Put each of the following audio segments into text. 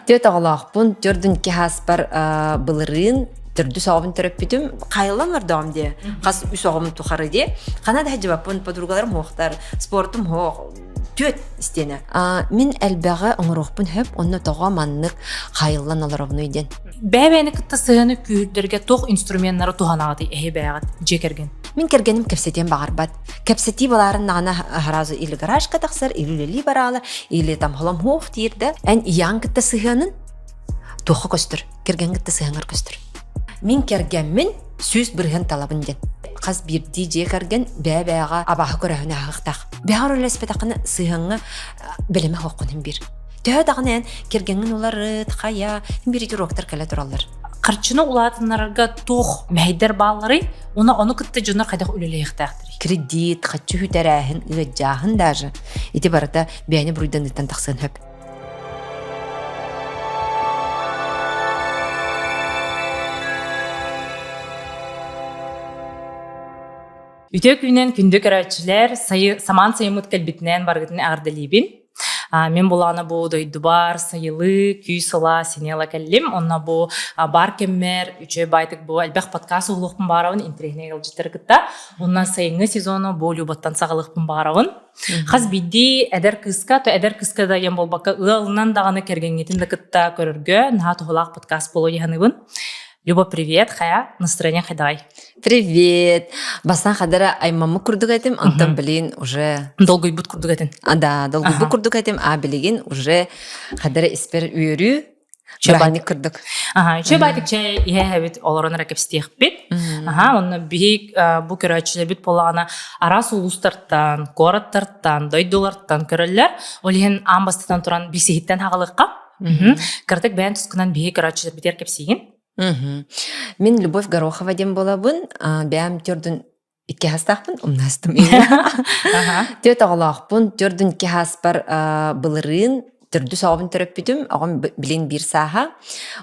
Түөрт оҕолоохпун, төрдүн икки хааспар былырыын төрдүс оҕобун төрөппүтүм. Хайыллан олордоҕум дии. Хас үс оҕом тухары дии. Хана да сылдьыбаппын, подругаларым суохтар, спортум суох. Түөрт истиэнэ. Мин элбэҕи оҥоруохпун сөп, онно тоҕо маннык хайыллан олоробунуй диэн. Бэйэ-бэйэни кытта сыһыаны күүһүрдэргэ туох инструменнары туһанаҕытый эһи бэйэҕит дьиэ кэргэн? Мин кэргэним кэпсэтиэн баҕарбат. Кэпсэтии балаарын наҕана сразу или гаражка тахсар, или үлэлии бараалар, или там холомһуох диир да, эн ийэҕин кытта сыһыанын туохха көстөр, кэргэн кытта сыһыаҥар көстөр. Мин кэргэммин 100% талабын диэн. Хас биирдии дьиэ кэргэн бэйэ-бэйэҕэ абааһы көрөһүнэ аһыахтаах. Бэҕэр үлэлэспэтэххинэ сыһыаҥҥа бэлэмэ суоххун иһин биир. Төһө даҕаны эн кэргэҥҥин уларыт, хайа, биир уроктар кэлэ тураллар. Харчыны улаатыннарарга туох мэһэйдэр баалларый? Уна ону кытта дьоннор хайдах үлэлэһиэхтээхтэрий? Кредит, харчы үтэрээһин, ыаддьааһын даже. Ити барыта бэйэни буруйданыыттан тахсыан сөп. Үтүө күнүнэн күндү көрөөччүлэр, сайы, самаан сайыммыт кэлбитинэн барыгытын эҕэрдэлиибин. Мин булаана бу дойдубар сайылыы, күүс ыла, сине ыла кэллим. Онно бу бар кэммэр үчүгэй байтык бу элбэх подкаст уһулуохпун баарабын интэриэһинэй ыалдьыттары кытта. Онно сайыҥҥы сезону бу Любаттан саҕалыахпын баарабын. Хас биирдии эдэр кыыска, то эдэр кыыска да диэн буолбакка, ыалынан даҕаны кэргэҥҥитин да кытта көрөргө наһаа туһалаах подкаст буолуо дии саныыбын. Люба, привет, хайа, настроение хайдагай? Привет! Бастаан хадара аймаммыт курдук этим, онтон билин уже... Долгуйбут курдук этин. А, да, долгуйбут курдук этим, а билигин уже хадара испер үөрүү, бырааһынньык курдук. Аха, үчүгэй баайтык чай иһэ-иһэбит олорон эрэ кэпсэтиэхпит. Аха, онно биһи бу көрөөччүлэрбит буоллаҕына араас улуустартан, куораттартан, дойдулартан көрөллөр. Ол иһин аан бастатан туран бисиһиттэн хаҕалыахха. Кыратык бэйэн тускунан биһи көрөөччүлэрбитигэр кэпсиигин. Мин Любовь Горохова диэн буолабын. Бэйэм төрдүн икки хастаахпын, умнаастым. Түөрт оҕолоохпун, төрдүн икки хааспар былырыын төрдүс оҕобун төрөппүтүм. Оҕом билин биир сааһа.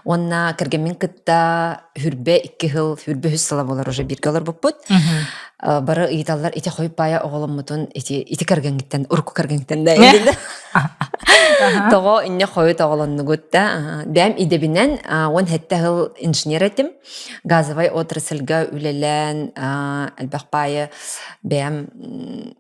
Уонна кэргэммин кытта хүрбэ икки сыл, хүрбэ үс сыла буолар уже бииргэ олорбуппут. Бары ыйыталлар, ити хойуп баайа оҕоломмутун ити ити кэргэҥҥиттэн, урукку кэргэҥҥиттэн да Тоҕо инньэ хойут оҕолоннугут да? Бэйэм идэбинэн 17 сыл инженер этим. Газовай отрасльга үлэлээн элбэх баайы бэйэм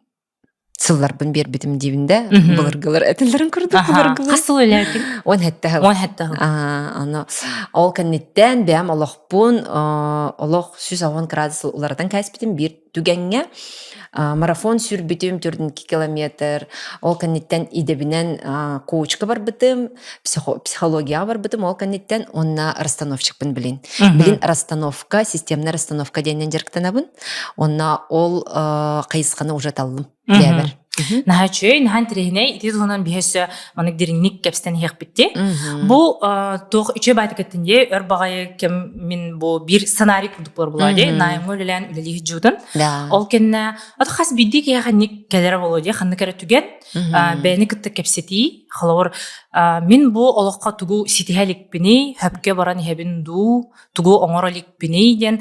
сылларбын биэрбитим диибин да былыргылар этэллэрин курдук былыргылар. Хас сыл үлэлээтиҥ? 17 сыл. 17 сыл. Аны ол кэнниттэн бэйэм олохпун олох 110 градус уларытан кээспитим биир түгэҥҥэ марафон сүүрбүтүм 42 километр. Ол кэнниттэн идэбинэн коучка барбытым, психологияҕа барбытым. Ол кэнниттэн уонна расстановщикпын билин. Билин расстановка, системная расстановка диэннэн дьарыктанабын. Уонна ол хайысханы уже таллым. Бэбэр. Наһаа үчүгэй, наһаа интэриэһинэй. Ити туһунан биһи өссө маннык дириҥник кэпсэтэн иһиэхпит Бу туох үчүгэй баайтык эттин дии, өр баҕайы кэм мин бу биир сценарий курдук буолар буолаа дии, найымҥа үлэлээн үлэлии сылдьыбытым. Ол кэннэ аты хас биирдии киһиэхэ ник кэлэрэ буолуо дии, ханнык эрэ түгэн бэйэни кытта кэпсэтии, холобур, мин бу олоххо тугу ситиһэ иликпиний, хөпкө баран иһэбин дуу, тугу оҥоро иликпиний диэн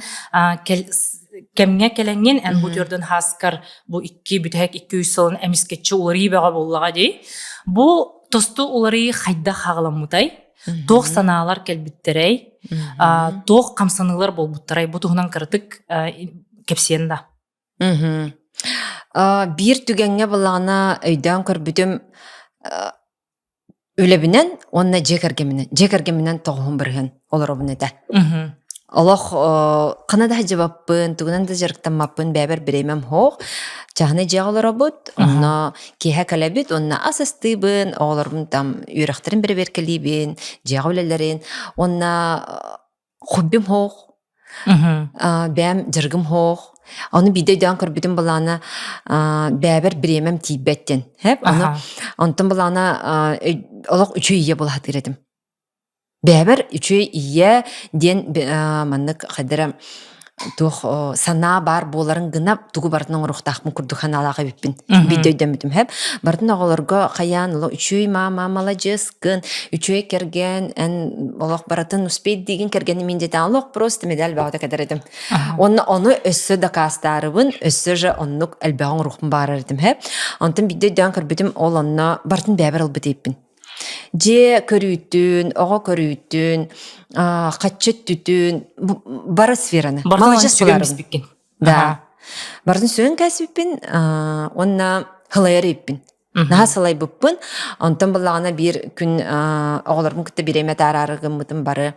кэмҥэ кэлэҥҥин эн бу төрдүн хааскар бу икки бүтэһик икки үс сылын эмискэччи уларыйыы бөҕө буоллаҕа дии. Бу тосту уларыйыы хайдах хаҕыламмытай? Туох санаалар кэлбиттэрэй? Туох хамсаныылар буолбуттарай? Бу туһунан кыратык кэпсиэн да. Биир түгэҥҥэ былаана өйдөөн көрбүтүм Үлэбинэн уонна дьиэ кэргэминэн. Дьиэ кэргэминэн тоҕуһун бырыһыан олоробун этэ. Олох хана да сылдьыбаппын, тугунан да дьарыктаммаппын, бэйэбэр бириэмэм суох. Чаһыны дьиэҕэ олоробут, онно киэһэ кэлэбит, уонна ас астыыбын, оҕолорбун там үөрэхтэрин бэрэбиэркэлиибин, дьиэҕэ үлэлэрин уонна хоббим суох, бэйэм дьарыгым суох. Ону биирдэ өйдөөн көрбүтүм былаана бэйэбэр бириэмэм тиийбэт диэн. Хэп, ону онтон былаана олох үчүгэй ийэ буола сатыыр этим. Бэйэбэр үчүгэй ийэ диэн маннык хайдара туох санаа баар буоларын гына тугу барытын оҥоруохтаахпын курдук санаалаах эбиппин. Биирдэ өйдөммүтүм. Хэп, барытын оҕолорго хайаан олох үчүгэй маама маладьыаскын, үчүгэй кэргэн, эн олох барытын успеть диигин кэргэним мин диэтэ олох просто медаль бөҕөтө кэтэр этим. Уонна ону өссө дакаастаарыбын, өссө же оннук элбэҕи оҥоруохпун баарар этим. Хэп. Онтон биирдэ өйдөөн көрбүтүм, ол онно барытын бэйэбэр ылбыт эбиппин. Дьиэ көрүүтүн, оҕо көрүүтүн, хаччы өттүтүн, бары сфераны. Маладьыс сүгэн биспиккин. Да. Барытын сүгэн кээспиппин, уонна хылайар иппин. Наһаа сылайбыппын. Онтон буллаҕына биир күн оҕолорбун кытта бириэмэ атаараары гыммытым бары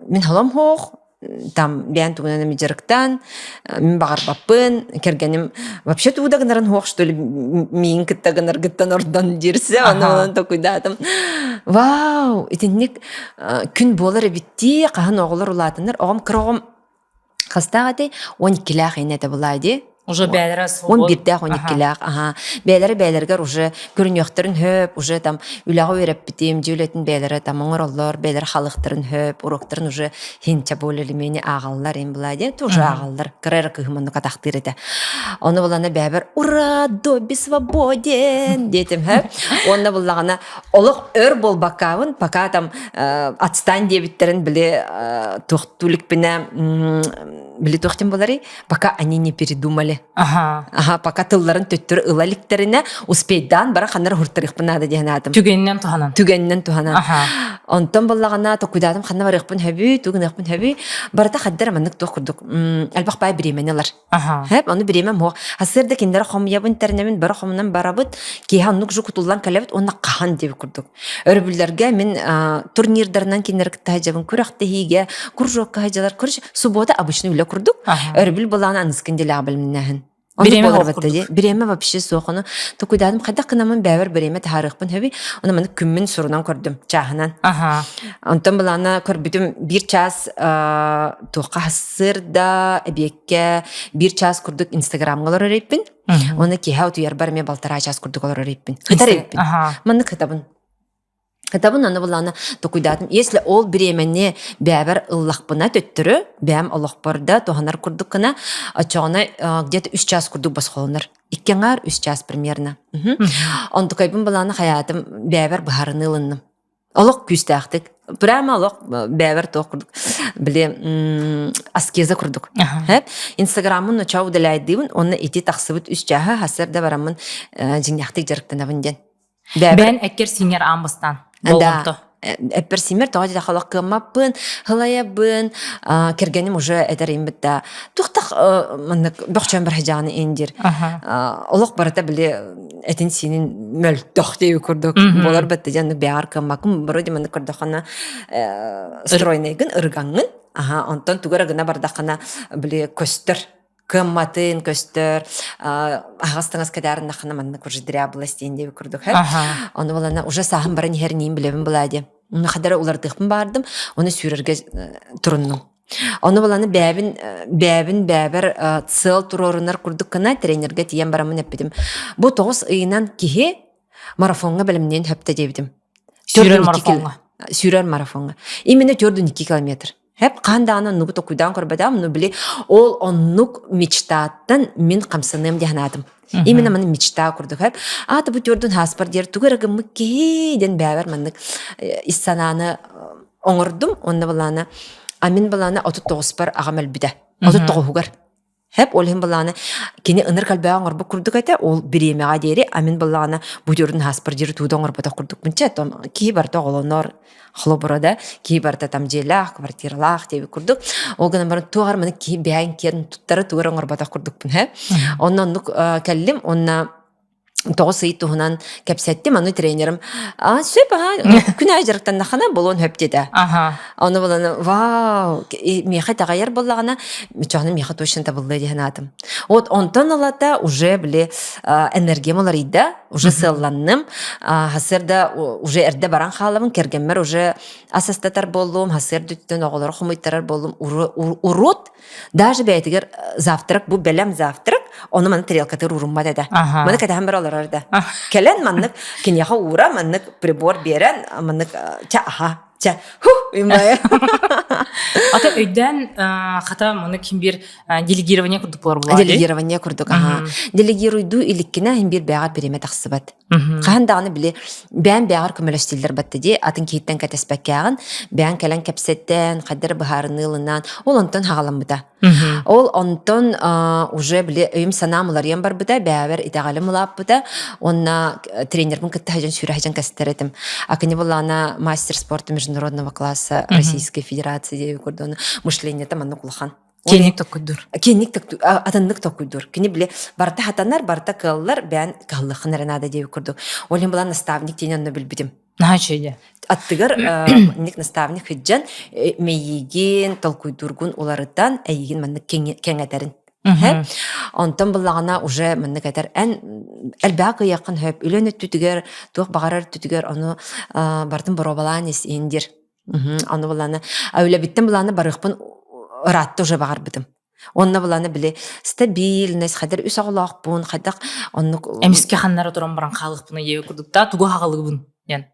мин холом суох, там бэйэн тугунан эми дьарыктаан, мин баҕарбаппын, кэргэним вообще тугу да гынарын суох что ли миин кытта гынаргыттан ордон диирсэ, ону онон токуйдаатым. Вау, итинник күн буолар эбиттии, хаһан оҕолор улаатаннар, оҕом кыра оҕом Хастаах этэй? 12-лээх ини этэ булаа дии. Уже бээлэрэ 11-дээх, 12-лээх, аха. Бээлэрэ бээлэригэр уже көрүнүөхтэрин хөп, уже там үлэҕэ үөрэппитим, дьиэ үлэтин бээлэрэ там оҥороллор, бээлэрэ халыктарын хөп, уроктарын уже хинча более или менее ааҕаллар им булаа дии, тоже ааҕаллар. Кыра эрэ кыһым оннук атахтыыр этэ. Ону булана бээбэр ура, Добби свободен диэтим хөп. Уонна буллаҕына олох өр буолбаккаабын, пока там отстань диэбиттэрин били туохтууликпинэ били туохтин буларый пока они не передумали ага ага пока тылларын төттөрү ыла иликтэринэ успейдаан бара ханнара хуртарыахпын наада диэн аатым түгэнинэн туһанан түгэнинэн туһанан онтон буллаҕына токудаатым ханна барыахпын хөбүй тугунуохпун хөбүй барыта хаддара маннык туох курдук элбэх баай бириэмэни ылар Хэп, ону бириэмэм суох. Сарсыарда кинилэри хомуйабын, тэринэбин, бары хомунан барабыт. Киэһэ оннук же кутуллан кэлэбит уонна хаһан диэбит курдук. Өрөбүллэргэ мин турнирдарынан кинилэри кытта сылдьабын, күрэхтэһиигэ, кружокка сылдьалар. Короче, суббота обычный үлэ курдук. Өрөбүл былаан аныскын делэҕэ бэлэмнээһин. Бириэмэ суох курдук. Бириэмэ вообще суох. Ону токуйдаатым хайдах гынаммын бэйэбэр бириэмэ таһаарыахпын сөбүй. Ону маннык күммүн сурунан көрдүм чааһынан. Онтон былаана көрбүтүм биир чаас туохха сырда эбиэккэ биир чаас курдук инстаграмҥа олорор эбиппин. Уонна киэһэ утуйарбар эмиэ балтараа чаас курдук олорор эбиппин. Хытар эбиппин. Маннык хытабын. Хытабын аны булаана токуйдаатым. Если ол бириэмэни бэйэбэр ыллахпына төттөрү, бэйэм олохпор да туһанар курдук гына, оччоҕуна где-то үс чаас курдук босхолонор. Икки аҥаар үс чаас примерно. Онтукайбын былаана хайаатым бэйэбэр быһаарыныы ылынным. Олох күүстээхтик. Прямо олох бэйэбэр туох курдук били аскеза курдук. Инстаграммын ночоо удаляйдыыбын уонна ити тахсыбыт үс чааһы хасыарда бараммын дьиҥнээхтик дьарыктанабын диэн. Бэйэн эккэр-сииҥҥэр аан бастаан болҕомто. Эппэр сииммэр тоҕо диэтэххэ олох кыаммаппын, һылайабын, кэргэним уже этэр имбит да туохтах маннык бөхчөөн барһыдьааны ин диир. Олох барыта били этин-сиинин мөлтөх диэби курдук буолар батта диэн бэҕэр кыаммаккын вроде маннык көрдөххүнэ стройнайгын ырыгаҥҥын аха онтон тугу эрэ гына бардаххына били көстөр кыамматын көстөр аһаҕас таҥас кэтээриннаххына маннык уже дряблость диэн диэби курдук ону булана уже сааһым баран иһэр ниин билэбин былаа диэн хадара улардыахпын баардым ону сүүрэргэ туруннум Ону буланы бэйэбин бэйэбин бэйэбэр сыал туруорунар курдук гына тренергэ тиийэн бараммын эппитим. Бу 9 ыйынан киһи марафоҥҥа бэлэмниэн сөптө диэбитим. Сүүрэр марафоҥҥа. Сүүрэр марафоҥҥа. Именно 4,2 километр. Хэп хаан даҕаны оннугу токуйдаан көрбөтөм, но били ол оннук мечтаттан мин хамсаныам диэн санаатым. Именно маны мечта курдук хэп. Аата бу төрдүн хааспар диэр тугу эрэ гыммыт киһи диэн бэйэбэр маннык ис санааны оҥордум уонна былаана а мин былаана 39-пар аҕам өлбүтэ 39-угар Хэп ол иһин былаана кини ыныр кэлбэҕэ оҥорбут курдук этэ ол бириэмэҕэ диэри а мин былаана бу дьорун хааспар диэри тууда оҥорботох курдукпун чэ том киһи барыта оҕолонор холобура да киһи барыта там дьиэлээх квартиралаах диэбит курдук ол гынан баран туох эрэ маны киһи бэйэҥ киэн туттара тугу эрэ оҥорботох курдукпун һэ онно оннук кэллим уонна 9 ый туһунан кэпсэттим аны тренерим а сөп аха күн аайы дьарыктаннаххына буолуон сөп диэтэ ону булан вау миэхэ итэҕэйэр буоллаҕына чоҕуна миэхэ точно табыллыа диэн аатым вот онтон ылата уже били энергиям уларыйда уже сыалланным хасыарда уже эрдэ баран хаалабын кэргэммэр уже ас астатар буоллум хасыарда үттэн оҕолору хомуйтарар буоллум урут Даже бэйэтигэр завтрак бу бэлэм завтрак, ону маны тарелкатыгар ууруммат этэ. Маны кэтэһэн бара олорор да. Кэлэн маннык киниэхэ уура, маннык прибор биэрэн, маннык чэ аха, чэ ху иммайа. Ата өйдөөн хата маны ким бир делегирование курдук болар була. Делегирование курдук, аха. Делегируйду иликкинэ хим бир бэҕэр бириэмэ тахсыбат. Хаһан даҕаны били бэйэм бэйэҕэр көмөлөстүүллэр батта дии, атын киһиттэн кэтэспэккээҕин, бэйэҥ кэлэн кэпсэтэн, хайдары быһаарыныы ылынан, ол онтон хаҕаламмыта. Ол онтон уже били өйүм-санаам уларыйан барбыта, бэйэбэр итэҕэлим улааппыта уонна тренербин кытта сылдьан сүүрэ сылдьан кэстэр этим. А кини былаана мастер спорта международного класса Российской Федерации диэби курдук мышлениета маннык улахан. Киэҥник токкуйдуур. Киэҥник атыннык токкуйдуур. Кини били барыта хатанар, барыта кыаллар, бэйэн кыһаллыаххын эрэ наада диэбит курдук. Ол иһин была наставник диэн онно билбитим. Наһаа үчүгэй. Аттыгар ник наставник сылдьан мэйиигин, толкуйдуургун уларытан, эйигин маннык кэҥэтэрин. Онтон буллаҕына уже маннык этэр эн элбэҕи кыайыаххын сөп, үлэн өттүтүгэр, туох баҕарар өттүтүгэр ону барытын боруобалаан ис иһин диир. Ону буланы үлэбиттэн буланы барыахпын ыраатта уже баҕарбытым. Онно буланы били стабильность, хайдар үс оҕолоохпун, хайдах оннук Эмискэ ханнара туран баран хаалыахпын ийэ курдук да тугу хаҕалыыбын диэн.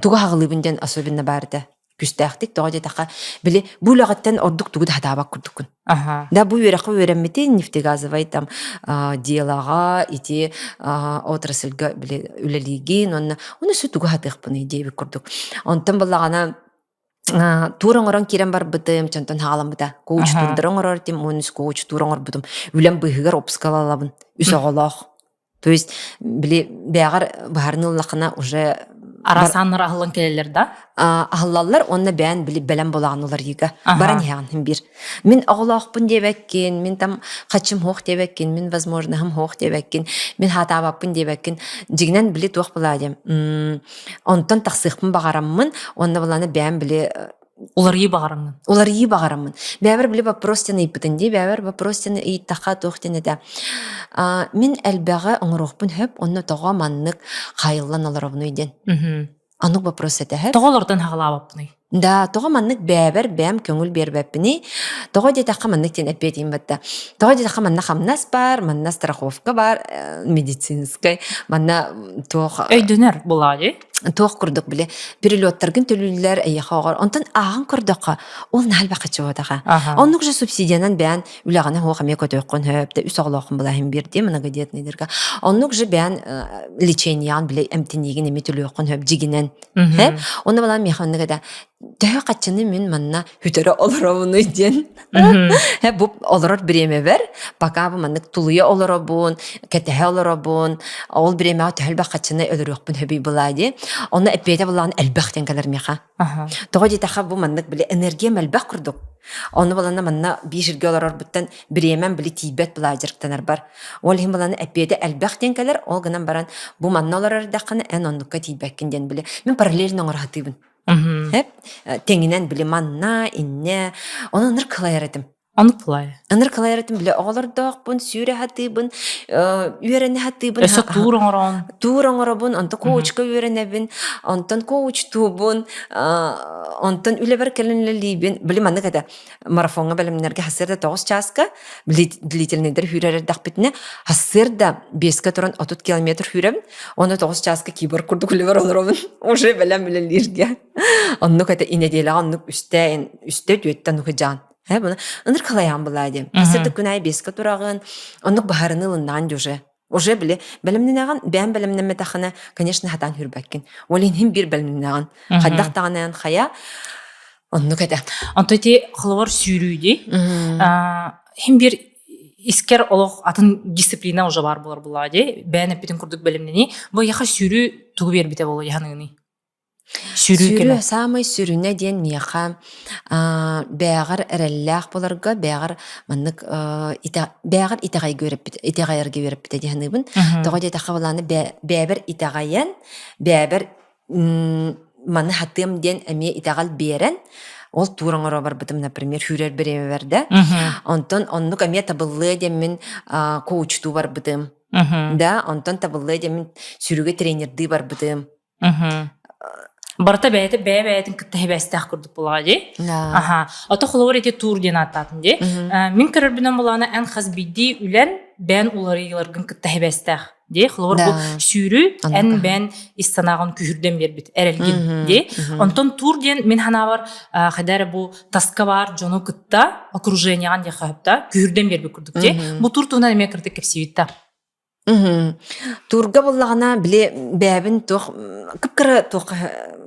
Тугу хаҕалыыбын диэн особенно баар этэ. Күстээхтик тоҕо диэтэххэ, били бу үлэҕиттэн ордук тугу да хатаабат курдуккун. Да бу үөрэххэ үөрэммитин нефтегазовай там делаҕа ити отрасльга били үлэлиигин уонна ону өссө тугу хатыахпыный диэбит курдук. Онтон буллаҕына туур оҥорон киирэн барбытым, чонтон хаҕаламмыта. Коуч туурдары оҥорор этим, уон үс коуч туур оҥорбутум. Үлэм быыһыгар опускалалабын. Үс оҕолоох. То есть били бэҕэр быһаарыныы ыллаххына уже Араас ааннар аһыллан кэлэллэр да? Аһыллаллар уонна бэйэн били бэлэм буолаҕын уларыйыыга баран иһэҕин биир. Мин оҕолоохпун диэбэккин, мин там хачым хуох диэбэккин, мин возможноһым хуох диэбэккин, мин хаатаабаппын диэбэккин. Дьигинэн били туох была диэм. Онтон тахсыахпын баҕараммын, уонна былааны бэйэм били Уларыйыы баҕараҥҥын. Уларыйыы баҕараммын. Бэйэбэр били вопрос диэн ыйыппытын дии, бэйэбэр вопрос диэн ыйыттахха туох диэн этэ. Мин элбэҕи оҥоруохпун сөп, онно тоҕо маннык хаайыллан олоробунуй диэн. Оннук вопрос этэ сөп. Тоҕо олордон хаҕалаабаппыный? Да, тоҕо маннык бэйэбэр бэйэм көҥүл биэрбэппиний? Тоҕо диэтэххэ маннык диэн эппиэтиим батта. Тоҕо диэтэххэ манна хамнас баар, манна страховка баар, медицинскэй, манна туох... Өйдөнөр булаа дии. Туох курдук били перелеттаргын төлүүллэр эйиэхэ оҕор. Онтон ааҕан көрдөххө, ол наһаа элбэх чуотаха. Оннук же субсидиянан бэйэн үлэҕинэ хуох эмиэ көтүөххүн хөп, үс оҕолооххун былаһын биирдии многодетныйдарга. Оннук же бэйэн лечениеҕын били эмтиниигин эмиэ төлүөххүн хөп дьигинэн. Онно балан миэхэ оннук этэ төһө хаччыны мин манна хүтөрө олоробунуй диэн. Бу олорор бириэмэбэр пока бу маннык тулуйа олоробун, кэтэһэ олоробун, ол бириэмэҕэ төһө элбэх хаччыны өлөрүөхпүн хөбүй былаа дии. Онно эппиэтэ былаан элбэх диэн кэлэр миэхэ. Тоҕо диэтэххэ бу маннык били энергиям элбэх курдук. Онно балана манна биир сиргэ олорорбуттан бириэмэм били тиийбэт былаа дьарыктанарбар. Ол иһин баланы эппиэтэ элбэх диэн кэлэр, ол гынан баран бу манна олорор эрдэххинэ эн оннукка тиийбэккин диэн били мин параллельно оҥоро сатыыбын. Эп тэҥинэн били манна, иннэ, онон ыныр кылайар этим. Оннук кылайа. Ыныр кылайар этим били оҕолордоохпун, сүүрэ сатыыбын, үөрэнэ сатыыбын. Өссө туур оҥороон. Туур оҥоробун, онтон коучка үөрэнэбин, онтон коучтуубун, онтон үлэбэр кэлэн үлэлиибин. Били маннык этэ, марафоҥҥа бэлэмнэргэ сарсыарда 9 чааска длительныйдар сүүрэр эрдэхпитинэ сарсыарда биэскэ туран 30 километр сүүрэбин уонна 9 чааска киборг курдук үлэбэр олоробун уже бэлэм үлэлииргэ оннук этэ и нэдиэлэҕэ оннук үстэ үстэ түөттэ оннук дьаан э буну ыныр калайаан былаа диэн сарсыарда күн аайы биэскэ тураҕын оннук баһарыны ылыннаан уже Уже били бэлэмнэнэҕин, бэйэм бэлэмнэммэтэххинэ, конечно, хатаан хүрбэккин. Ол иһин биир бэлэмнэнэҕин. Хайдах даҕаны хайа оннук этэ. Онто ити холобур сүүрүү дии. Хим биир искер олох атын дисциплина уже бар болар була дии. Бэйэн эппитин курдук бэлэмнэнии. Бу яха сүүрүү тугу биэрбитэ боло яханыгыный? Сүүрүү кэмэ. Саамай сүрүнэ диэн миэхэ бэйэҕэр эрэллээх буоларга, бэйэҕэр маннык бэйэҕэр итэҕэйгэ үөрэппит, итэҕэйэргэ үөрэппитэ дии саныыбын. Тоҕо диэтэххэ былааны бэйэбэр итэҕэйэн, бэйэбэр маны хатыам диэн эмиэ итэҕэл биэрэн, ол туур оҥоро барбытым, например, сүүрэр бириэмэбэр да. Онтон оннук эмиэ табыллыа диэммин коучтуу барбытым. Да, онтон табыллыа диэммин сүүрүүгэ тренердыы барбытым. Барыта бэйэтэ бэйэ-бэйэтин кытта сибээстээх курдук буолаҕа дии. Аха. Ото холобур ити туур диэн ааттаатын дии. Мин көрөрбүнэн буолаана эн хас биирдии үлэн бэйэн уларыйыыларгын кытта сибээстээх дии. Холобур бу сүүрүү эн бэйэн ис санааҕын күһүрдэн биэрбит эрэлгин дии. Онтон туур диэн мин санаабар хайда эрэ бу таска баар дьону кытта окружениеҕын диэххэ сөп да күһүрдэн биэрбит курдук дии. Бу туур туһунан эмиэ кырдык кэпсиибит да. Туурга буллаҕына, били бэйэбин туох кып-кыра туохха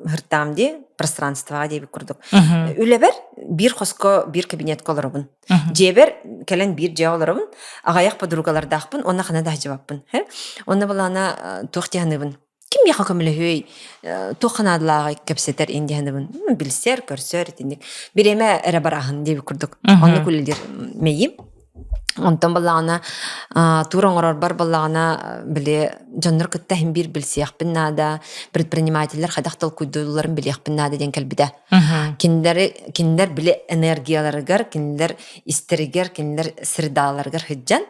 һыртаам дии, пространствоҕа диэбит курдук. Үлэбэр биир хоско, биир кабинетка олоробун. Дьиэбэр кэлэн биир дьиэҕэ олоробун, аҕыйах подругалардаахпын уонна ханна да сылдьыбаппын. Онно былаана туох дии саныыбын? Ким миэхэ көмөлөһүөй, туохха наадалааҕый кэпсэтэр ин дии саныыбын. Билсэр, көрсөр итинник. Бириэмэ эрэ барааһын диэбит курдук. Оннук үлэлиир мэйиим. Онтон буоллаҕына туур оҥорорбор буоллаҕына били дьоннор кытта иһин биир билсиэхпин наада, предпринимателлэр хайдах толкуйдуулларын билиэхпин наада диэн кэлбитэ. Кинилэри кинилэр били энергияларыгар, кинилэр истэригэр, кинилэр средааларыгар сылдьан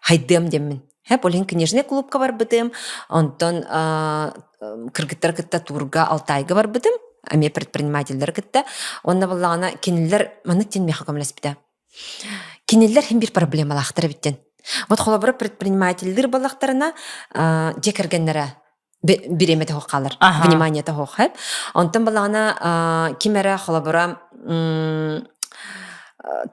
хайдыам диэммин. Хэп ол иһин книжный клубка барбытым, онтон кыргыттары кытта туурга Алтайга барбытым, эмиэ предпринимателлэри кытта. Уонна буоллаҕына кинилэр маннык диэн миэхэ көмөлөспүтэ. Кинилэр иһин биир проблемалаахтар эбиттэн. Вот холобура предпринимателлэр буоллахтарына дьиэ кэргэннэрэ бириэмэтэ суох хаалар, вниманиета суох. Онтон балаҕана ким эрэ холобура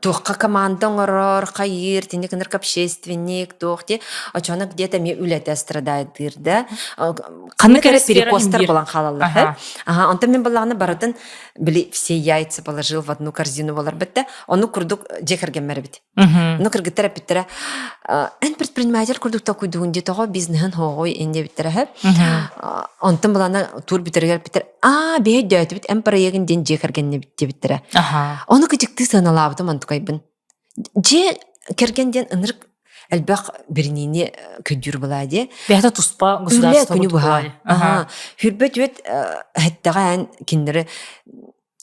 туохха команда оҥорор, хайыыр, тинник ынырк общественник, туох ти, очоно где-то эмиэ үлэтэ страдает да. Ханнык эрэ перекостар буолан хаалаллар. Аха, онтон мин балаҕана барытын били все яйца положил в одну корзину болар битте ону курдук дьиэ кэргэммэр эбит ону кыргыттар эппиттэрэ эн предприниматель курдук толкуйдугун дии тоҕо бизнеһин хоҕуй ин диэбиттэрэ онтон былаана тур бүтэригэр эппиттэр аа биһи өйдөөтүбүт эн проегын диэн дьиэ кэргэннибит диэбиттэрэ ону кыдьыктыы сыаналаабытым онтукайбын Дьиэ кэргэн диэн ынырык элбэх бириниини көдүүр былаа диэ. Бэйэтэ туспа государство күнү быһа. Аха. Хүрбэт үөт хэттеҕэ эн кинилэри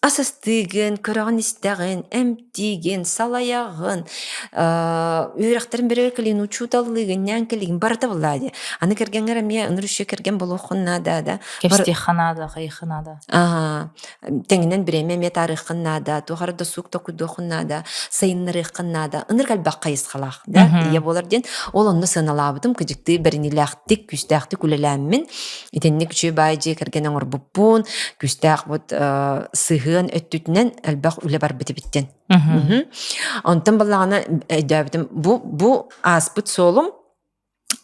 ас астыыгын, көрөҕүн-истэҕин, эмтиигин, салайаҕын, үөрэхтэрин бэрэр кэлин, учууталлыыгын, ньээҥкэлиигин барыта буллаа дии. Аны кэргэҥҥэр эмиэ ыныр үчүгэй кэргэн буолуоххун наада да. Кэпсэтиэххэ наада, хайыахха наада. Аа, тэҥинэн бириэмэ эмиэ таарыаххын наада, туох эрэ досуг токуйдуоххун наада, сайыннарыаххын наада. Ынырык элбэх хайысхалаах да ийэ буолар диэн. Ол онно сыаналаабытым, кыдьыктыы бэриниилээхтик, күүстээхтик үлэлээммин, итинник үчүгэй баай дьиэ кэргэн оҥорбуппун, күүстээх вот сыһыан өттүтүнэн элбэх үлэ барбыт эбиттэн. Онтон баллаҕана өйдөөбүтүм, бу бу ааспыт суолум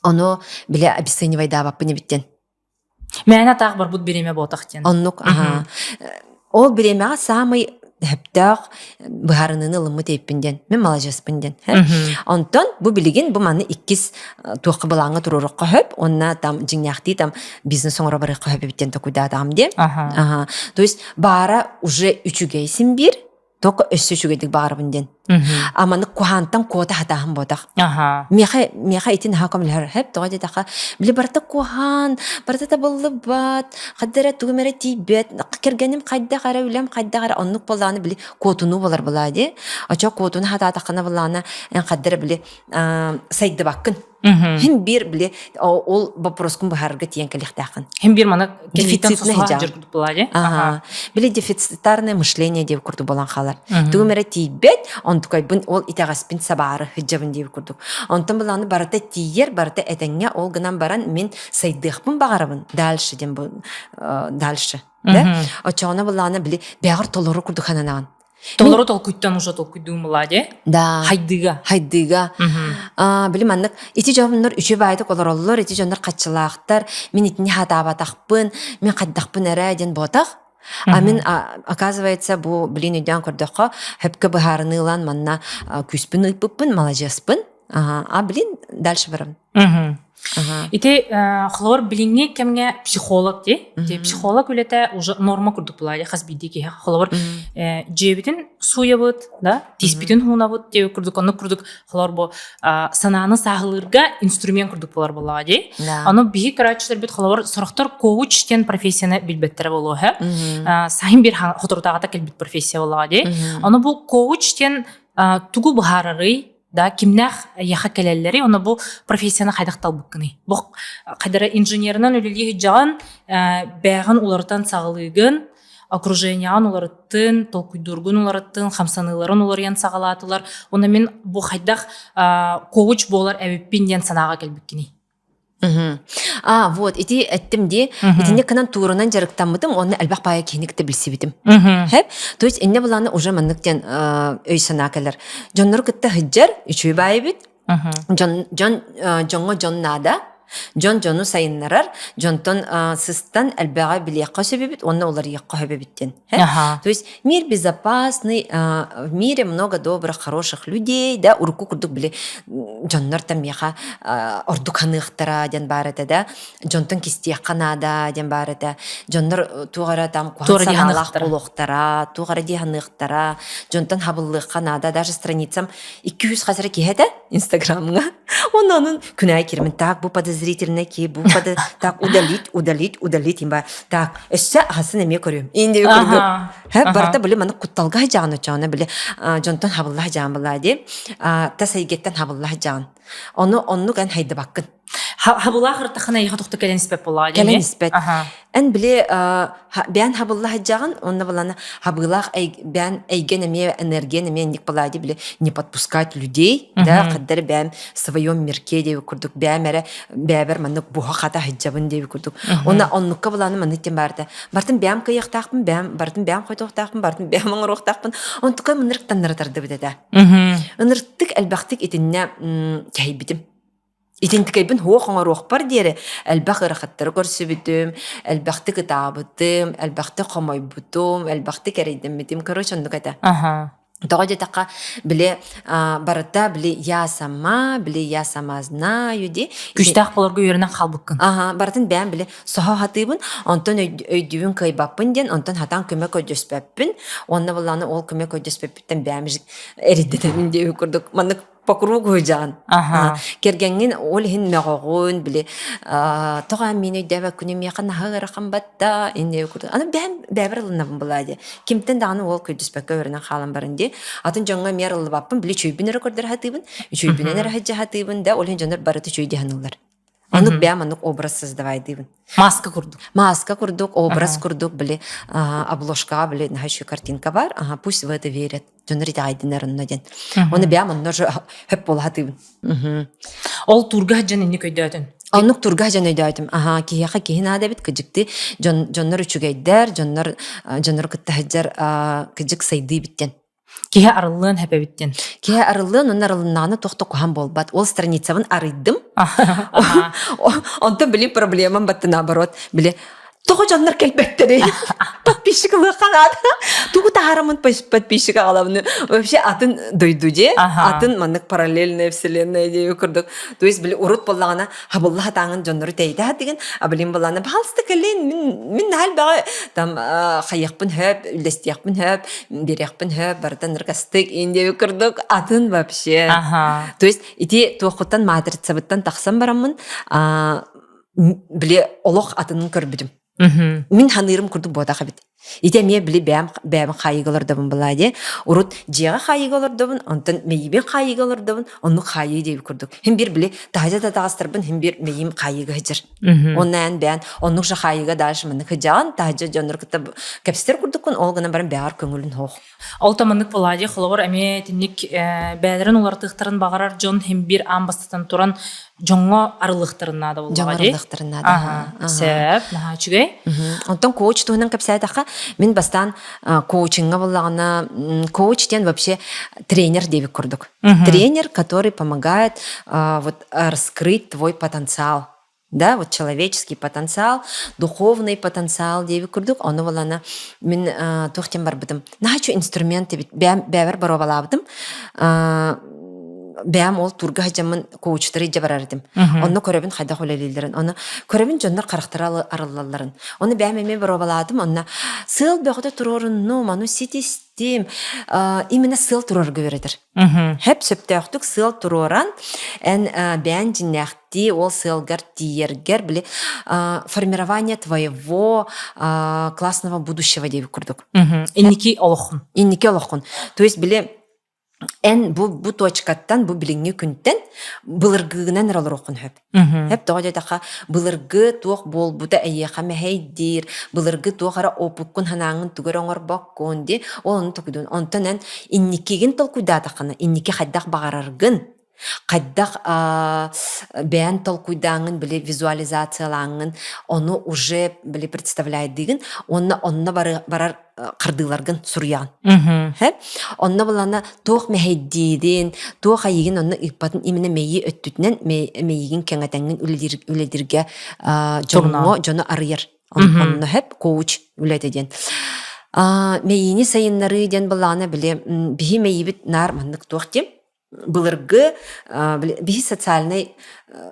Ону бile обесценивайдаабаппын эбиттэн. Мээнэ таах барбыт бириэмэ буотах диэн. Оннук, аха. Ол бириэмэҕэ саамай сөптөөх быһаарыныыны ылыммыт эбиппин диэн. Мин маладьыаспын диэн. Онтон бу билигин бу маны иккис туохха былааҥҥа туруорукка сөп, уонна там дьиҥнээхтии там бизнес оҥоро барыахха сөп эбит диэн токуйдаатаҕым диэн. Аха. То есть баара уже үчүгэй син биир, Только өссө үчүгэйдик баҕарабын диэн. А маны куһаантан куота хатааһын буотах. Миэхэ миэхэ итин наһаа көмөлөһөр хэп тоҕо диэтэххэ били барыта куһаан, барыта табыллыбат, хайда эрэ тугум эрэ тиийбэт, кэргэним хайдах эрэ, үлэм хайдах эрэ оннук буоллаҕына били куотунуу буолар былаа дии. Очо куотуну хатаатаххына былаана эн хайда эрэ били сайдыбаккын. Хин биир били ол вопроскун быһаарарга тиийэн кэлиэхтээххин. Хин биир маны дефицитный Ага. Били дефицитарное мышление диэбит курдук буолан хаалар. Тугум эрэ тиийбэт, онтукайбын ол итэҕэспин сабаары сылдьабын диэбит курдук. Онтон былааны барыта тиийэр, барыта этэҥҥэ ол гынан баран мин сайдыахпын баҕарабын. Дальше диэн бу дальше. Да? Оччоҕуна былааны били бэҕэр толору курдук хананаҕын. Толору толкуйтан уже толкуйдуум була дии. Да. Хайдыга. Хайдыга. Аа, били маннык ити дьоннор үчү баайдык олороллор, ити дьоннор хаччылаахтар, мин итини хатаабатахпын, мин хайдахпын эрэ диэн буотах. А мин, оказывается, бу блин өйдөөн көрдөххө, хөпкө быһаарыныы ылан манна күүспүн ыыппыппын, маладьыаспын. А блин, дальше барам. Ити холобур билиҥҥи кэмҥэ психолог дии. Психолог үлэтэ уже норма курдук буолаа хас биирдии киһи. Холобур дьиэбитин сууйабыт, да, тииспитин хуунабыт диэбит курдук, оннук курдук холобур бу санааны сааһылыырга инструмент курдук буолар буоллаҕа дии. Ону биһи көрөөччүлэрбит холобур сорохтор коуч диэн профессияны билбэттэрэ буолуо сайын биир хоторутааҕыта кэлбит профессия буоллаҕа дии. Ону бу коуч диэн тугу быһаарарый да кимнээх эйиэхэ кэлэллэрий уонна бу профессияны хайдах талбыккыный бу хайдара инженеринэн үлэлии сылдьаҕын бэйэҕин уларытан саҕалыыгын окружениеҕын уларыттын толкуйдуургун уларыттын хамсаныыларын уларыйан саҕалаатылар уонна мин бу хайдах коуч буолар эбиппин диэн санааҕа кэлбиккиний А, вот, ити эттим дии, итинник гынан туурунан дьарыктаммытым, уонна элбэх баайа киһини кытта билсибитим. Хэп? То есть иннэ былааны уже маннык диэн өй-санаа кэлэр. Дьоннору кытта сылдьар, үчүгэй баайы эбит. Дьон, дьон, дьоҥҥо дьон наада. Дьон дьону сайыннарар, дьонтон сыстан элбэҕи билиэххэ сөп эбит уонна уларыйыахха сөп эбит диэн. То есть мир безопасный, в мире много добрых, хороших людей, да, урукку курдук били дьоннор там миэхэ ордук ханыахтара диэн баар этэ да, дьонтон кистиэххэ наада диэн баар этэ. Дьоннор туох эрэ там куһаҕан санаалаах буолуохтара, туох эрэ дии саныахтара, дьонтон хабыллыахха наада. Даже страницам 200 хас эрэ киһи этэ Инстаграмҥа. Онон онун күн аайы киирмин так бу подозрительный киһи бу под так удалить удалить удалить имба так өссө аһасын эмиэ көрүөм инди курдук һэ барыта били маны кутталга жаан очоона били дьонтон хабылла жаан была ди тас эйгеттен хабылла жаан ону оннук эн хайдыбаккын Хабылаах ыртахына эйиэхэ тохто кэлэн испэт буоллаҕа кэлэн испэт эн били бээн хабылла сылдьаҕын уонна балана хабыылаах бээн эйгэн эмиэ энергиян эмиэ инник балаади били не подпускать людей да хаддар бээн в своем мирке диэби курдук бэйэм эрэ бэйэбэр маннык буһа хата сылдьабын диэби курдук уонна оннукка балааны маннык диэн баарда бартын бэйэм кыайыахтаахпын бэйэм бартын бэйэм хойдуохтаахпын бартын бэйэм оҥоруохтаахпын онтукай мынырык таннара тардыбыт этэ ыныртык элбэхтик итиннэ кэһэйбитим Итинтикэйбин суох оҥоруохпар диэри элбэх ыарахаттары көрсүбүтүм, элбэхтик ытаабытым, элбэхтик хомойбутум, элбэхтик эрэйдэммитим. Короче, оннук этэ. Тоҕо диэтэххэ, били барыта били я сама, били я сама знаю дии. Күүстээх болорго үөрэнэн хаалбыккын. Аха, барытын бэйэм били соһо сатыыбын, онтон өйдүүбүн кыайбаппын диэн, онтон хатаан көмө көрдөспөппүн. Уонна былааны ол көмө көрдөспөппүттэн бэйэм эрийдэнэбин диэбит курдук. Маннык по кругу сылдьаҕын. Кэргэҥҥин ол иһин мөҕөҕүн, били тоҕо эн миин өйдөөбөккүнүй, миэхэ наһаа ыарахан батта, иннэ курдук. Аны бэйэм бэйэбэр ылынабын былаа дии. Кимтэн даҕаны уол көрдөспөккө үөрэнэн хаалан баран дии. Атын дьоҥҥо эмиэ арыллыбаппын, били үчүгэйбин эрэ көрдөрө сатыыбын, үчүгэйбинэн эрэ сылдьа сатыыбын да, ол иһин дьоннор барыта үчүгэй дии саныыллар. Оннук бэйэм оннук образ создавайдыыбын. Маска курдук. Маска курдук, образ курдук, били обложкаҕа били наһаа үчүгэй картинка бар, ага, пусть в это верят. Дьоннор итэҕэйдинэр онно диэн. Оны бэйэм онно же хөп буола сатыыбын. Ол турга дьон инник өйдөөтүн. Оннук турга дьон өйдөөтүм. Аха, киһиэхэ киһи наада эбит, кыдьыкты дьон дьоннор үчүгэйдэр, дьоннор дьоннору кытта сылдьар кыдьык сайдыы биттен. Киһи арыллыан хэпэбиттин. Киһи арыллыан, онно арылыннаҕына туох да куһаҕан буолбат. Ол страницабын арыйдым. Онтон били проблемам батты наоборот. Били тоҕо дьоннор кэлбэттэрий? Подписчик ылыахха наада. Тугу таһаараммын подписчик аҕалабын. Вообще атын дойду дии. Атын маннык параллельная вселенная дии курдук. То есть били урут буоллаҕына хабылла хатааҥын дьоннору тэйитэ хатыгын, а билин буоллаҕына пожалуйста кэлин мин мин наһаа элбэҕи там хайыахпын хөп, үллэстиэхпин хөп, биэриэхпин хөп, барытын ыргастык индия курдук атын вообще. То есть ити туоххуттан матрицабыттан тахсан бараммын били олох атынын көрбүтүм. Мин ханыырым курдук буотах эбит. Ити эмиэ били бэйэм бэйэбин хаайыыга олордобун былаа дии. Урут дьиэҕэ хаайыыга олордобун, онтон мэйиибин хаайыыга олордобун, оннук хаайыы диэбит курдук. Хин биир били таһырдьа да таҕыстарбын, хин биир мэйиим хаайыыга сылдьар. Онно эн бэйэн оннук же хаайыыга дальше маннык сылдьаҕын, таһырдьа дьоннор кытта кэпсэтэр курдуккун, ол гынан баран бэйэҕэр көҥүлүн суох. Ол таманнык Влади холобур эмиэ итинник бэйэлэрин уларытыахтарын баҕарар дьон хин биир аан бастатан туран дьоҥҥо арыллыахтарын наада буоллаҕа Дьоҥҥо арыллыахтарын наада. Сөп, наһаа үчүгэй. Онтон коуч туһунан кэпсээтэххэ, мин бастаан коучиҥҥа буоллаҕына, коуч диэн вообще тренер диэбит курдук. Тренер, который помогает вот раскрыть твой потенциал. Да, вот человеческий потенциал, духовный потенциал диэбит курдук, ону буолана мин туох диэн барбытым. Наһаа инструмент эбит, бэйэм бэйэбэр боруобалаабытым. Бэйэм ол турга сылдьаммын коучтары илдьэ барар этим. Онно көрөбүн хайдах үлэлииллэрин, ону көрөбүн дьоннор харахтара арыллалларын. Ону бэйэм эмиэ боруобалаатым, онно сыал бөҕөтө туруоруннум, ону ситистим. Именно сыал туруорарга үөрэтэр. Хөп сөптөөхтүк сыал туруоран, эн бэйэн дьиннээхтии ол сыалгар тиийэргэр, били формирование твоего классного будущего диэбит курдук. Инники олоххун. Инники олоххун. То есть били эн бу бу точкаттан бу билиҥҥи күнтэн былыргыгынан эрэ олоруоххун сөп. Сөп тоҕо диэтэххэ былыргы туох буолбута эйиэхэ мэһэйдиир, былыргы туох эрэ опуккун санааҥҥын тугу эрэ оҥорбоккун дии ол ону толкуйдуун. Онтон эн инникигин толкуйдаатаххына инники хайдах баҕараргын. Хайдах бэйэн толкуйдааҥҥын били визуализациялааҥҥын ону уже били представляйдыгын уонна онно барар хардыыларгын суруйаҕын. Онно булана туох мэһэйдиирин, туох айыгын онно ыыппатын именно мэйии өттүтүнэн мэйиигин кэҥэтэҥҥин үлэлииргэ дьоҥҥо дьону арыйар. Онно хэп коуч үлэтэ диэн. Мэйиини сайыннарыы диэн былаана били биһи мэйиибит наар маннык туох диэн былыргы биһи социальнай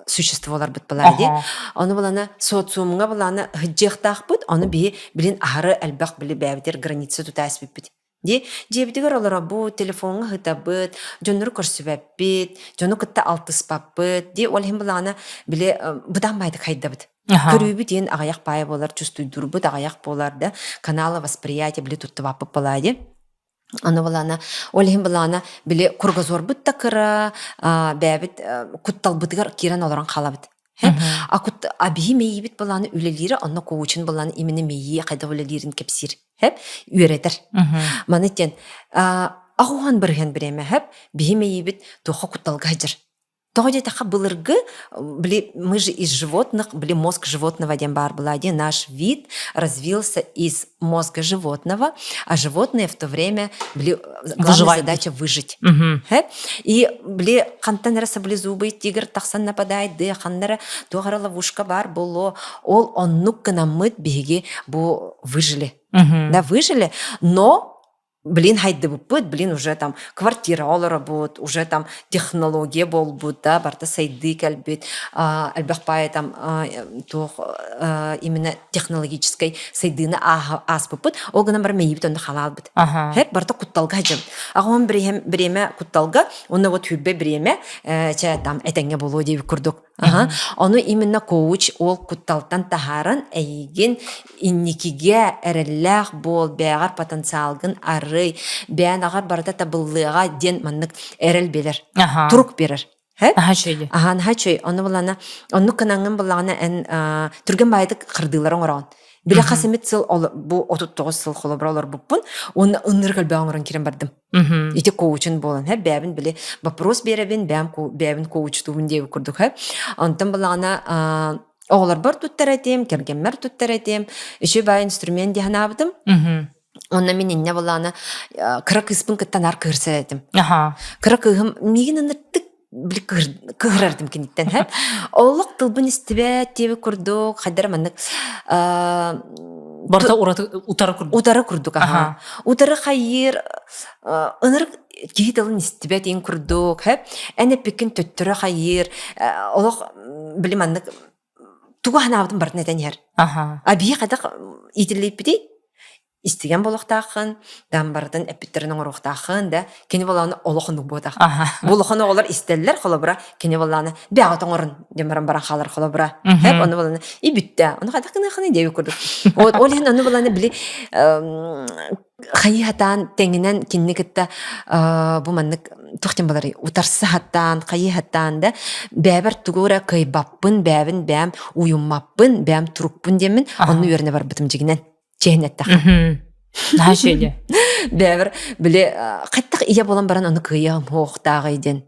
существоларбыт былаа дии. Ону булана социумҥа булана сылдьыахтаахпыт, ону биһи билин аһары элбэх били бэйэбитигэр граница тута эспиппит. Дии дьиэбитигэр олоробут, телефоҥҥа сытабыт, дьоннору көрсүбэппит, дьону кытта алтыспаппыт. Дии ол иһин булаҕына били быдан баайдык хайдабыт. Көрүүбүт диэн аҕыйах паайа буолар, чувствуйдуурбут аҕыйах буолар да, канала восприятия били туттубаппыт балаа дии. Аны былаана, ол иһин былаана били кругозорбут да кыра, бэйэбит кутталбытыгар киирэн олорон хаалабыт. А кут а биһи мэйиибит былааны үлэлиирэ, онно коучун былааны именно мэйии хайдах үлэлиирин кэпсиир. Хэп үөрэтэр. Маны диэн аҕуһан бырыһан бириэмэ хэп биһи мэйиибит туохха кутталга сылдьар. Тоҕо диэтэххэ былыргы, били, мы же из животных, били мозг животного диэн баар была, где наш вид развился из мозга животного, а животные в то время, били, главная задача выжить. И били хантан эрэ саблезубый тигр тахсан нападает, да ханна эрэ туох эрэ ловушка баар буолуо, ол оннук гынаммыт биһиги бу выжили. Да, выжили, но блин хайдыбыппыт, блин уже там квартира олоробут, уже там технология буолбут, да, барыта сайдыы кэлбит, элбэх баайы там туох именно технологическай сайдыыны ааспыппыт, ол гынан баран мэйиибит онно халаалбыт. Хэп барыта кутталга сылдьабыт. Аҕам бириэмэ кутталга, онно вот хүрбэ бириэмэ, чэ там этэҥҥэ буолуо диэбит курдук Аха. Ону именно коуч ол кутталтан таһааран эйигин инникигэ эрэллээх буол, бэйэҕэр потенциалгын арый, бэйэн аҕар барыта табыллыаҕа диэн маннык эрэл биэрэр, Аха. турук биэрэр. Һэ? Наһаа үчүгэй. Аха, наһаа үчүгэй. Ону булана, оннук гынаҥҥын буллаҕына эн түргэн баайдык хардыылары оҥороҕун. Били хас эмит сыл бу 39 сыл холобура олорбуппун, уонна ынырык элбэҕи оҥорон киирэн бардым. Ити коучин буолан, һэ, бэйэбин били вопрос биэрэбин, бэйэм бэйэбин коучтуубун диэбит курдук, һэ. Онтон былаҕына оҕолорбор туттар этим, кэргэммэр туттар этим, үчүгэй баай инструмент дии санаабытым. Онно мин иннэ былаана кыра кыыспын кытта наар кыырсар этим. Кыра кыыһым миигин ыныртык били кыһырардым киниттэн һэ. Олох тылбын истибэт диэбит курдук, хайдара маннык Барыта утары курдук. Утары курдук, аха. Утары хайыыр, ынырык киһи тылын истибэт иин курдук, һэ. Эн эппиккин төттөрү хайыыр, олох били маннык тугу санаабытын барытын этэн иһэр. Аха. А биһи хайдах иитиллибиппитий? Истигэн буолуохтааххын, там барытын эппиттэрин оҥоруохтааххын да, кини буолааны олох оннук буотах. Бу улахан оҕолор истэллэр, холобура, кини буолааны бэҕэ тоҥорун диэн баран баран хаалар холобура. Хэп, ону буолааны и бүттэ. Ону хайдах гыныаххыный диэбит курдук. Вот ол иһин ону буолааны били хайыы хатаан тэҥинэн кинини кытта бу маннык туох диэн баларый утарса хаттаан хайыы хаттаан да бэйэбэр тугу эрэ кыайбаппын бэйэбин бэйэм уйуммаппын бэйэм турукпун диэммин онну үөрэнэ барбытым дьигинэн чиһин эттэххэ Наһаа үчүгэй бэйэбэр били хайдах ийэ буолан баран ону кыайыам суохтааҕый диэн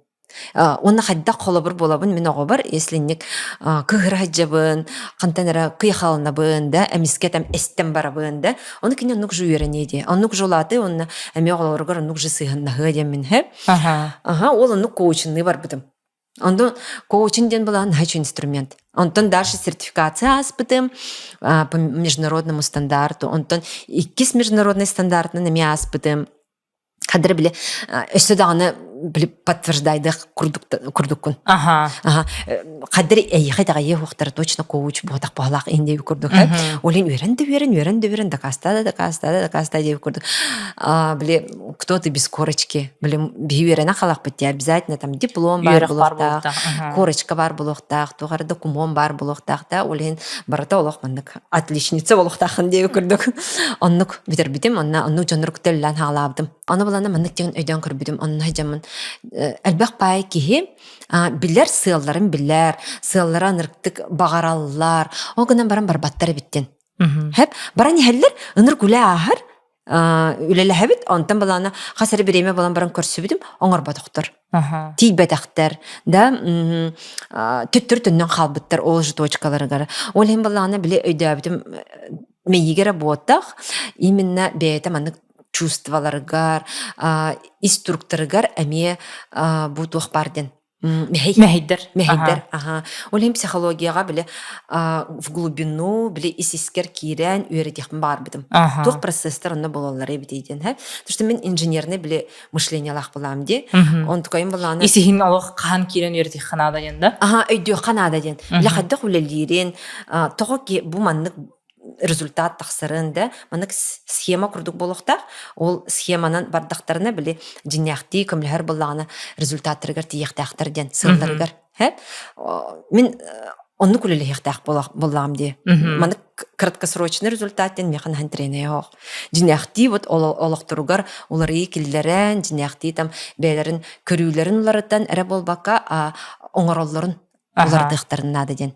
Уонна хайдах холобур буолабын мин оҕобор, если инник кыыһыра сылдьабын, хантан эрэ кыйахаланабын да, эмискэ там эстэн барабын да, ону кини оннук же үөрэниэ дии. Оннук же улаатыы уонна эмиэ оҕолоругар оннук же сыһыаннаһыа диэммин һэ. Аха, ол оннук коучинныы барбытым. Онтон коучинг диэн была наһаа инструмент. Онтон дальше сертификация ааспытым по международному стандарту. Онтон иккис международный стандартынан эмиэ ааспытым. Хадыр били өссө даҕаны били подтверждайдах курдуккун. Аха. Аха. Хадыр эйиэхэ итэҕэйиэ уохтара точно коуч буотах буолаах ин диэбит курдук. Ол иһин үөрэн да үөрэн, үөрэн да үөрэн, дакаастаа да дакаастаа да дакаастаа диэбит курдук. Били кто ты без корочки? Били биһи үөрэнэ халахпыт дии обязательно там диплом баар буолуохтаах, корочка баар буолуохтаах, туох эрэ документ баар буолуохтаах да, ол иһин барыта олох маннык отличница буолуохтааххын диэбит курдук. Оннук бүтэрбитим, онно оннук дьоннору кытта үлэлээн хаалаабытым. Ону булана маннык диэн өйдөөн көрбүтүм. Онно дьаммын элбэх паай киһи билэр сыалларын билэр, сыаллара ынырыктык баҕараллар. Ол гынан баран барбаттар эбиттин. Хэп баран иһэллэр, ынырык үлэ ааһар. Үлэлэһэбит, онтон балаана хас эрэ бириэмэ буолан баран көрсүбүтүм, оҥорботохтор. Тиийбэтэхтэр, да төттөрү төннөн хаалбыттар ол же точкаларыгар. Ол иһин балаана били өйдөөбүтүм мэйиигэ эрэ буотах, именно бэйэтэ маннык чувстволарыгар, ис туруктарыгар эмиэ бу туох баар диэн мэһэй Мэһэйдэр. Мэһэйдэр, аха. Ол иһин психологияҕа били в глубину, били ис-искэр киирэн үөрэтиэхпин баҕарбытым. Туох процесстар онно буолаллар эбитий диэн, һэ. Потому что мин инженерный били мышлениелаах булаам дии. Онтукайым булааны Ис-иһин олох хаһан киирэн үөрэтиэххэ наада диэн да? Аха, өйдүөххэ наада диэн. Били хайдах үлэлиирин, тоҕо бу маннык результат тахсарын да маннык схема курдук буолуохтаах. Ол схеманан бардахтарына били дьиҥнээхтии көмөлөһөр буоллаҕына результаттарыгар тиийиэхтээхтэр диэн сыалларыгар. Мин оннук үлэлэһиэхтээх буоллаҕым дии. Маннык краткосрочный результат диэн миэхэ наһаа интэриэһинэй оһох. Дьиҥнээхтии вот олохторугар уларыйыы киллэрэн, дьиҥнээхтии там бэйэлэрин көрүүлэрин уларытан эрэ буолбакка, оҥороллорун уларытыахтарын наада диэн.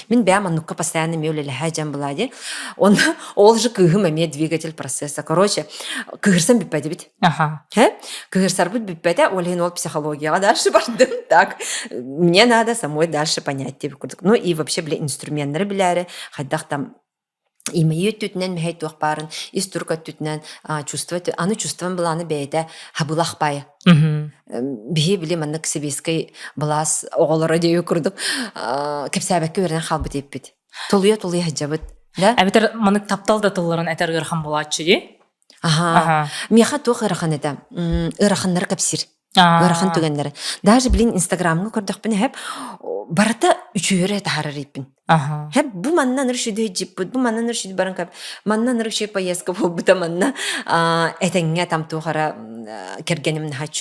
Мин бэйэм оннукка постоянно эмиэ үлэлэһэ дьэн была дии. Он ол же кыыһым эмиэ двигатель процесса. Короче, кыыһырсан бүппэтибит. Кыыһырсарбыт бүппэтэ, ол иһин ол психологияҕа дальше бардым. Так, мне надо самой дальше понять диэбит курдук. Ну и вообще, бile инструменнары билээри, хайдах там имэйи өттүтүнэн мэһэй туох баарын ис турук өттүтүнэн чувство аны чувством былааны бэйэтэ хабылах баайа биһи били маннык сэбиэскэй былаас оҕолоро диэби курдук кэпсээбэккэ үөрэнэн хаалбыт эппит тулуйа тулуйа сылдьабыт да эбэтэр маннык таптал да тылларын этэр ыарахан буолааччы дии аха миэхэ туох ыарахан этэ ыараханнары кэпсиир ыарахан түгэннэри. Даже, блин, Инстаграмҥа көрдөхпүнэ хэп барыта үчүгөрө таһаарар иппин. Хэп бу манна ныршиды жиппут, бу манна ныршиды баран кап, манна нырши поездка буолбута манна этэҥҥэ там туохара кэргэним наһаа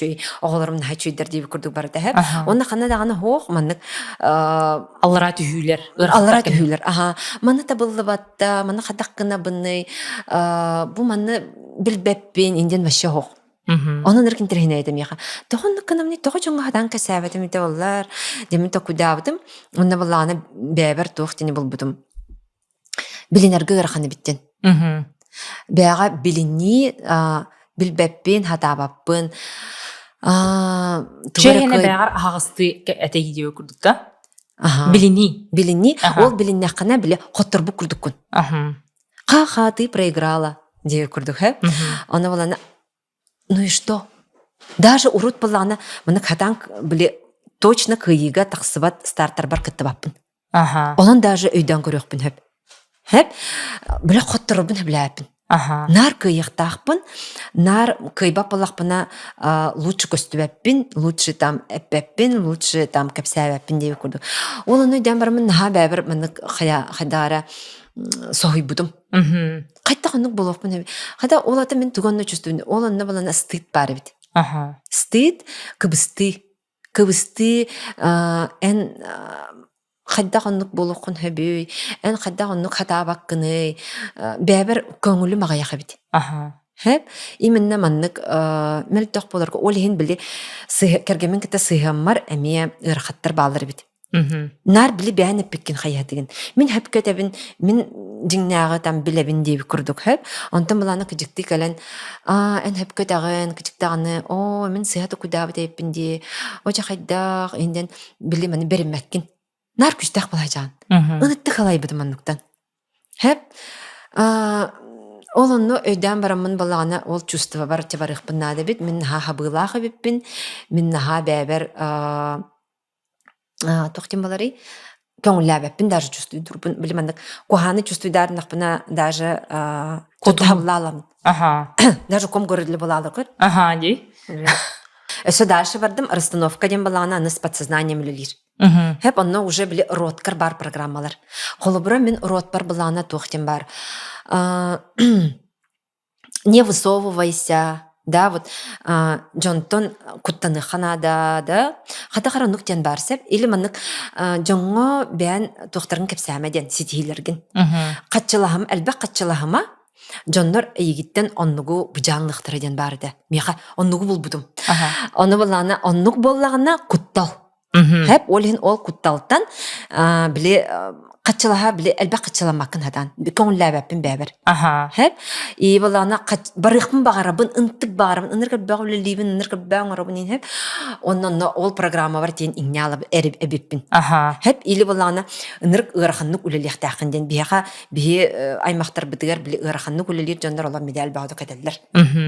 оҕолорум наһаа үчүйдэр диэбит курдук барыта хэп. Онно ханна даҕаны хоох маннык аллараа түһүүлэр аллараа түһүүлэр аха манна табыллыбатта манна хадах гынабыный бу манна билбэппин инден вообще хоох Онон ырк интэриэһинэй миэхэ. Тоҕо оннук гынамный, тоҕо дьоҥҥо хатаан кэсээбэтим ити боллар. Дэмин токуйдаабытым. Онно былааны бэйэбэр туох дини булбутум. Билинэргэ ыарахан эбиттин. Бэйэҕэ билинии билбэппин, хатаабаппын. Чэһинэ бэйэҕэр аһаҕастыы этэй диэбит курдук да? Билинии. Билинии. Ол билиннэххинэ били хотторбут курдуккун. Ха-ха, ты проиграла диир курдук һэ. Ону булана ну и что? Даже урут буллаҕына маны хатаан били точно кыайыыга тахсыбат стартербар кыттыбаппын. Онон даже өйдөөн көрүөхпүн хөп. Хөп бile хотторорбун хөблээппин. Наар кыайыахтаахпын, наар кыайбат буоллахпына лучше көстүбэппин, лучше там эппэппин, лучше там кэпсээбэппин диэбит курдук. Ол ону өйдөөн бараммын наһаа бэйэбэр маннык хайа хайдаара соһуйбутум. Хайдах оннук буолуохпун эбит. Хата ол ата мин тугу онно чувствую. Ол онно балана стыд баар эбит. Стыд, кыбыстыы. Кыбыстыы эн хайдах оннук буолуоххун сөбүй, эн хайдах оннук хатаабаккыный, бэйэбэр көҥүлүм аҕыйах эбит. Хэп именно маннык мөлтөх буоларга ол иһин били кэргэммин кытта сыһыаммар эмиэ ыарахаттар бааллар эбит. Наар били бэйэн эппиккин хайыһатыгын. Мин хөпкө этэбин, мин дьиҥнээҕи там билэбин диэбит курдук хөп. Онтон былаана кыдьыктыы кэлэн, аа эн хөпкө этэҕин, кыдьыктаҕыны, оо мин сыһа тукуйдаабыт эбиппин дии, оча хайдах, инден били маны бэриммэккин. Наар күстээх балайдьаан. Ыныттык халайбытым манныктан. Хэп ол онно өйдөөн бараммын балаҕана ол чувствобар барыахпын наада эбит. Мин наһаа хабыылаах эбиппин. Мин наһаа бэйэбэр туох диэн буоларый көҥүллээбэппин даже чувствуйдурбун били маннык куһааны чувствуйдаарынахпына даже кутабылааламын даже ком көрүллү булаалыкыр аха дии Өссө дальше бардым расстановка диэн балаҕана аны с подсознанием үлэлиир. Хэп онно уже били роткар бар программалар. Холобура мин ротпар былаана туох диэн бар. Не высовывайся, да, вот дьонтон куттаныхха наада, да. Хата харанук диэн бар сеп. Или маннык дьоҥҥо бэйэн туохтарын кэпсээмэ диэн ситиһиилэргин. Хаччылаһым, элбэх хаччылаһыма, Дьоннор эйигиттэн оннугу быдьаанныахтара диэн баар этэ. Миэхэ оннугу булбутум. Ону буоллаҕына оннук буоллаҕына куттал. Хэп ол иһин ол кутталтан били Хаччылаһа били элбэх хаччыламмаккын хатаан көҥүллээбэппин бэбэр. Аха. Хэп. И балаана барыахпын баҕарабын, ынтык баҕарабын, ыныр көрбөх үлэлиибин, ыныр көрбөх оҥоробун иин хэп. Онно ол программабар тиэн иҥнэалаб эбиппин. Аха. Хэп или балаана ынырык ыараханнык үлэлиэхтээххин диэн биһиэхэ биһи аймахтарбытыгар били ыараханнык үлэлиир дьоннор олор медаль баҕа кэтэллэр.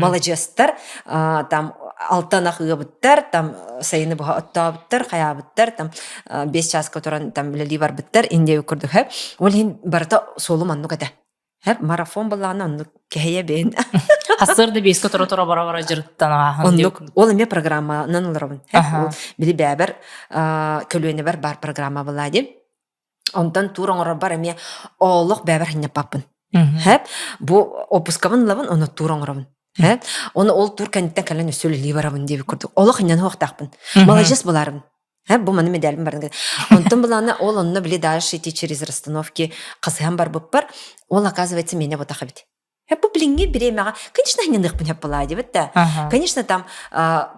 Маладьыастар там алтан ах ыабыттар, там сайыны быһа оттообуттар, хайаабыттар, там 5 чааска туран там үлэлии барбыттар, индия курдук хэп. Ол иһин барыта суолум оннук этэ. Хэп марафон былаана оннук кэһэйэ бэйин. Хасыр да биэскэ тура-тура бара-бара дьарыктан ааһан Оннук. Ол эмиэ программанан олоробун. Хэп ол били бэбэр көлүөнэбэр бар программа была дим. Онтон тур оҥорорбор эмиэ олох бэбэр ханньаппаппын. Хэп бу опускабын ылабын, ону тур оҥоробун. Хэп оны ол тур кэнниттэн кэлэн өссө үлэлии барабын диэбит курдук. Олох инньэн уохтаахпын. Маладьыас булаарбын. Хэп бу маны медалым барын. Онтон булаана ол онно били дальше идти через расстановки хасыһан барбыппар, ол оказывается меня вот эбит. Бу билиҥҥи бириэмэҕэ, конечно, анньыныахпын сөп буолаа диэбит да. Конечно, там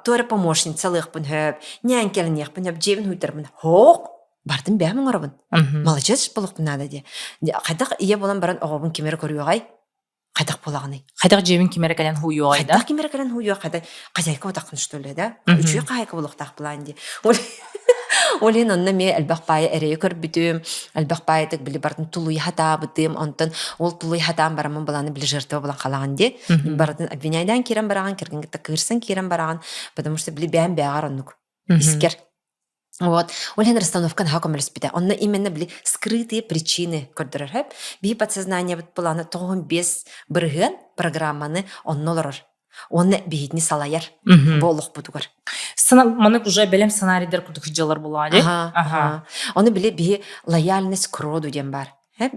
туора помощницалыахпын сөп, ньээҥкэлэниэхпин сөп, дьиэбин хуйтарбын. Хоок, бардым бэйэм оҥоробун. Маладьыас буолуохпун наада диэ. Хайдах ийэ буолан баран оҕобун ким эрэ көрүөҕэй? Хайдах буолаҕыный? Хайдах дьиэбин ким эрэ кэлэн хууйуоҕай да? Хайдах ким эрэ кэлэн хууйуох, хайдах хозяйка утаххын что ли, да? Үчүгэй хаһайка буолуохтаах былаан дии. Ол иһин онно эмиэ элбэх баайы эрэйи көрбүтүм, элбэх баайытык били барытын тулуйа сатаабытым, онтон ол тулуйа сатаан бараммын былааны били жертва булан халаҕын дии. Барытын обвиняйдаан киирэн бараҕын, кэргэн кытта кыырсан киирэн бараҕын, потому что били бэйэм бэйэҕэр оннук искер. Вот. Ол иһин расстановка наһаа көмөлөспүтэ. Онно именно били скрытые причины көрдөрөр. Хэп. Биһи подсознаниебыт планы 95% программаны онно олорор. Уонна биһитини салайар бу олохпутугар. Маннык уже бэлэм сценарийдар курдук дьалар буолаа дии. Аха. Ону били биһи лояльность к роду диэн бар.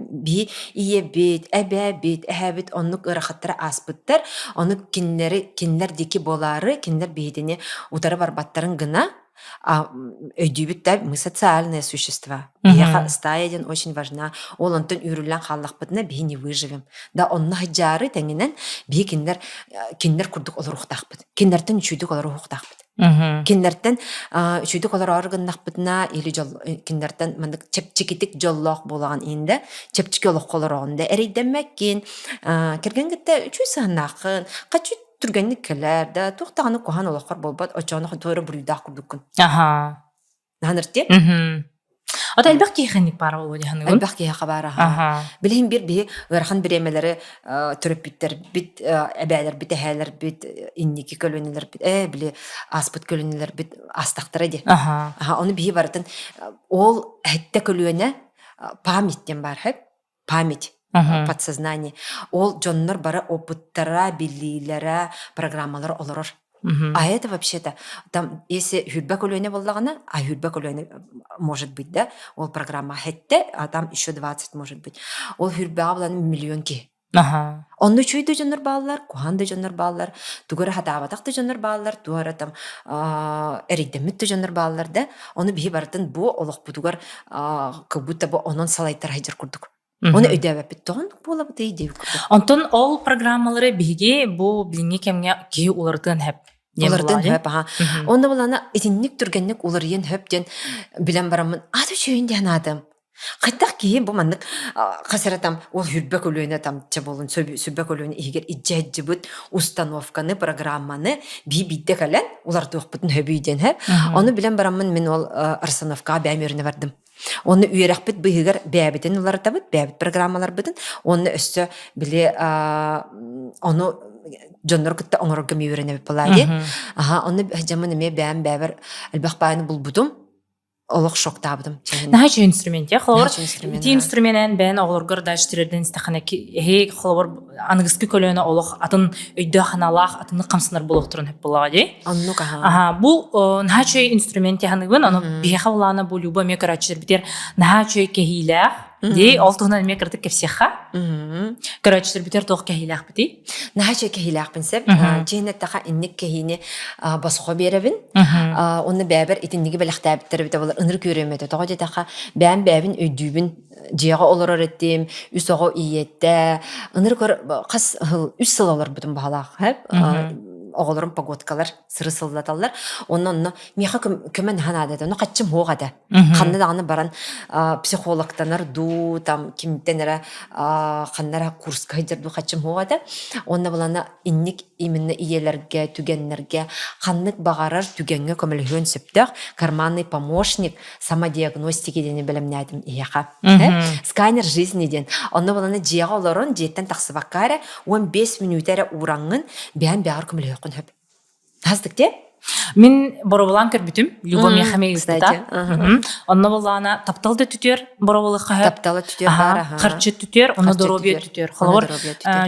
Би ийэбит, эбээбит, эһээбит оннук ыарахаттары ааспыттар. Ону кинилэри кинилэр диэки буолаары, кинилэр биһитини утары барбаттарын гына өйдүүбүт да мы социальные существа. Биһиэхэ стая диэн очень важна. Ол онтон үүрүллэн хааллахпытына биһи не выживем. Да онно сылдьаары тэҥинэн биһи кинилэр кинилэр курдук олоруохтаахпыт. Кинилэртэн үчүгдүк олоруохтаахпыт. Кинилэртэн үчүгдүк олороору гыннахпытына или дьол кинилэртэн маннык чэпчэкитик дьоллоох буолаҕын иһин да чэпчэки олоххо олороҕун да эрэйдэммэккин кэргэн кытта үчүгэй сыһыаннааххын хаччы түргэнник кэлэр да туох даҕаны куһаҕан олоххор буолбат оччоҕуна туора буруйдаах курдуккун. Аха. Наһаныртиэ? Ата элбэх киһи баар буолуо дии Элбэх киһиэхэ баар аха. Билигин бир биһи ыарахан бириэмэлэри төрөппүттэрбит, эбээлэрбит, эһээлэрбит, инники көлүөнэлэрбит, ээ били ааспыт көлүөнэлэрбит аастахтара дии. Аха. Ону биһи барытын ол эһэттэ көлүөнэ память диэн баар хэп память подсознание. Ол дьоннор бары опыттара, билиилэрэ, программалара олорор. А это вообще-то, там, если хүрбэ көлүөнэ буоллаҕына, а хүрбэ көлүөнэ может быть, да, ол программа хэттэ, а там еще 20 может быть. Ол хүрбэҕэ булан миллион киһи. Аха. Онно үчүгэй да дьоннор бааллар, куһаҕан да дьоннор бааллар, тугу эрэ хатаабатах да дьоннор бааллар, тугу эрэ там эрэйдэммит да дьоннор бааллар да, ону биһи барытын бу олохпутугар как будто бы онон салайтар сылдьар курдук. Оны өйдөөбөппүт тоҕон буолабытый диэбит курдук. Онтон ол программалары биһиги бу билиҥҥи кэмҥэ киһи уларытыан сөп. Уларытыан сөп, аха. Онно булана итинник түргэнник уларыйан сөп диэн билэн бараммын, аты үчүгэйин диэн аатым. Хайдах киһи бу маннык хас эрэ там ол хүрбэ көлүөнэ там чэ буолун сүрбэ көлүөнэ иһигэр илдьэ установканы, программаны бии биирдэ кэлэн улартыахпытын сөбүй диэн һэ. Ону билэн бараммын мин ол расстановкаҕа бэйэм үөрэнэ бардым. Онно үөрэхпит быыһыгар бэйэбитин уларытабыт, бэйэбит программаларбытын, уонна өссө били ону дьоннору кытта оҥорорго эмиэ үөрэнэбит буолаа дии. Аха, онно дьаммын эмиэ бэйэм бэйэбэр элбэх баайны булбутум. Олох шоктаабытым. Наһаа үчүгэй инструмент я холобур ити инструменэн бэйэн оҕолоргор да үчүгэй истэххинэ эһи холобур аныгыскы көлүөнэ олох атын өйдөөх санаалаах атыннык хамсанар буолуохтарын сөп буоллаҕа дии. Оннук аха. Аха бу наһаа үчүгэй инструмент ханыгын ону биһиэхэ улаана бу Люба эмиэ көрөөччүлэрбитигэр наһаа үчүгэй кэһиилээх дии ол туһунан эмиэ кыратык кэпсиэххэ. Көрөөччүлэрбитигэр туох кэһиилээхпитий? Наһаа үчүгэй кэһиилээхпин сөп. Дьиэн эттэхэ инник кэһиини босхо биэрэбин. Онно бэйэбэр итинниги бэлэхтээбиттэр эбитэ буолар ынырык үөрүөм этэ. Тоҕо диэтэххэ, бэйэм бэйэбин өйдүүбүн. Дьиэҕэ олорор этим, үс оҕо ийэтэ. Ынырык хас сыл, үс сыл олорбутум баһалаах. Оҕолорум погодкалар сыры сыллаталлар. Онно онно миэхэ көмө наһаа наада этэ. Ону хаччым суох этэ. Ханна даҕаны баран психологтанар дуу, там кимтэн эрэ ханна эрэ курска сылдьар дуу хаччым суох этэ. Уонна булана инник именно ийэлэргэ, түгэннэргэ ханнык баҕарар түгэҥҥэ көмөлөһүөн сөптөөх карманный помощник самодиагностики диэни бэлэмнээтим иһиэхэ. Сканер жизни диэн. Онно булана дьиэҕэ олорон, дьиэттэн тахсыбакка эрэ 15 мүнүүтэ эрэ уураҥҥын бэйэн бэҕэр көмөлөһүөххүн сөп. Хастык дии? Мин боробулаан көрбүтүм. Люба миэхэ ыыппыта. Онно буоллаҕына таптал да түтүөр боробулахха Таптала түтүөр баар аха. Харчы түтүөр, онно доруобуйа түтүөр. Холобур,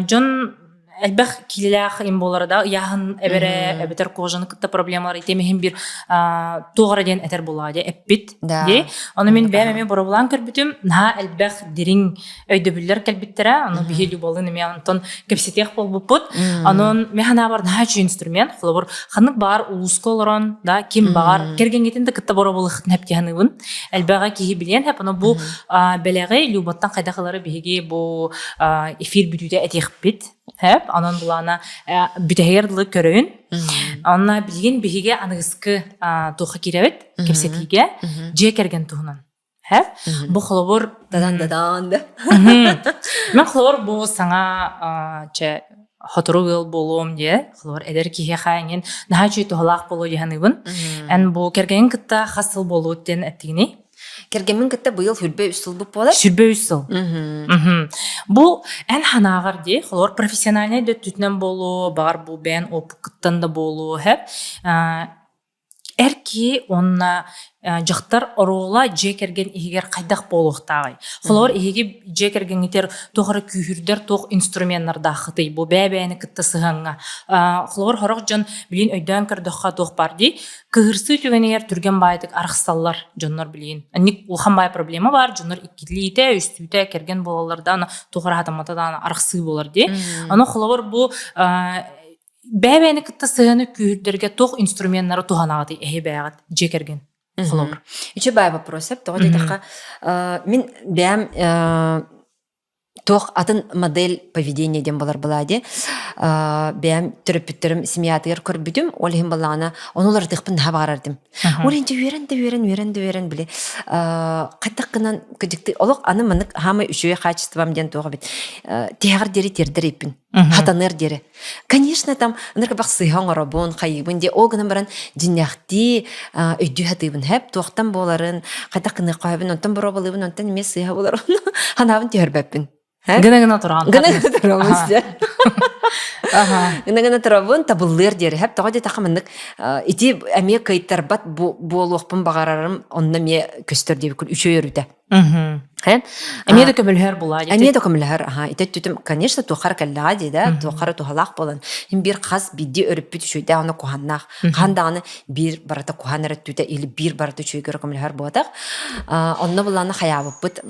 дьон элбэх киилэлээх им буолара да ыйааһын эбэрэ эбэтэр кожаны кытта проблемалар итим иһин бир туох эрэ диэн этэр буоллаҕа дии эппит дии ону мин бэйэм эмиэ боробулаан көрбүтүм наһаа элбэх дириҥ өйдөбүллэр кэлбиттэрэ ону биһи Любалын эмиэ онтон кэпсэтиэх буолбуппут онон мин санаабар наһаа үчүгэй инструмент холобур ханнык баар улууска олорон да ким баҕар кэргэҥҥитин да кытта боробулахытын хэптиһаныыбын элбэҕи киһи билиэн хэп ону бу бэлэҕи Любаттан хайдах ылары биһиги бу эфир бүтүүтэ этиэхпит хэп онон булаана бүтэһигэр дылы көрөйүн онно билигин биһиги аныгыскы туохха киирэбит кэпсэтиигэ дьиэ кэргэн туһунан хэп бу холобур дадан дадан да мен холобур бу саҥа чэ хотору ыал буолуом диэ холобур эдэр киһиэхэ эҥин наһаа үчүгэй туһалаах буолуо дии саныыбын эн бу кэргэниҥ кытта хас сыл буолуут диэн эттигиний Кэргэммин кытта быйыл 23 сылбыт буолар. 23 сыл. Бу эн санааҕар дии, холобур профессиональнай да өттүтүнэн буолуо, баҕар бу бэйэн опыккыттан да буолуо, һэп. Эр киһи уонна дьахтар оруола дьиэ кэргэн иһигэр хайдах буолуохтааҕый? Холобур, эһиги дьиэ кэргэҥҥитигэр туох эрэ күүһүрдэр туох инструменнардааххытый бу бэйэ-бэйэни кытта сыһыаҥҥа? Холобур, сорох дьон билигин өйдөөн көрдөххө туох баар дии, Кыһырсыы түгэнигэр түргэн баайдык арахсаллар дьоннор билигин. Анник улахан баай проблема баар, дьоннор иккилиитэ, үстүүтэ кэргэн буолаллар да, аны туох эрэ хатаммата даҕаны арахсыы буолар дии. Аны холобур бу бэйэ-бэйэни кытта сыһыаны күүһүрдэргэ туох инструменнары туһанаҕытый эһи бэйэҕит дьиэ кэргэн холобур? Үчүгэй баай вопрос тоҕо диэтэххэ мин бэйэм туох атын модель поведения диэн буолар была дии бэйэм төрөппүттэрим семьятыгар көрбүтүм ол иһин баллаҕына ону уларытыахпын наһаа баҕарар этим ол иһин үөрэн да үөрэн үөрэн да үөрэн били хайдах гынан кыдьыкты олох аны маннык хаамай үчүгэй качеством диэн туох эбит тиһэҕэр диэри тиэрдэр эппин хатаныар диэри конечно там ынырык бах сыыһа оҥоробун хайыыбын диэ ол гынан баран дьиннээхтии өйдүү сатыыбын хэп туохтан буоларын хайдах гыныахха сөбүн онтон боруобалыыбын онтон эмиэ сыыһа буолар ханаабын түһэрбэппин гына гына тураҕын гына гына турабын гына гына турабын табыллыар диэри хэп тоҕо диэтэххэ маннык ити эмиэ кыайтарбат буолуохпун баҕарарым онно эмиэ көстөр диэбиккин үчүгэй өрүтэ Эмиэ да көмөлөһөр буолаа Эмиэ да көмөлөһөр, аха. Ити өттүтүм, конечно, туоххара кэллэҕэ дии да, туоххара туһалаах буолан. Ин биир хас биирдии өрүппүт үчүгэйдээх уонна куһааннаах. Хаһан даҕаны биир барыта куһаан эрэ өттүтэ или биир барыта үчүгэйгэ көмөлөһөр буолбатах. Онно былаана хайаабыппыт.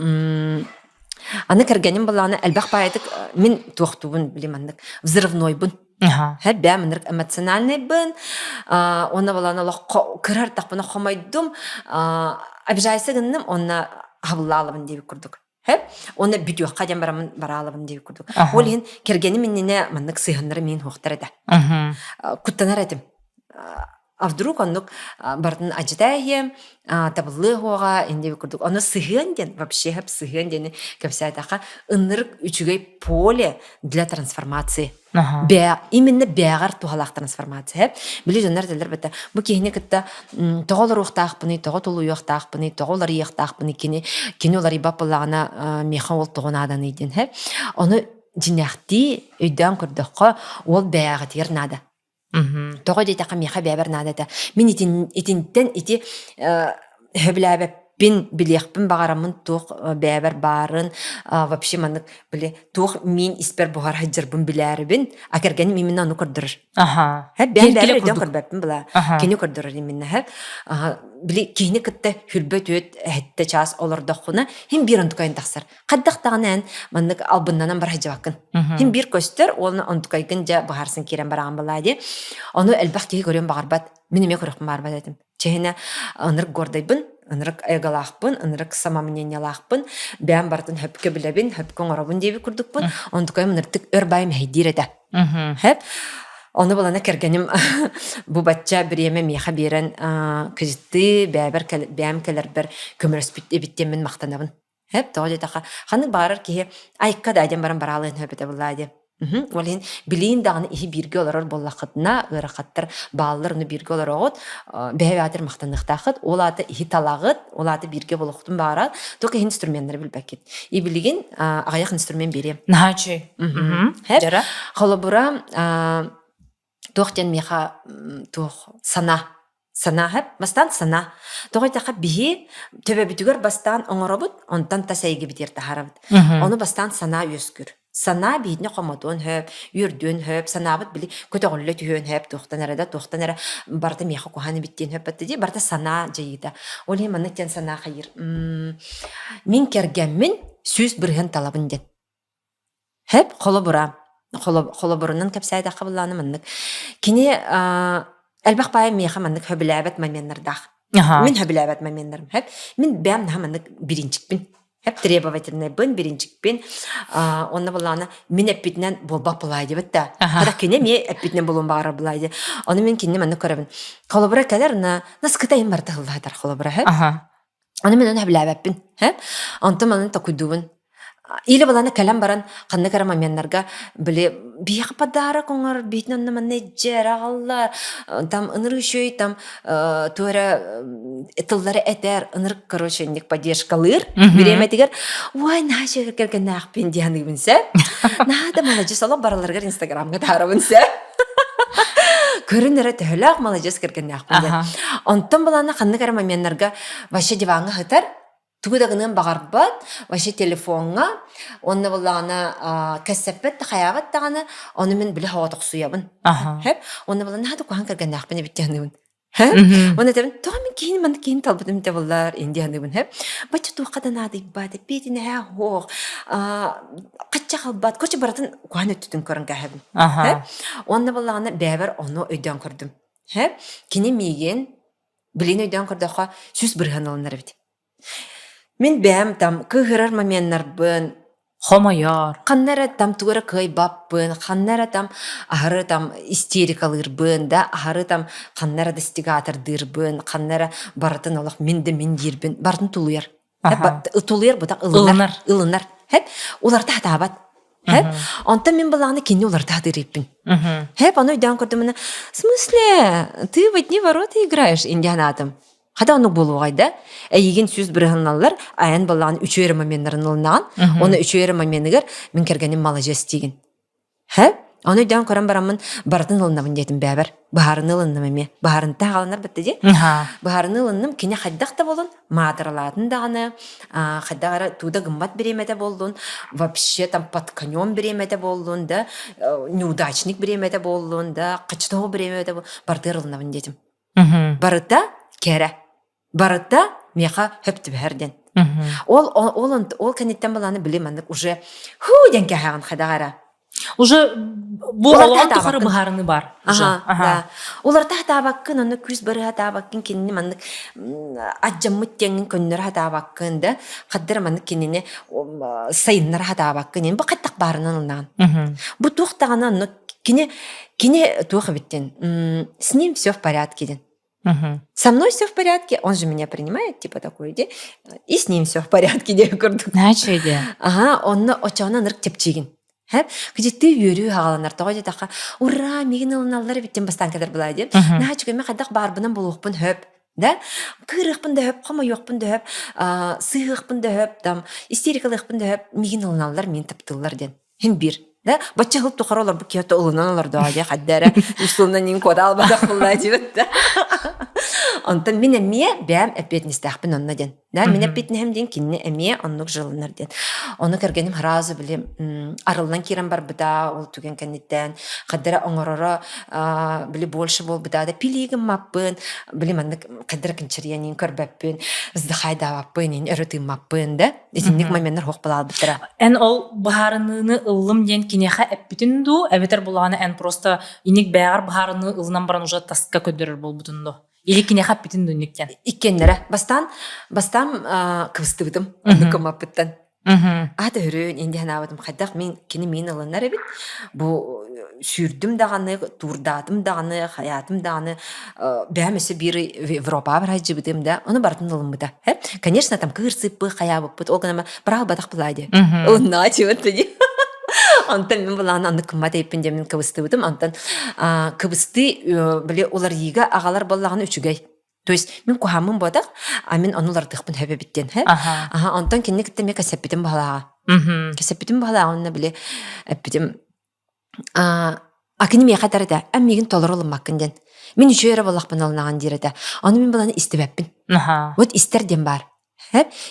Аны кэргэним былаана элбэх баайытык мин туохтуубун били маннык взрывнойбун. Бэм ынырык эмоциональныйбын, уонна балан олох кырар тахпына хомойдум, обижайся гынным, онно хабыллаалабын диэбит курдук. Уонна бүтүөххэ диэн барамын бараалабын диэбит курдук. Ол иһин кэргэним иннинэ маннык сыһыаннары миин хуохтар этэ. Куттанар этим. А вдруг оннук барытын адьыта иһиэм, табыллыа уоҕа инде курдук. Ону сыһыан диэн, вообще хэп сыһыан диэни кэпсээтэххэ, ынырык үчүгэй поле для трансформации. Бээ, именно бээҕэр туһалаах трансформация. Били дьоннор этэллэр бэтэ, бу киһини кытта тоҕо олоруохтаахпыный, тоҕо тулуйуохтаахпыный, тоҕо уларыйыахтаахпыный, кини кини уларыйбат буоллаҕына миэхэ ол тоҕо нааданый диэн. Ону дьиҥнээхтии өйдөөн көрдөххө, уол бэйэҕитигэр наада. Тоҕо диэтэххэ миэхэ бэйэбэр наада этэ. Мин итин, итинтэн ити сөбүлээбэппин, билиэхпин баҕараммын туох бэйэбэр баарын, вообще маннык били туох миин испэр буһар сылдьарбын билээрибин, а кэргэним именно ону көрдөрөр. Аха. Һэ, бэйэм бэйэбэр өйдөөн көрбөппүн была. Кини көрдөрөр именно һэ. Били киһини кытта хүрбэ түөт эһэттэ чаас олордоххуна, хин биир онтукайын тахсар. Хайдах даҕаны эн маннык албыннанан бара сылдьыбаккын. Хин биир көстөр, уонна онтукайгын дьэ быһаарсан киирэн бараҕын балаа дии. Ону элбэх киһи көрүөн баҕарбат. Мин эмиэ көрүөхпүн баҕарбат этим. Чэһинэ ынырык гордайбын, ынырык эголаахпын, ынырык самомнениелаахпын, бэйэм барытын хөпкө билэбин, хөпкө оҥоробун диэбит курдукпун. Онтукайым ынырыктык өр баай мэһэйдиир этэ. Хэп. Ону булана кэргэним бу бачча бириэмэ миэхэ биэрэн кыжыттыы бэйэбэр бэйэм кэлэрбэр көмөлөспүт эбит диэммин махтанабын. Хэп тоҕо диэтэххэ ханнык баҕарар киһи айыкка да диэн баран бараалыан сөп этэ буллаа диэн. Ол иһин билиин даҕаны иһи бииргэ олорор буоллаххытына ыарахаттар бааллар ону бииргэ олороҕут бэйэ-бэйэҕитигэр махтаныахтааххыт ол аата иһи талаҕыт ол аата бииргэ болоххутун баҕарар только иһин инструменнары билбэккит и билигин аҕыйах инструмент биэриэм Наһаа үчүгэй. Хэп холобура туох диэн миэхэ туох санаа Санаа хэп, бастаан санаа. Тоҕо диэтэххэ биһи төбөбүтүгэр бастаан оҥоробут, онтон тас эйгэбитигэр таһаарабыт. Ону бастаан санаа үөскүүр. Санаа биһитини хомотуон сөп, үөрдүөн сөп, санаабыт били көтөҕүллэ түһүөн сөп, туохтан эрэ да, туохтан эрэ барыта миэхэ куһаҕан эбит диэн сөп дии, барыта санаа дьайыыта. Ол иһин маннык диэн санаа хайыыр. Мин кэргэммин 100% талабын диэн. Хэп холобура холобурунан кэпсээтэххэ былаана маннык. Кини элбэх баайа миэхэ маннык хөбүлээбэт моменнардаах. Мин хөбүлээбэт моменнарым хэп. Мин бэйэм наһаа маннык биринчикпин. Хэп требовательнайбын, биринчикпин. Онно былаана мин эппитинэн буолбат былаай диэбит да. Хата кини эмиэ эппитинэн буолуон баҕарар былаай диэ. Ону мин кинини маннык көрөбүн. Холобура кэлэр на наскыта им барыта ыллаатар холобура хэп. Аны мин ону сөбүлээбэппин. Э? Онтон манан токуйдуубун. Или баланы кэлэн баран ханнык эрэ моменнарга били биһиэхэ подарок оҥор биһитин онно манна дьэр аҕаллар там ынырык үчүгэй там туох эрэ тыллары этэр ынырык короче инник поддержкалыыр бириэмэтигэр ой наһаа үчүгэй кэргэннээхпин дии саныыбын сэ наһаа да маладьыс олох бараларыгар инстаграмҥа таарабын сэ Көрүн эрэ төһөлөөх маладьыас кэргэннээхпин диэн. Онтон былаана ханнык эрэ моменнарга вообще диваҥҥа сытар, тугу да гыныан баҕарбат, вообще телефоҥҥа, уонна былаана кэссэппэт да хайаабат даҕаны, ону мин били соҕотохсуйабын. Хэп? Уонна былаана наһаа да куһаҕан кэргэннээхпин эбит дии саныыбын. Уонна этэбин, тоҕо мин киһини маннык киһини талбытым дэ буоллар, инди саныыбын, хэп. Бачча туохха да наадыйбат, эппиэтинэһэ суох, хачча халбат, короче, барытын куһаҕан өттүтүн көрөн кээһэбин. Уонна буоллаҕына бэйэбэр ону өйдөөн көрдүм. Хэп. Кини миигин, билин өйдөөн көрдөххө, 100% ылынар эбит. Мин бэйэм там кыыһырар моменнарбын, Хомойор. Ханна эрэ там тугу эрэ кыайбаппын, ханна эрэ там аһары там истерикалыырбын, да, аһары там ханна эрэ достигатордыырбын, ханна эрэ барытын олох мин да мин диирбин, барытын тулуйар. Тулуйар бутах ылынар. Ылынар. Хэп, уларта хатаабат. Хэп, онтон мин былааны кинини уларта хатыыр Хэп, ону өйдөөн көрдүм, в смысле, ты в одни ворота играешь, индианаатым. Хата оннук буолуоҕай да, эйигин сүүс бырыһыналлар, айан баллаҕын үчүгэй эрэ моменнарын ылынаҕын, уонна үчүгэй эрэ моменыгар мин кэргэним маладьыас диигин. Һэ? Ону өйдөөн көрөн бараммын барытын ылынабын диэтим бэйэбэр. Быһаарыны ылынным эмиэ. Быһаарынта хааланар бытта дии. Быһаарыны ылынным, кини хайдах да буолун, маатыралаатын даҕаны, хайдах эрэ тууда гыммат бириэмэтэ буоллун, вообще там под конем бириэмэтэ буоллун да, неудачник бириэмэтэ буоллун да, хаччытоҕу бириэмэтэ барытыгар ылынабын диэтим. Барыта кэрэ. Барыта миэхэ хөп түбэһэр диэн. Ол ол ол кэнниттэн балааны били маннык уже хуу диэн кэһэҕин хайдах эрэ. Уже бу олоҕун тухары быһаарыныы бар. Ага, да. Уларта хатаабаккын, онно күүс барыһа хатаабаккын, кинини маннык адьаммыт диэҥҥин көннөрө хатаабаккын да, хаддара маннык кинини сайыннара хатаабаккын, бу хайдах баарынан ылнаҕын. Бу туох даҕаны онно Кини кини туох эбиттин с ним все в порядке диэн. Со мной все в порядке, он же меня принимает, типа такой, де, и с ним все в порядке диэн курдук. Наче де. Ага, онно очоона ынырык чэпчиигин. Хэп, кыжыттыы үөрүү хаҕаланар тоҕо диэтэххэ, ура, миигин ылыналлар эбиттин бастаан кэлэр былаа диэн. Наһаа үчүгэй хайдах баарбынан буолуохпун хөп. Да? Кыырыахпын да хөп, хомойуохпун да хөп, сыһыахпын да хөп, там, истерикалыахпын да хөп, миигин ылыналлар, миигин таптыыллар диэн. Хин биир. Да? Бачча хыл тухары олорбут киһи ылынан олордоҕо дии хадда эрэ үс сылынан иин куота албатах буллаа диэбит да. Онтон мин эмиэ бэйэм эппиэтинэстээхпин онно диэн. Да, мин эппиэтинэһим диэн кинини эмиэ оннук жылынар диэн. Ону кэргэним сразу били арыллан киирэн барбыта, ол түгэн кэнниттэн хаддара оҥороро били больше буолбута да пили гыммаппын, били маннык хаддара кынчарыйан иин көрбөппүн, вздыхайдаабаппын, иин өрө тыыммаппын да. Итинник моменнар хуох балаалбыттара. Эн ол быһаарыныыны ыллым диэн киниэхэ эппитин дуу, эбэтэр булаҕына эн просто иник бэйэҕэр быһаарыныы ылынан баран уже таска көрдөрөр буолбутун дуу? Или киниэхэ эппитин дуу инник диэн? Иккиэннэрэ. Бастаан, бастаан кыбыстыбытым. Оннук гыммаппыттан. Аата өрөөн инди санаабытым хайдах мин кини миин ылынар эбит. Бу Сүүрдүм даҕаны, туурдаатым даҕаны, хайаатым даҕаны, бэйэм өссө биир Европаҕа бараһдьыбытым да, ону барытын ылыммыта. Конечно, там кыырсыппы, хайаабыппыт, ол гынан быраалбатах была дии. Онна чего-то дии. Онтон мин былаан анны кыммат эйпин диэн мин кыбыстыбытым. Онтон кыбыстыы били уларыйыыга аҕалар буоллаҕына үчүгэй. То есть мин куһааммын буотах, а мин ону улардыахпын сөп эбит диэн. Аха, онтон кинини кытта эмиэ кэсэппитим баһалааҕа. Кэсэппитим баһалааҕа онно били эппитим а кини миэхэ этэр этэ, эн миигин толору ылыммаккын диэн. Мин үчүгэй эрэ буоллахпына ылынаҕын диир этэ. Ону мин баланы истибэппин. Вот истэр диэн баар.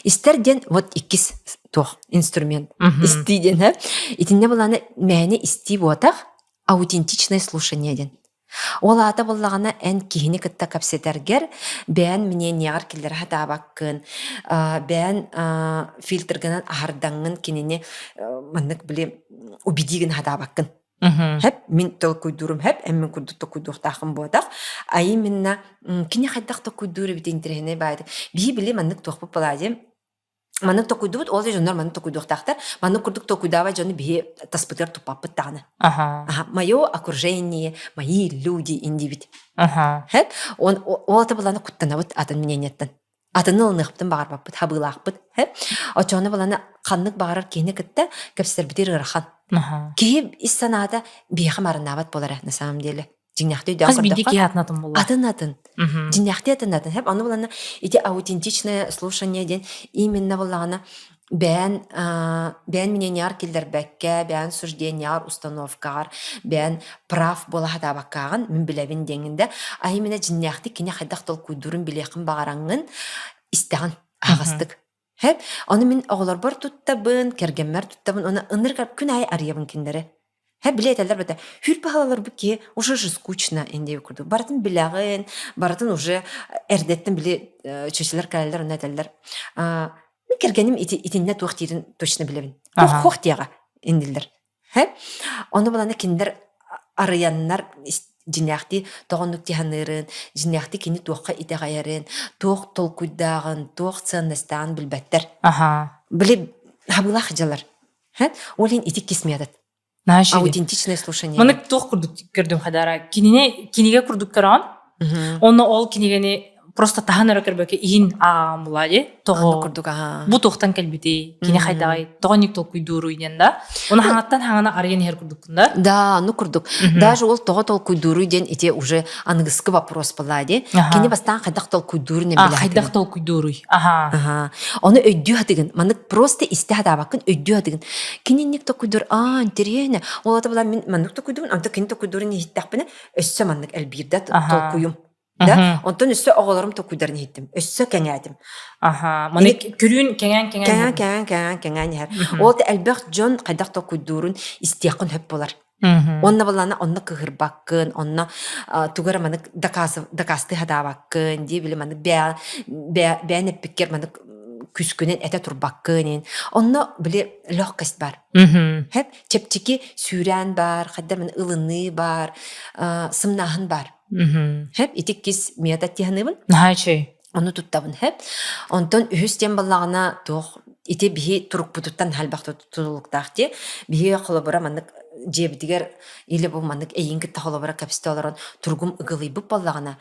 Истэр диэн вот иккис туох инструмент. Истии диэн. Итиннэ баланы мээнэ истии буотах, аутентичное слушание диэн. Ол аата буоллаҕына эн киһини кытта кэпсэтэргэр бэйэн мнениеҕар киллэрэ сатаабаккын, бэйэн фильтргынан аһардаҥҥын кинини маннык били убедигин сатаабаккын. Хэп мин толкуйдуурум хэп эн мин курдук толкуйдуохтааххын буотах. А именно кини хайдах толкуйдуур эбит интэриэһинэй баайда. Биһи били маннык туохпут балаадьы Маннык толкуйдубут, ол дьоннор маннык толкуйдуохтаахтар. Маннык курдук толкуйдаабат дьону биһи таспытыгар туппаппыт даҕаны. Аха. Аха, мое окружение, мои люди индибит. Аха. Хэп, он ол ата буланы куттанабыт атын мнениеттан. Атыны ылыныахпытын баҕарбаппыт, хабыылаахпыт. Хэп. Очону буланы ханнык баҕарар киһини кытта кэпсэтэрбитир ыарахан. Аха. Киһи ис санаата биһиэхэ марыннаабат буолара на самом деле. Дьиҥнээхтии өйдөөн Хас биирдии көрдөххө, киһи атын атын буолла. атын атын. Дьиҥнээхтии атын атын. Хэп ону булана ити аутентичное слушание диэн именно буоллаҕына бэйэн бэйэн мнениеҕар киллэрбэккэ, бэйэн суждениеҕар, установкаҕар, бэйэн прав буола сатаабаккааҕын мин билэбин диэҥҥин да, а именно дьиҥнээхтик кини хайдах толкуйдуурун билиэххин баҕараҥҥын истэҕин аһаҕастык. Хэп, ону мин оҕолорбор туттабын, кэргэммэр туттабын, уонна ынырык күн аайы арыйабын кинилэри. Һэ, били этэллэр бата, хүр баһылаларбыт киһи уже же скучно диэбит курдук. Барытын билэҕин, барытын уже эрдэттэн били чөчөлөр кэлэллэр онно этэллэр. Мин кэргэним ити итиннэ туох диирин точно билэбин. Туох хуох диэҕэ инниллэр. Һэ? Ону булана кинилэр арыйаннар дьиҥнээхтии тоҕоннук тиһаныырын, дьиҥнээхтии кини туохха итэҕэйэрин, туох толкуйдааҕын, туох сыаннастааҕын билбэттэр. Аха. Били хабыылаах дьалар. Ол иһин ити кисметат. Наһаа үчүгэй. Аутентичное слушание. Маны туох курдук көрдүм хадара. Кинини кинигэ курдук көрөҕүн. Онно ол кинигэни просто таһан эрэ көрбөккө иһин ааҕан була дии. Тоҕо курдук аха. Бу туохтан кэлбитий? Кини хайдаҕай? Тоҕо ник толкуйдууруй диэн да. Оны хаҥаттан хаҥана арыйан иһэр курдуккун да. Да, ну курдук. Даже ол тоҕо толкуйдууруй диэн ити уже аныгыскы вопрос была дии. Кини бастаан хайдах толкуйдуурун А, хайдах толкуйдууруй? Аха. Аха. Ону өйдүү хатыгын. Маннык просто истэ хатаабаккын өйдүү хатыгын. Кини инник толкуйдуур, аа, интересно. Ол ата була мин маннык толкуйдуубун, онто кини толкуйдуурун иһиттэхпинэ, өссө маннык элбиир да толкуйум. Да? Онтон өссө оҕолорум толкуйдарын иһиттим. Өссө кэҥээтим. Аха. Маны көрүүн кэҥээн кэҥээн кэҥээн кэҥээн кэҥээн кэҥээн иһэр. Ол элбэх дьон хайдах толкуйдуурун истиэххин сөп буолар. Онно балана онно кыһырбаккын, онно тугу эрэ маннык дакаастыы сатаабаккын, дии били маннык бэйэн эппиккэр маннык күскүнэн этэ турбаккын. Онно били легкость бар. Хэп чэпчэки сүүрээн бар, хайда мин ылыныы бар, сымнааһын бар. Хэп ити кис метод тиһаныбын. Наһаа үчүгэй. Ону туттабын хэп. Онтон үһүс диэн баллаҕына туох ити биһи турукпутуттан элбэх тутулуктаах дии. Биһи холобура маннык дьиэбитигэр или бу маннык эйиин кытта холобура кэпсэтэ олорон туругум ыгылыйбыт буоллаҕына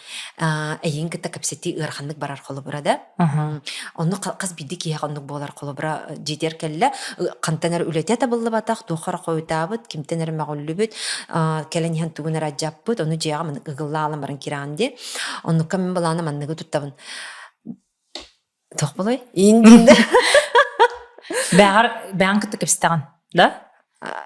эйиин кытта кэпсэтии ыараханнык барар холобура да. Онно хас биирдии киһиэхэ оннук буолар холобура дьиэтигэр кэллэ хантан эрэ үлэтэ табыллыбатах туох эрэ хойутаабыт кимтэн эрэ мөҕүллүбүт кэлэн иһэн тугун эрэ адьаппыт ону дьиэҕэ маннык ыгыллаалан баран кирэҕин дии. Оннукка мин былаана манныгы туттабын. Туох болой? Иин Бэҕэр бэҕэн кытта кэпсэтэҕин, да?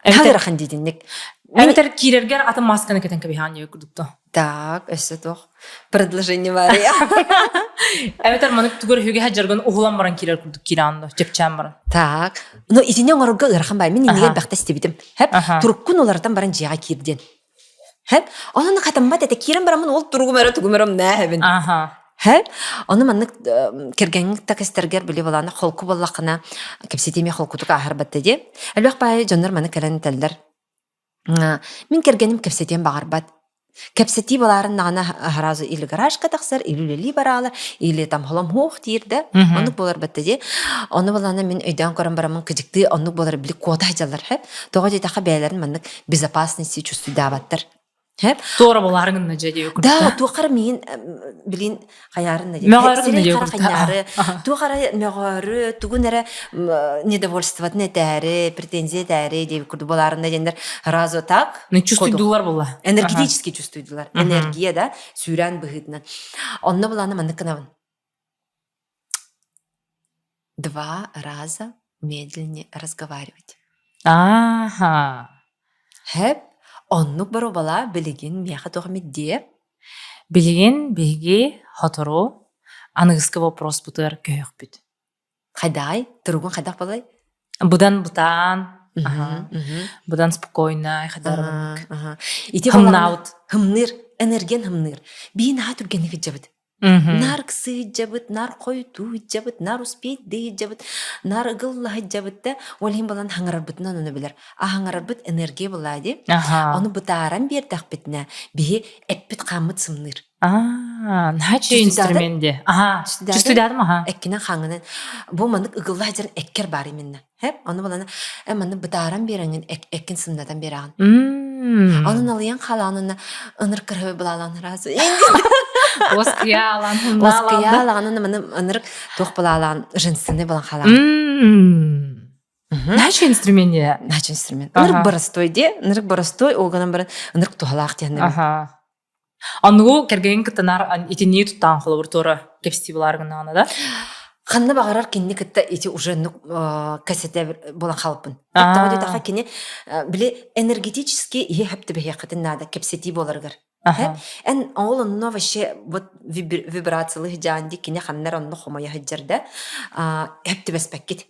Эбэтэр диитинник. Эбэтэр киирэргэр атын масканы кэтэн кэбиһэҕин диye курдук то. Так, өссө туох предложение бар я. Эбэтэр маннык тугар үһүгэ хаджаргын уһулан баран киирэр курдук киирэҕин до, чэпчээн баран. Так, но итини оҥорорго ыарахан бай. Мин иннигэр бэхтэ истибитим. Хэп, туруккун уларытан баран дьиэҕэ киир диэн. Хэп, онон хатаммат этэ киирэн бараммын ол туругум эрэ тугум эрэ умнаа Аха. Хэп, ону маннык кэргэҥҥин такестэргэр били балаана холку буоллаххына кэпсэтиими холкутук ааһарбатта дии. Элбэх баайы дьоннор маны кэлэн этэллэр. Мин кэргэним кэпсэтиэн баҕарбат. Кэпсэтии балаарын наҕана сразу или гаражка тахсар, или үлэлии бараалар, или там холомһуох диир да, оннук буолар батта дии. Ону балаана мин өйдөөн көрөн бараммын кыдьыктыы оннук буолар били куота сылдьаллар хэп. Тоҕо диэтэххэ бэйэлэрин маннык безопасности чувствуйдаабаттар. Хэп. Туора булаарын гынна дьэ диэ Да, туохара миин билин хайаарын дии. Мөҕөөрү гынна Сирэй диэ хара хайаары, туох эрэ мөҕөөрү, тугун эрэ недовольствотын этээри, претензия этээри диэбит курдук буолаарынна диэннэр сразу так Ну, чувствуйдулар була. Энергетически чувствуйдулар. Энергия да, сүүрээн быһыытынан. Онно булааны маннык гынабын. Два раза медленнее разговаривать. Ааха. Хэп, оннук боруобалаа билигин миэхэ туох эмит диэ. Билигин биһиги сотору аныгыскы вопроспутугар көһүөхпүт. Хайдаҕай? Туругун хайдах балай? Быдан бытаан, быдан спокойно, хайдах Ити Хымнаабыт. Хымныыр, энергиян хымныыр. Биһи наһаа түргэнник ыдьабыт. Наар ыксыыдьабыт, наар хойутууйдьабыт, наар успейдыйдьабыт, наар ыгыллаһыдьабыт да, ол иһин балан хаҥарарбытынан ону билэр. А хаҥарарбыт энергия булаа дии. Ону бытааран биэрдэхпитинэ, биһи эппит хааммыт сымныыр. Аа, наһаа үчүгэй инструмент дии. Аха, чувствуйдаатым аха. Эккинэн хаҥынан бу маннык ыгылла сылдьар эккэр баар именно. Хэп, ону балана э маннык бытааран биэрэҥин эккин сымнатан биэрэҕин. Ону налыйан халаанына ыныр кырһы былаалаан ыраас. Оскыйаалаан Оскыйаалаан маны ынырык туох былаалаан женственный балан халаан. Наша инструмент дии. Наша инструмент. Ынырык боростой дии. Ынырык боростой, ол гынан баран ынырык туһалаах диэн. Аха. Аныгы кэргэнин кытта наар итиннии туттаан холобур туора кэпсии булаар гыннаҕына да? Ханна баҕарар кинини кытта ити уже кэсэтэ буолан хаалбын. Тоҕо диэтэххэ кини били энергетически иһи хэптибэһиэххитин наада кэпсэтии буоларыгар. Эн ол онно вообще вот вибрациялы сыдьаан ди кини ханнар онно хомойо сылдьар да хэптибэспэккит.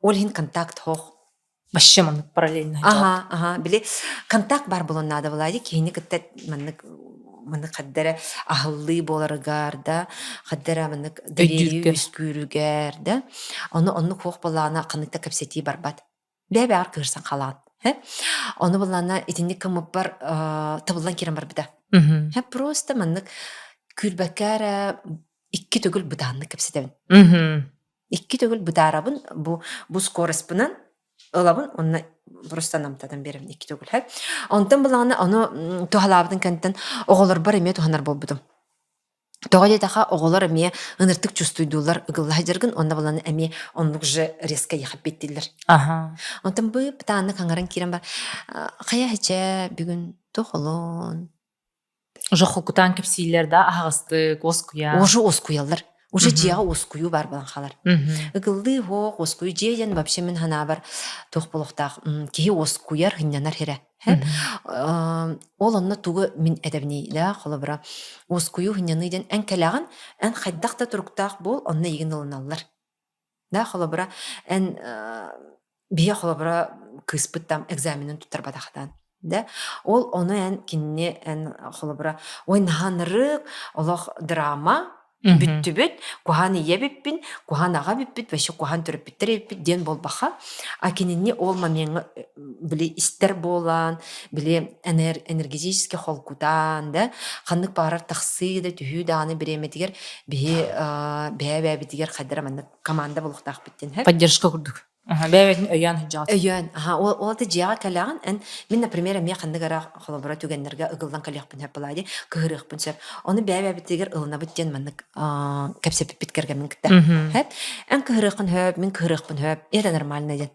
Ол иһин контакт хоох. Вообще маннык параллельно Аха, аха, били контакт бар буолуон наада буолаа киһини кытта маннык маннык хаддара аһыллыы буоларыгар да хаддара маннык доверие үөскүүрүгэр да ону оннук хуох буоллаҕына ханнык да кэпсэтии барбат бэйэ-бэйэҕэр кыырсан халаан ону буоллаҕына итинник кыммыппар табыллан киирэн барбыта просто маннык күүрбэккэ эрэ икки төгүл бытааннык кэпсэтэбин Икки төгүл бытаарабын, бу бу скоростьпынан ылабын уонна просто намтатан биэрэбин икки төгүл. Онтон былаҕына ону туһалаабытын кэнниттэн оҕолорбор эмиэ туһанар буолбутум. Тоҕо диэтэхэ оҕолор эмиэ ыныртык чувствуйдууллар ыгыллаһа дьаргын онно баланы эмиэ оннук же резко ехаппиттиллэр. Аха. Онтон быып-бытааннык хаҥаран киирэн бар хайа эчэ бүгүн туох олон Уже холкутаан кэпсииллэр да аһаҕастык, уоскуйа. Уже уоскуйаллар. Уже дьиэҕэ уоскуйуу баар буолан хаалар. Ыгыллыы суох, уоскуйуу дьиэ диэн вообще мин санаабар туох буолуохтаах киһи уоскуйар, сынньанар сирэ. Ол онно тугу мин этэбиний да холобура уоскуйуу, сынньаныы диэн эн кэлэҕин, эн хайдах да туруктаах буол, онно эйигин ылыналлар. Да, холобура, эн биһи холобура кыыспыт там экзаменын туттарбатахтаан да ол ону эн кинини эн холобура ой наһаа ынырык олох драма бүттүбүт куһаан ийэ бүппүн куһаан аҕа бүппүт вообще куһаан төрөппүттэр эбиппит диэн буолбаха а кинини ол момеҥҥа били истэр буолан били энергетически холкутаан да ханнык баҕарар тахсыы да түһүү даҕаны бириэмэтигэр биһи бэйэ-бэйэбитигэр хайдара маннык команда буолуохтаахпыт диэн Поддержка курдук. Бэйэ-бэйэтин өйөөн сылдьаҕыт. Өйөөн. Аха, ол ол да дьиэҕэ кэлэҕин, эн мин, например, эмиэ ханнык эрэ холобура түгэннэргэ ыгыллан кэлиэхпин сөп былаа дии, кыһырыахпын сөп. Ону бэйэ-бэйэбитигэр ылынабыт диэн маннык кэпсэппиппит кэргэммин кытта. Эн кыһырыаххын сөп, мин кыһырыахпын сөп, это нормально диэн.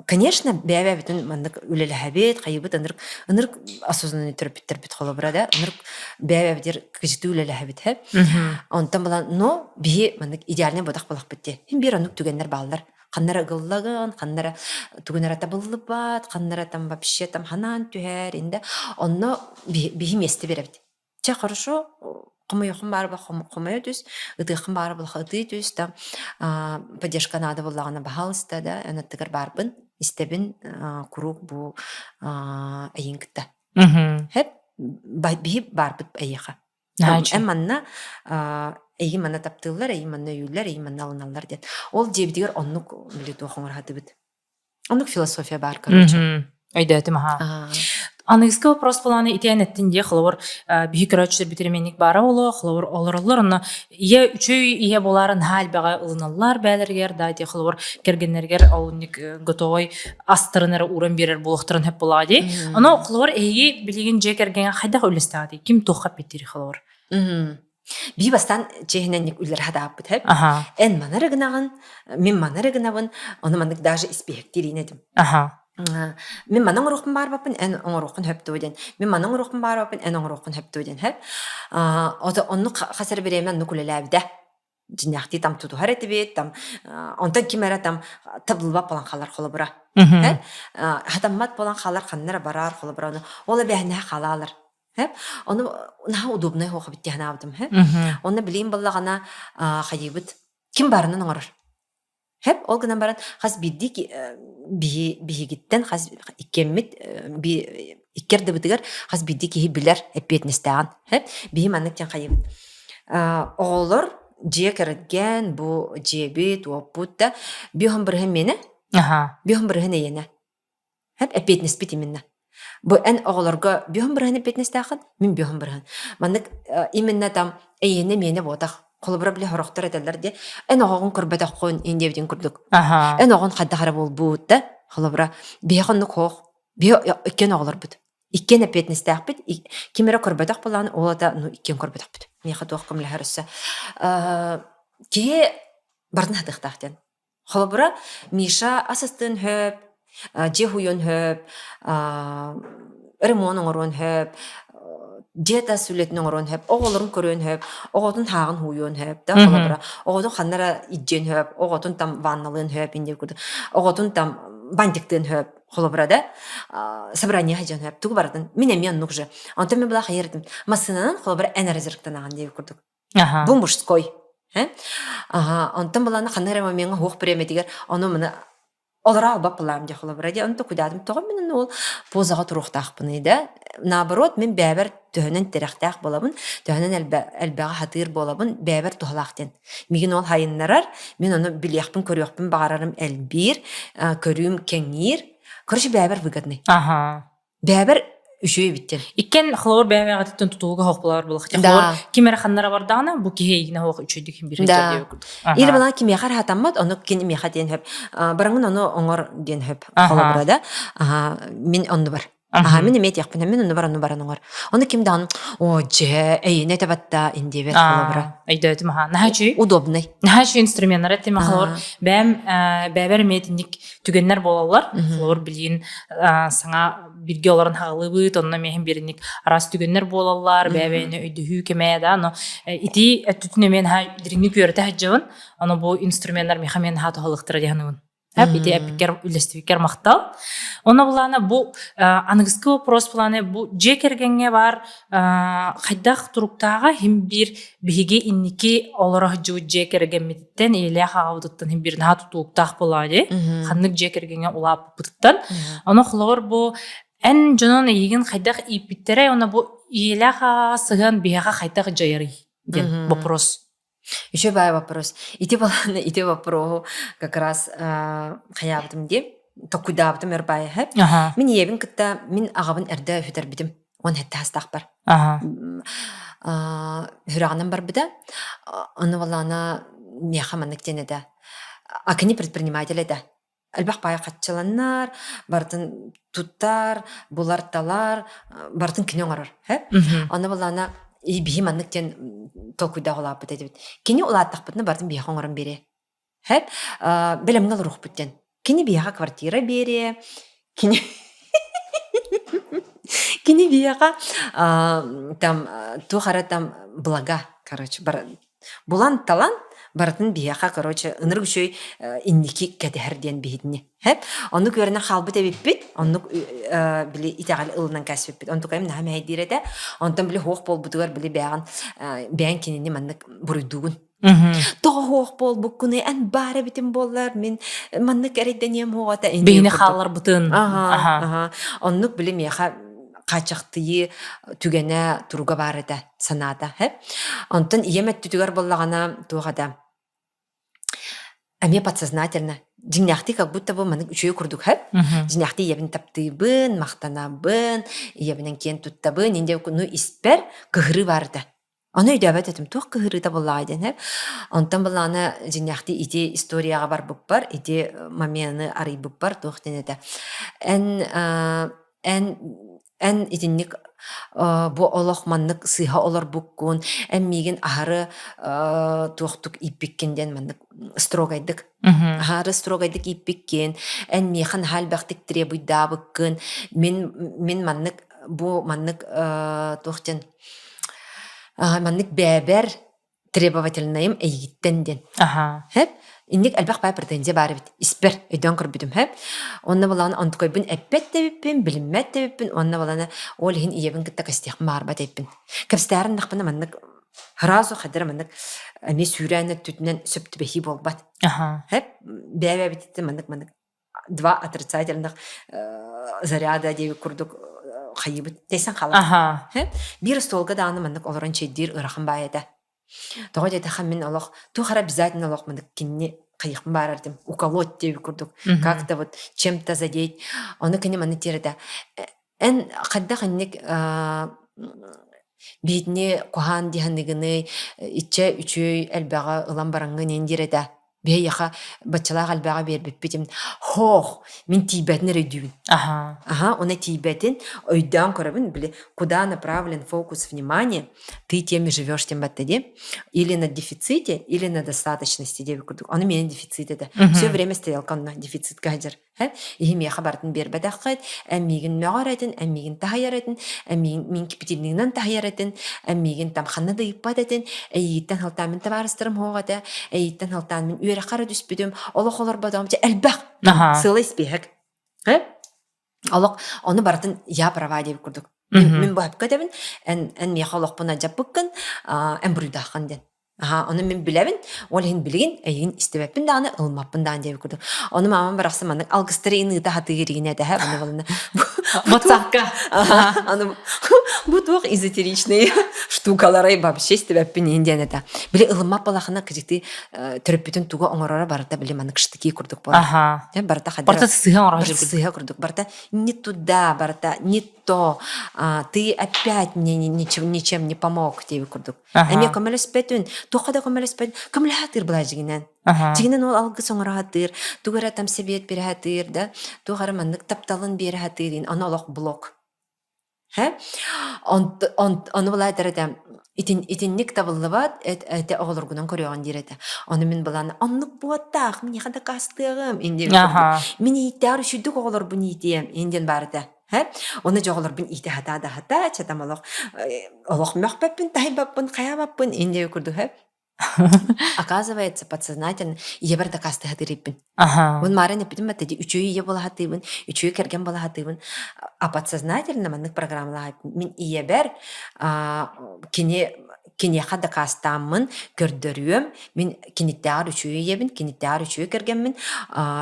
Конечно, бэйэ-бэйэбитин маннык үлэлэһэбит, хайыбыт ынырык ынырык осознанный төрөппүттэрбит холобура да, ынырык бэйэ-бэйэбитигэр кыдьытыы үлэлэһэбит һэ. Онтон булан, но биһи маннык идеальный бодах буолахпыт дии. Хин биир оннук түгэннэр бааллар. Ханна эрэ ыгыллагын, ханна эрэ тугун эрэ табыллыбат, ханна эрэ там вообще там ханаан түһэр, инде. Онно биһи миэстэ биэрэбит. Чэ, хорошо, хомойуоххун баара хомойо түс, ытыаххын баара буоллаха ытыы түс, там поддержка наада буоллаҕына баһаалыста да, эн аттыгар баарбын, истэбин, куруук бу эйиин кытта. Хэп, биһи баарбыт эйиэхэ. Эн манна эйигин манна таптыыллар, эйигин манна өйүүллэр, эйигин манна алыналлар диэн. Ол дьиэбитигэр оннук били туох оҥоро сатыыбыт. Оннук философия баар, короче. Өйдөөтүм аха. Аныгыскы вопрос буолааны итиэн эттин дии холобур биһи көрөөччүлэр бүтүрүмэнник баара буолуо холобур олороллор онно ийэ үчүгэй ийэ буолаарын наһаа элбэҕи ылыналлар бээлэригэр да дии холобур кэргэннэригэр олунньук готовой астарын эрэ ууран биэрэр буолуохтарын сөп буолаҕа дии ону холобур эһиги билигин дьиэ кэргэҥҥэ хайдах үллэстэҕитий ким туохха эппиттиир холобур Бии бастаан чиэһинэнник үллэр хатааппыт хэп. Эн маны эрэ гынаҕын, мин маны эрэ гынабын, ону маннык даже испииһэктиир этим. Мин маны оҥоруохпун баарбаппын, эн оҥоруоххун сөп дуо диэн. Мин маны оҥоруохпун баарбаппын, эн оҥоруоххун сөп дуо диэн сөп. Ото оннук хас эрэ бириэмэ оннук үлэлээбитэ. Дьиҥнээхтии там тутуһар этибит, там онтон ким эрэ там табыллыбат буолан хаалар холобура. Хатаммат буолан хаалар ханна эрэ барар холобура ону ол эбээһинэһэ хаалаалар. Ону наһаа удобнай суох эбит дии санаабытым. Онно билиим буоллаҕына хайыыбыт ким баарынан оҥорор. Хэп, ол гынан баран хас биирдии биһигиттэн хас иккиэммит икки ардыбытыгар хас биирдии киһи билэр эппиэтинэстээҕин. Хэп, биһи маннык диэн хайыыбыт. Оҕолор дьиэ кэргэн, бу дьиэбит, уоппут да биоһон бырыһын миэнэ, биоһон бырыһын эйиэнэ. Хэп, эппиэтинэспит именно. Бу эн оҕолорго биоһун бырыһын эппиэтинэстээххин, мин биоһун бырыһын. Маннык именно там эйиэнэ миэнэ буотах. Холобура били хорохтор этэллэр диэ. Эн оҕоҕун көрбөтөххүн ин диэбитин курдук. Эн оҕон хайдах эрэ буолбут да. Холобура биһиэхэ оннук хоох. Биһи иккиэн оҕолорбут. Иккиэн эппиэтинэстээхпит. Ким эрэ көрбөтөх буоллаҕына, ол ата ну иккиэн көрбөтөхпүт. Миэхэ туох көмөлөһөр өссө. Киһи барытын хатыахтаах диэн. Холобура, Миша ас астыан сөп, дьиэ уһуйуон сөп, ремонт оҥоруон сөп, дьиэ тас үлэтин оҥоруон сөп, оҕолорун көрүөн сөп, оҕотун һааҕын һууйуон сөп да холобура, оҕотун ханна эрэ илдьиэн сөп, оҕотун там ванналыан сөп инньэ курдук, оҕотун там бантиктыан сөп холобура да, собрание сылдьыан сөп, тугу барытын. Мин эмиэ оннук же. Онтон мин былаах хайыыр этим. Массыынанан холобура эн эрэ дьарыктанаҕын диэбит курдук. Бу мужской. Аха, онтон былаана ханна эрэ момеҥҥа уһуох бириэмэтигэр ону маны олоро албап былаам дьэ холобура дии онто кудаатым тоҕо мин ол позаҕа туруохтаахпыный да наоборот мин бэйэбэр төһөнөн тирэхтээх буолабын төһөнөн элбэҕи хатыыр буолабын бэйэбэр туһалаах диэн мигин ол хайыннарар мин ону билиэхпин көрүөхпүн баҕарарым элбиир көрүүм кэҥиир короче бэйэбэр выгодный Аха. Бэбэр үчүгэй эбиттэр. Иккен холобур бэйэ-бэйэҕититтэн тутулуга суох буолар буоллахча. Да. Холобур ким эрэ ханнара бардаҕына бу киһи эйигинэ суох үчүгэйдик иһин биир Да. диэбит курдук. Или балаҕан кимиэхэ эрэ хатаммат, ону кини миэхэ диэн сөп. Бараҥын ону оҥор диэн сөп. Холобура да. Мин оннубар. Аха, мин эмиэ этиэхпин, мин оннубар онну баран оҥор. Ону ким даҕаны, о, дьэ, эйиэнэ этэ батта, индиэбэт холобура. Өйдөөтүм аха. Наһаа үчүгэй. Удобный. Наһаа үчүгэй инструменнар этим холобур бэйэм бэйэбэр эмиэ итинник түгэннэр буолаллар. Холобур билигин саҥа биргэ олорон хаҕылыбыт, онно эмиэ бииринник араас түгэннэр буолаллар, бэйэ-бэйэни өйдөһүү кэмэ да, но ити өттүтүн эмиэ наһаа дириҥник үөрэтэ сылдьабын. Ону бу инструменнар миэхэ эмиэ наһаа туһалыахтара дии саныыбын. Ити эппиккэр үллэстибиккэр махтал. Онно былаана бу аныгыскы вопрос былаана бу дьиэ кэргэҥҥэ баар хайдах туруктааҕа хим биир биһиги инники олоро сылдьыбыт дьиэ кэргэммититтэн ийэлээх аҕабытыттан хим биир наһаа тутулуктаах буолаа дии ханнык дьиэ кэргэҥҥэ улааппыппытыттан ону холобур бу эн дьонун эйигин хайдах ииппиттэрэй уонна бу ийэлээх аҕаҕа сыһыан биһиэхэ хайдах дьайарый диэн вопрос Еще бай вопрос. Ити баланы ити вопроһу как раз хайаабытым дии токуйдаабытым өр баайаһы. Мин ийэбин кытта мин аҕабын эрдэ сүтэрбитим. Он хэтте хастаахпар. Сүрэҕинэн барбыта. Ону балаана миэхэ маннык диэн этэ. А кини предприниматель этэ. Элбэх баайа хаччыланнар, барытын туттар, булар-талар, барытын кини оҥорор. Ону балаана биһи маннык диэн толкуйдаах улааппыт этибит. Кини улааттахпытына барытын биһиэхэ оҥорон биэриэ. Хэп, бэлэмҥэ олоруохпут диэн. Кини биһиэхэ квартира биэриэ, кини кини биһиэхэ там туох эрэ там блага, короче, булан-талан барытын биһиэхэ, короче, ынырык үчүгэй инники кэтэһэр диэн биһитини. Хэп, оннук үөрэнэн хаалбыт эбиппит, оннук били итэҕэл ылынан кээспиппит. Онтукайым наһаа мэһэйдиир этэ. Онтон били суох буолбутугар били бэйэҕин бэйэҥ кинини маннык буруйдуугун. Тоҕо суох буолбуккунуй, эн баар эбитим буоллар, мин маннык эрэйдэниэм суоҕа этэ. Биһини хаалларбытын. Аха, Оннук били миэхэ хааччахтыйыы түгэнэ туруга баар этэ санаата. Онтон ийэм өттүтүгэр буоллаҕына туох этэ? Эмиэ подсознательно. Дьиҥнээхтии как будто бы маннык үчүгэй курдук һэп. Дьиҥнээхтии ийэбин таптыыбын, махтанабын, ийэбинэн киэн туттабын, инде ну испэр кыһырыы баар этэ. Ону өйдөөбөт этим, туох кыһырыыта буоллаҕай диэн һэп. Онтон былаана дьиҥнээхтии ити историяҕа барбыппар, ити момены арыйбыппар туох диэн этэ. Эн эн Эн итинник бу олох маннык сыыһа олорбуккун, эн миигин аһары туохтук ииппиккин диэн маннык строгайдык аһары строгайдык ииппиккин, эн миэхэ наһаа элбэхтик требуйдаабыккын, мин мин маннык бу маннык туох диэн маннык бэйэбэр требовательнайым эйигиттэн диэн. Аха. Хэп? Инник элбэх баай претензия баар эбит. Испэр өйдөөн көрбүтүм хэп. Онно балаҕан онтукайбын эппэт да эбиппин, билиммэт да эбиппин, онно балана ол иһин ийэбин кытта кэстиэхпин баҕарбат эбиппин. Кэпсэтээрин дахпына маннык сразу хадара маннык эмиэ сүүрээн өттүтүнэн сөп түбэһии буолбат. Аха. Хэп? Бэйэ-бэйэбититтэн маннык маннык два отрицательных заряда диэбит курдук хайыыбыт тэйсэн хаалар. Аха. Биир остуолга даҕаны маннык олорон чэйдиир ыарахан баай этэ. Тоҕо диэтэххэ мин олох туох эрэ обязательно олох маннык кинини хайыахпын баарар этим уколоть диэбит курдук как-то вот чем-то задеть. Ону кини маннык диир этэ. Эн хайдах инник биһитини куһаан диһаныгыный иччэ үчүөй элбэҕи ылан бараҥҥын ин диир этэ. Биһиэхэ баччалаах элбэҕи биэрбиппит Хоох, мин тиийбэтин эрэ өйдүүбүн. Аха. Аха, уна тиийбэтин өйдөөн көрөбүн, били куда направлен фокус внимания, ты тем и живешь тем батта дии. Или на дефиците, или на достаточности диэбит курдук. Ону миэнэ дефицит этэ. Все время стрелка онно дефицитка сылдьар. Иһи миэхэ барытын биэрбэтэххит, эн миигин мөҕөр этин, эн миигин таһыйар этин, эн миигин мин кипятильнигынан таһыйар этин, эн миигин там ханна да ыйыппат этин, эйиигиттэн сылтаан мин табаарыстарым суох этэ, эйиигиттэн сылтаан мин үөрэххэ эрэ түспүтүм, олох олорботоҕум, чэ элбэх сыалай испиэһэк. Олох ону барытын я права диэбит курдук. Мин бу сөпкө этэбин, эн эн миэхэ олохпун алдьаппыккын, эн буруйдааххын диэн. Аһаа, ону мин билэбин, ол иһин билигин эйигин истибэппин даҕаны, ылыммаппын даҕаны диэбит курдук. Ону маамам барахсан маннык алгыстары иныыта хатыыр игинэ этэһэ, ону балына Ватсапка. Аны бу туох эзотеричный штукалары вообще истибэппин иһин диэн этэ. Били ылыммат балахына кыдьыктыы төрөппүтүн тугу оҥороро барыта били маннык штыки курдук буолар. Аха. Барыта хадара. Барыта сыһа оҥоро Сыһа курдук. Барыта не туда, барыта не то. Ты опять мне ничем не помог диэбит курдук. Эмиэ көмөлөспөтүн, туохха да көмөлөспөт, көмөлөһө былаа дьигинэн. Дьигинэн ол алгыс оҥоро сатыыр, тугу эрэ там сэбиэт биэрэ сатыыр да, туох эрэ маннык тапталын биэрэ сатыыр, ону олох блок. Хэ? Ону былаа этэр этэ, итин, итинник табыллыбат, этэ оҕолоргунан көрүөҕүн диир этэ. Ону мин былаан оннук буоттаах, миниэхэ дакаастыаҕым, ин диэн Мин ииттээҕэр үчүйдүк оҕолорбун иитиэм, ин диэн баар этэ. Һэ? Оны дьоҕолорбун иитэ хатаа да хатаа, чатам олох олох мөхпөппүн, таһыйбаппын, хайаабаппын, ин диэби курдук һэ? Оказывается, подсознательно ийэбэр дакаастаһатыырыппын. Аха. Мун маарын эппитим баттади үчүгэй ийэ буолаһатыыбын, үчүгэй кэргэн буолаһатыыбын. А подсознательно маннык программалаһаппын. Мин ийэбэр кини киниэхэ дакаастааммын көрдөрүөм, мин киниттээҕэр үчүгэй ийэбин, киниттээҕэр үчүгэй кэргэммин,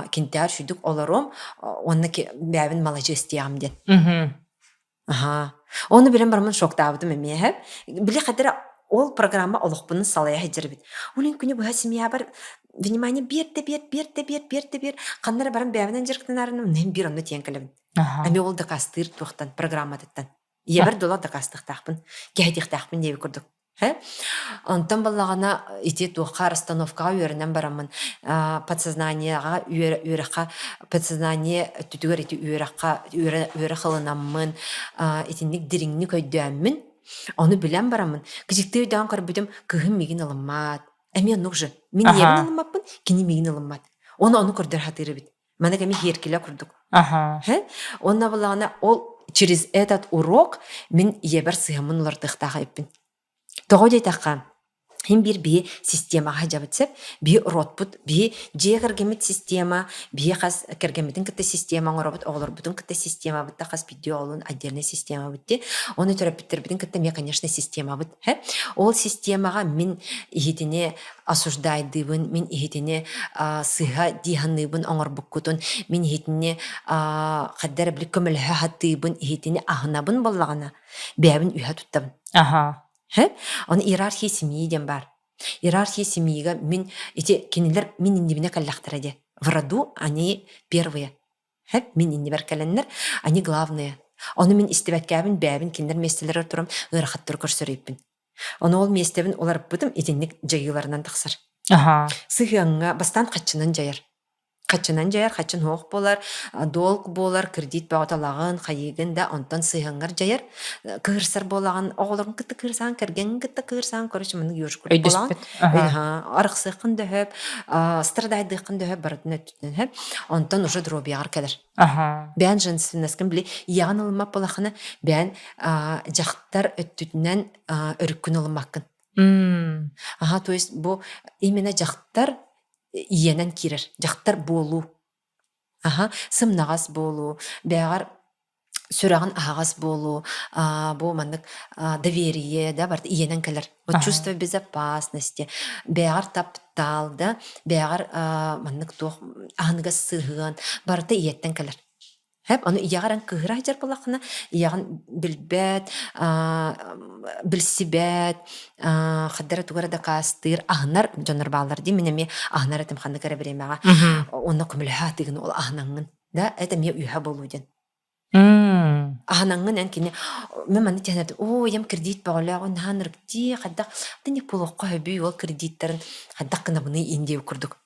киниттээҕэр үчүгдүк олоруом, уонна бэйэбин маладьыас диэҕим диэн. Аһаа. Ону билэн бараммын шоктаабытым эмиэ эһэ. Били хадара ол программа олохпунун салайа сылдьар эбит. Ол күнү быһа семьябар внимание биэр да биэр, биэр да биэр, биэр да биэр, ханна эрэ баран бэйэбинэн дьарыктанаарынам, нэһин биир онно тиийэн кэлэбин. Эмиэ ол дакаастыыр туохтан, программатыттан. Ийэбэр дула дакаастыахтаахпын, кэһэтиэхтээхпин диэбит курдук. Онтон баллаҕана ити туохха расстановкаҕа үөрэнэн бараммын подсознаниеҕа үөрэххэ подсознание өттүтүгэр ити үөрэххэ үөрэх ылынаммын итинник дириҥник өйдөөммүн ону билэн бараммын кичиктии өйдөөн көрбүтүм кыыһым миигин ылыммат эмиэ оннук же мин ийэбин ылыммаппын кини миигин ылыммат ону ону көрдөр сатыыр эбит Маны кэми сиэркилэ курдук. Аха. Уонна булаҕына ол через этот урок мин ийэбэр сыһаммын уларытыахтаах эбиппин. Тоҕо диэтэххэ, Хин биир биһи системаҕа сылдьабыт сөп. Биһи ротпут, биһи дьиэ кэргэммит система, биһи хас кэргэммитин кытта система оҥоробут, оҕолорбутун кытта системабыт да хас биирдии оҕолуун отдельная системабыт дии. Ону төрөппүттэрбитин кытта эмиэ, конечно, системабыт. Ол системаҕа мин иһитини осуждайдыыбын, мин иһитини сыыһа дии саныыбын оҥорбуккутун, мин иһитини хайда эрэ били көмөлөһө сатыыбын, иһитини аһынабын буоллаҕына, бэйэбин үһэ туттабын. Аха. Ону иерархия семьи диэн баар. Иерархия семьига мин ити кинилэр мин иннибинэ кэллэхтэрэ диэ. В роду они первые. Хэп мин иннибэр кэлэннэр они главные. Ону мин истибэккээбин бэйэбин кинилэр миэстэлэригэр туран ыарахаттары көрсөрүйпүн. Ону ол миэстэбин уларыппытым итинник дьайыыларынан тахсар. Аха. Сыһыаҥҥа бастаан хаччынан дьайар. Хаччынан дьайар, хаччын суох буолар, долг буолар, кредит бөҕөтө ылаҕын, хайыыгын да, онтон сыһыаҥҥар дьайар. Кыырсар буолаҕын, оҕолорун кытта кыырсаан, кэргэҥҥин кытта кыырсаан, короче, маннык ёжик курдук буолаҕын. Өйдөспүт. Аха. Арахсыаххын да сөп, страдайдыаххын да сөп, барытын өттүттэн сөп. Онтон уже дробияҕар кэлэр. Аха. Бэйэн женственноскын били ийэҕин ылыммат буолаххына, бэйэн дьахтар өттүтүнэн өрүккүн ылыммаккын. Аха, то есть бу именно дьахтар ийэнэн киирэр. Дьахтар буолуу. Аха, сымнаҕас буолуу, бэйэҕэр сүрэҕин аһаҕас буолуу, бу маннык доверие да барыта ийэнэн кэлэр. Вот чувство безопасности, бэйэҕэр таптал да, бэйэҕэр маннык туох аһыныгас сыһыан барыта ийэттэн кэлэр. Хэп, ону ийэҕэр эн кыыһыра сылдьар буоллаххына, ийэҕин билбэт, билсибэт, ханна эрэ тугу эрэ дакаастыыр, аһынар дьоннор бааллар дии. Мин эмиэ аһынар этим ханнык эрэ бириэмэҕэ. Онно көмөлөһө сатыыгын ол аһынаҥҥын. Да, это эмиэ үөһэ буолуу диэн. Аһынаҥҥын эн кини мин маннык диэн этим, оо, ийэм кредит бөҕөлөөх, наһаа ынырыктыы, хайдах итинник буолуохха сөбүй, ол кредиттарын хайдах гынабыный ин диэбит курдук.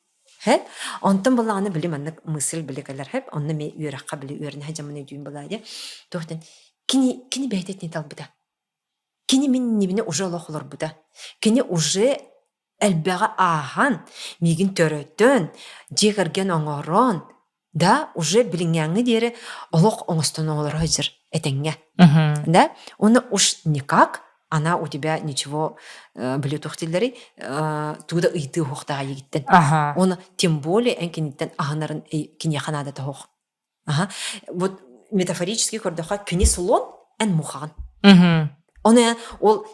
Хэп, онтон буллаҕына били маннык мысль били кэлэр хэп, онно эмиэ үөрэххэ били үөрэнэ сылдьаммын өйдүүм былаа диэн. Туох диэн кини кини бэйэтэ итини талбыта. Кини мин иннибинэ уже олох олорбута. Кини уже элбэҕи ааһан, миигин төрөтөн, дьиэ кэргэн оҥорон, да, уже билиҥҥээҥҥи диэри олох оҥостон оҥолоро сылдьар этэҥҥэ. Да, уонна уж никак она у тебя ничего били туох дииллэрий тугу да ыйытыы уһуохтааҕа эйигиттэн. Уонна тем более эн киниттэн аһынарын киниэхэ наадата суох. Аха. Вот метафорически көрдөххө кини слон эн мухаҕын. Оны ол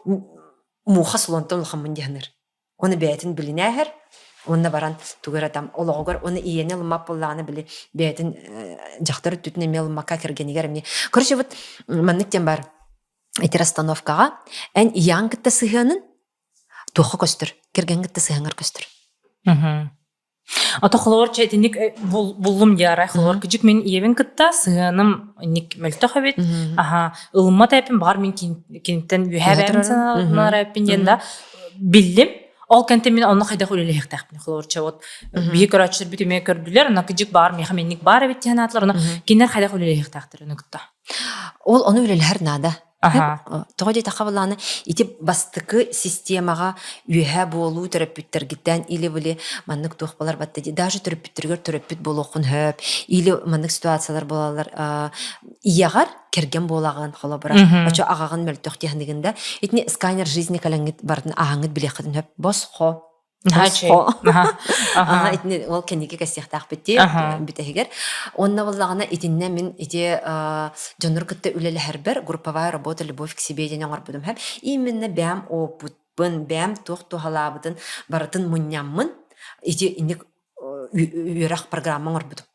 муха слонтон улахаммын диһаныр. Оны бэйэтин билинээһэр, уонна баран тугу эрэ там олоҕугар уонна ийэни ылыммат буоллаҕына били бэйэтин дьахтар өттүтүн эмиэ ылыммакка кэргэнигэр эмиэ. Короче, вот маннык диэн бар ити расстановкаҕа эн ийэҕин кытта сыһыанын туохха көстөр? Кэргэҥҥин кытта сыһыаҥҥар көстөр. Ото холобур чэ итинник буллум дии арай холобур кыдьык мин ийэбин кытта сыһыаным инник мөлтөх эбит аха ылыммат эппин баҕар мин киниттэн үөһээ бэйэбин сананар эппин диэн да биллим ол кэнтэн мин онно хайдах үлэлэһиэхтээхпин холобур чэ вот биһи көрөөччүлэрбит эмиэ көрдүлэр онно кыдьык баар миэхэ минник баар эбит диэн аатылар ону кинилэр хайдах үлэлэһиэхтээхтэр ону кытта Ол ону үлэлэһэр наада. Тоҕо диэтэххэ былааны ити бастакы системаҕа үөһэ буолуу төрөппүттэргиттэн или били маннык туох буолар батта дии даже төрөппүттэригэр төрөппүт буолуоххун сөп или маннык ситуациялар буолаллар ийэҕэр кэргэн буолаҕын холобура очо аҕаҕын мөлтөх диэхнигин да итини сканер жизни кэлэҥҥит барытын ааһаҥҥыт билиэххитин сөп босхо Аха, итини ол кэнники кэссиэхтээхпит дии бүтэһигэр. Онно буоллаҕына итиннэ мин ити дьоннору кытта үлэлэһэрбэр групповая работа «Любовь к себе» диэн оҥорбутум. Именно бэйэм опытпын, бэйэм туох туһалаабытын барытын мунньаммын ити инник үөрэх программа оҥорбутум.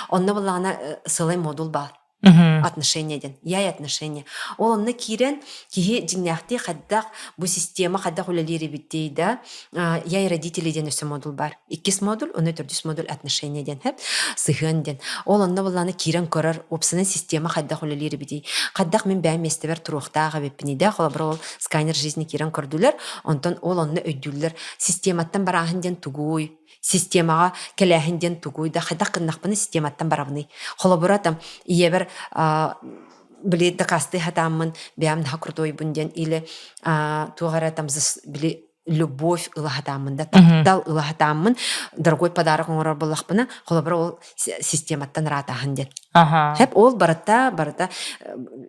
Онно буоллаҕына сылай модул баар. Отношения диэн. Я и отношения. Ол онно киирэн киһи дьиҥнээхтии хайдах бу система хайдах үлэлиир эбитий да я и родители диэн өссө модул баар. Иккис модуль, онно төрдүс модуль отношения диэн сыһыан диэн. Ол онно буоллаҕына киирэн көрөр уопсайынан система хайдах үлэлиир эбитий. Хайдах мин бэйэм миэстэбэр туруохтаах эбиппиний да холобура ол сканер жизни киирэн көрдүлэр. Онтон ол онно өйдүүллэр. Систематтан барааһын диэн тугуй? Системаҕа кэлээһин диэн тугуй да хайдах гыннахпына систематтан барабыный. Холобура там ийэбэр били дакаастыы сатааммын бэйэм наһаа крутойбун диэн или туох эрэ там били любовь ыла сатааммын да таптал ыла сатааммын дорогой подарок оҥорор буоллахпына холобура ол систематтан ыраатааһын диэн. Хэп ол барыта барыта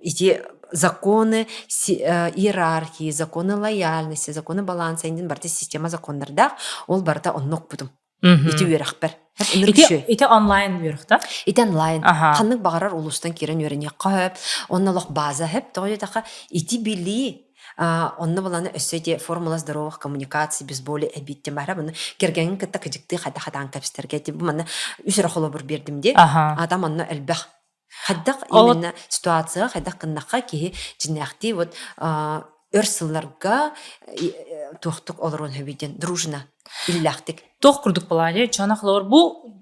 ити законы иерархии, законы лояльности, законы баланса диэн барыта система законнардаах, ол барыта онно укпутум. Ити үөрэхпэр. Ити, ити онлайн үөрэх да? Ити онлайн. Ханнык баҕарар улуустан киирэн үөрэниэххэ сөп. Онно олох база сөп. Тоҕо диэтэххэ, ити билии онно буланы өссө ити формула здоровых коммуникаций без боли эбит диэн баара. Бұны кэргэҥин кытта кыдьыктыы хайда хатаан кэпсэтэргэ. Ити бу манна үс эрэ холобур биэрдим дии. Атам онно элбэх Хайдах именно ситуацияҕа хайдах гыннахха киһи дьиҥнээхтии вот өр сылларга. туохтук олоруон сөбүй диэн дружина иллээхтик. Туох курдук буолаа чонах олоор бу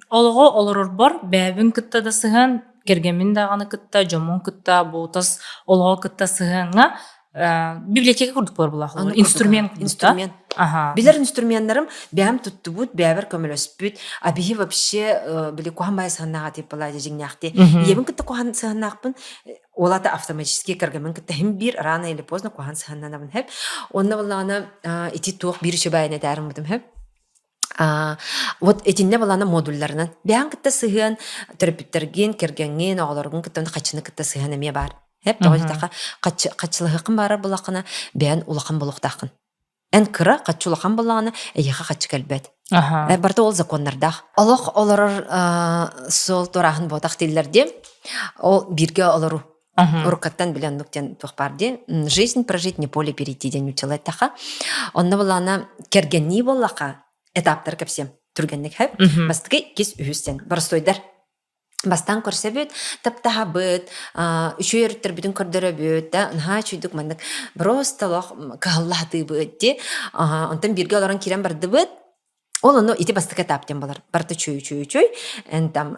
олоҕу олорорбор бэйэбин кытта да сыһыан, кэргэммин даҕаны кытта, дьоммун кытта, бу тас олоҕу кытта сыһыаҥҥа библиотека курдук буолар булаах инструмент инструмент билэр инструменнарым бэйэм туттубут бэйэбэр көмөлөспүт а биһи вообще били куһан баайы сыһаннааҕа тип была дьиҥнээхти ийэбин кытта куһан сыһаннаахпын ол ата автоматически кэргэммин кытта хим биир рано или поздно куһан сыһаннанабын хэп онно буоллаҕына ити туох биир үчүгэй этээрим хэп Вот итиннэ балана модулларынан бэйэҥ кытта сыһыан төрөппүттэргин, кэргэҥҥин, оҕолоргун кытта хаччыны кытта сыһыан эмиэ баар. Эп тоҕо диэтэххэ, хаччылаһыаххын баарар буоллаххына, бэйэн улахан буолуохтааххын. Эн кыра, хаччы улахан буоллаҕына, эйиэхэ хаччы кэлбэт. Барыта ол законнардаах. Олох олорор суол туорааһын буотах дииллэр диэн, ол бииргэ олоруу. Уруккаттан билэн оннук диэн туох баар дии. Жизнь прожить, не поле перейти диэн нууччалыы эттэххэ. Онно булаана кэргэннии буоллахха этаптары кэпсиэм түргэнник хэп. Бастакы, иккис, үһүс диэн. Боростуойдар. Бастаан көрсөбүт, таптаһабыт, үчүгэй өрүттэрбитин көрдөрөбүт, да, наһаа үчүйдүк маннык просто олох кыһаллаһатыыбыт дии. Онтон бииргэ олорон киирэн бардыбыт, Ол ону ити бастакы этап диэн буолар. Барыта үчүгэй-үчүгэй-үчүгэй. Эн там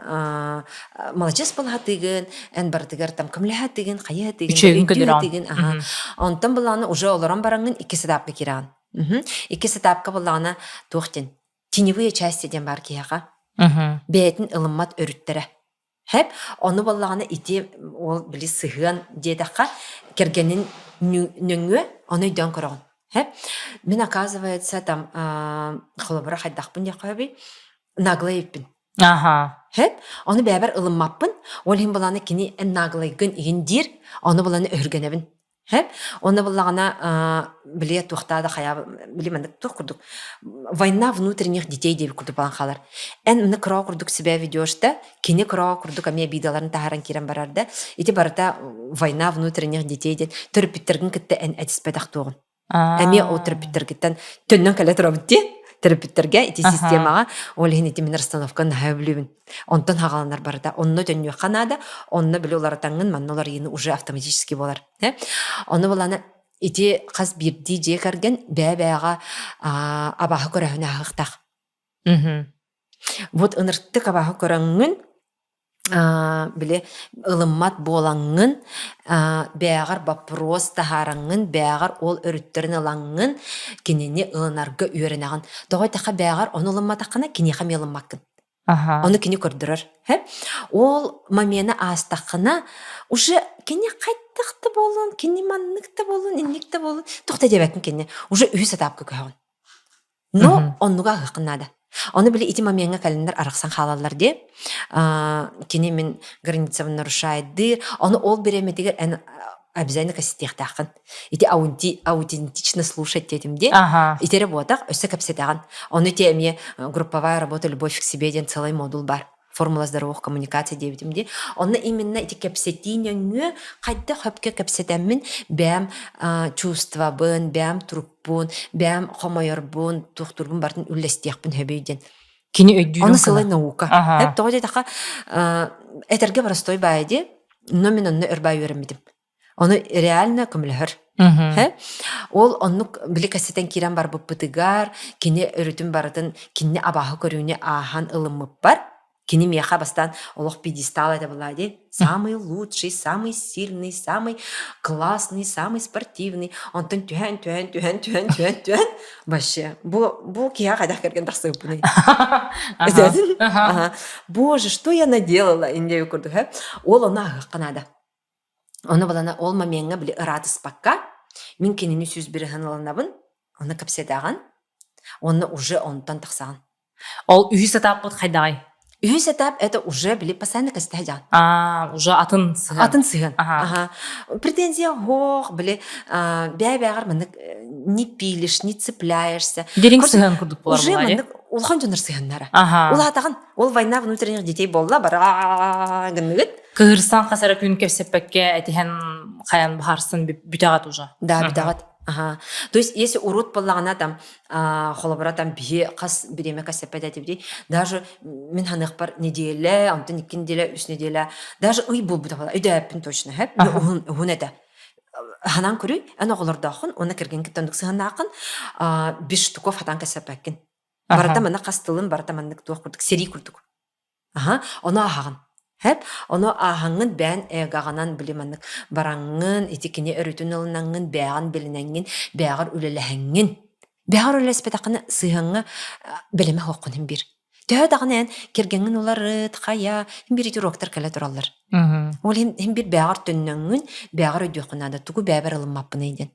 маладьыас буолаһатыгын, эн барытыгар там көмөлөһөтыгын, хайыһатыгын, өйдүүһэтыгын. Аха. Онтон буллаҕына уже олорон бараҥҥын иккис этапка киирэҕин. Иккис этапка буллаҕына туох диэн теневые части диэн баар киһиэхэ. Бэйэтин ылыммат өрүттэрэ. Хэп, ону буоллаҕына ити уол били сыһыан диэтэххэ, кэргэнин нөҥүө ону өйдөөн көрөҕүн. Хэп, мин оказывается там холобура хайдахпын диэххэ сөбүй, наглай эбиппин. Аха. Хэп, ону бэйэбэр ылыммаппын, ол иһин былаана кини эн наглайгын игин диир, ону былаана өһүргэнэбин. Һэ? Онно буоллаҕына били туохтаа да хайа били маннык туох курдук война внутренних детей диэбит курдук буолан хаалар. Эн маны кыра курдук себя ведешь да, кини кыра курдук эмиэ обидаларын таһааран киирэн барар да, ити барыта война внутренних детей диэн төрөппүттэргин кытта эн этиспэтэх туоҕун. Эмиэ ол төрөппүттэргиттэн төннөн кэлэ турабыт дии төрөппүттэргэ ити системаҕа ол иһин ити мин расстановка наһаа өбүлүүбүн. Онтон хаҕаланар барыта. Онно төннүөххэ наада, онно били уларытаҥҥын манна уларыйыыны уже автоматически буолар. Ону булана ити хас биирдии дьиэ кэргэн бэйэ-бэйэҕэ абааһы көрөһүн ааһыахтаах. Вот ыныртык абааһы көрөҥҥүн били ылыммат буолаҥҥын, бээҕэр боппуруос таһаараҥҥын, бээҕэр ол өрүттэрин ылаҥҥын кинини ылынарга үөрэнэҕин. Тоҕо этэххэ бээҕэр ону ылымматаххына киниэхэ эмиэ ылыммаккын. Ону кини көрдөрөр. Ол момены аастаххына уже кини хайдах да буоллун, кини маннык да буоллун, инник да буоллун, туох да диэбэккин кини. Уже үһүс этапка көһөҕүн. Но оннуга аһыаххын наада. Ону били ити момеҥҥа кэлиннэр арахсан хаалаллар дии. Кини мин границабын нарушает Ону ол бириэмэтигэр эн обязательно кэситиэхтээххин. Ити аутентично слушать диэтим дии. Ити эрэ буотах, өссө кэпсэтэҕин. Ону ити эмиэ групповая работа «Любовь к себе» диэн целый модул бар. Формула здоровых коммуникаций диэбитим дии. Онно именно ити кэпсэтии нөҥүө хайдах хөпкө кэпсэтэммин бэйэм чувствобын, бэйэм турукпун, бэйэм хомойорбун, туохтуурбун барытын үллэстиэхпин сөбүй диэн. Кини өйдүүрүн Ону сылай наука. Эп тоҕо диэтэххэ, этэргэ простой баайа дии, но мин онно өр баай үөрэммитим. Ону реально көмөлөһөр. Ол оннук били кэсэтэн киирэн барбыппытыгар, кини өрүтүн барытын кинини абааһы көрүүнү ааһан ылыммыппар, кини миэхэ бастаан олох пьедестал этэ была дии. Самый лучший, самый сильный, самый классный, самый спортивный. Онтон түһэн, түһэн, түһэн, түһэн, түһэн, түһэн вообще бу бу киһи хайдах кэргэн тахсыбыппыный? Боже, что я наделала? Инде курдук, Ол ону аһыахха наада. Ону балана ол момеҥҥа били ыраатыспакка, мин кинини 101 ылынабын, ону кэпсэтэҕин, уонна уже онтон тахсаҕын. Ол үһүс этаппыт хайдаҕый? Үһүс этап это уже били постоянно кэстэһэ дьаҕын. Аа, уже атын сыһыан. Атын сыһыан. Ага. Претензия хоох, били бэйэ-бэйэҕэр маннык не пилишь, не цепляешься. Дириҥ сыһыан курдук буолар Уже маннык улахан дьоннор сыһыаннара. Улаатаҕын. Ол война внутренних детей буолла, бара гынныгыт. Кыһырсан хас эрэ күн кэпсэппэккэ этиһэн хайан баһарсын бүтэҕит уже. Да, бүтэҕит. Ага. То есть, если урут буоллаҕына там холобура там биһи хас бириэмэ кэсэппэт этибитий, даже мин ханыахпар неделя, онтон икки неделя, үс неделя, даже ый буолбута буолла, өйдөөппүн точно, хэп, уһун, уһун этэ. Ханан көрүй, эн оҕолордооххун, уонна кэргэн кытта оннук сыһыаннааххын, без штуков хатаан кэсэппэккин. Барыта манна хас тылын, барыта маннык туох курдук, сэрии курдук. Аха, ону ааһаҕын. Хэп, ону ааһаҥҥын бэйэн эгаҕынан били маннык бараҥҥын, ити кини өрүтүн ылынаҥҥын, бэйэҕин билинэҥҥин, бэйэҕэр үлэлэһэҥҥин. Бэйэҕэр үлэлэспэтэххинэ сыһыаҥҥа бэлэмэ суоххун иһин биир. Төһө даҕаны эн кэргэҥҥин уларыт, хайа, иһин биир ити уроктар кэлэ тураллар. Ол иһин иһин биир бэйэҕэр төннөҥҥүн, бэйэҕэр өйдүөххүн наада, тугу бэйэбэр ылыммаппыный диэн.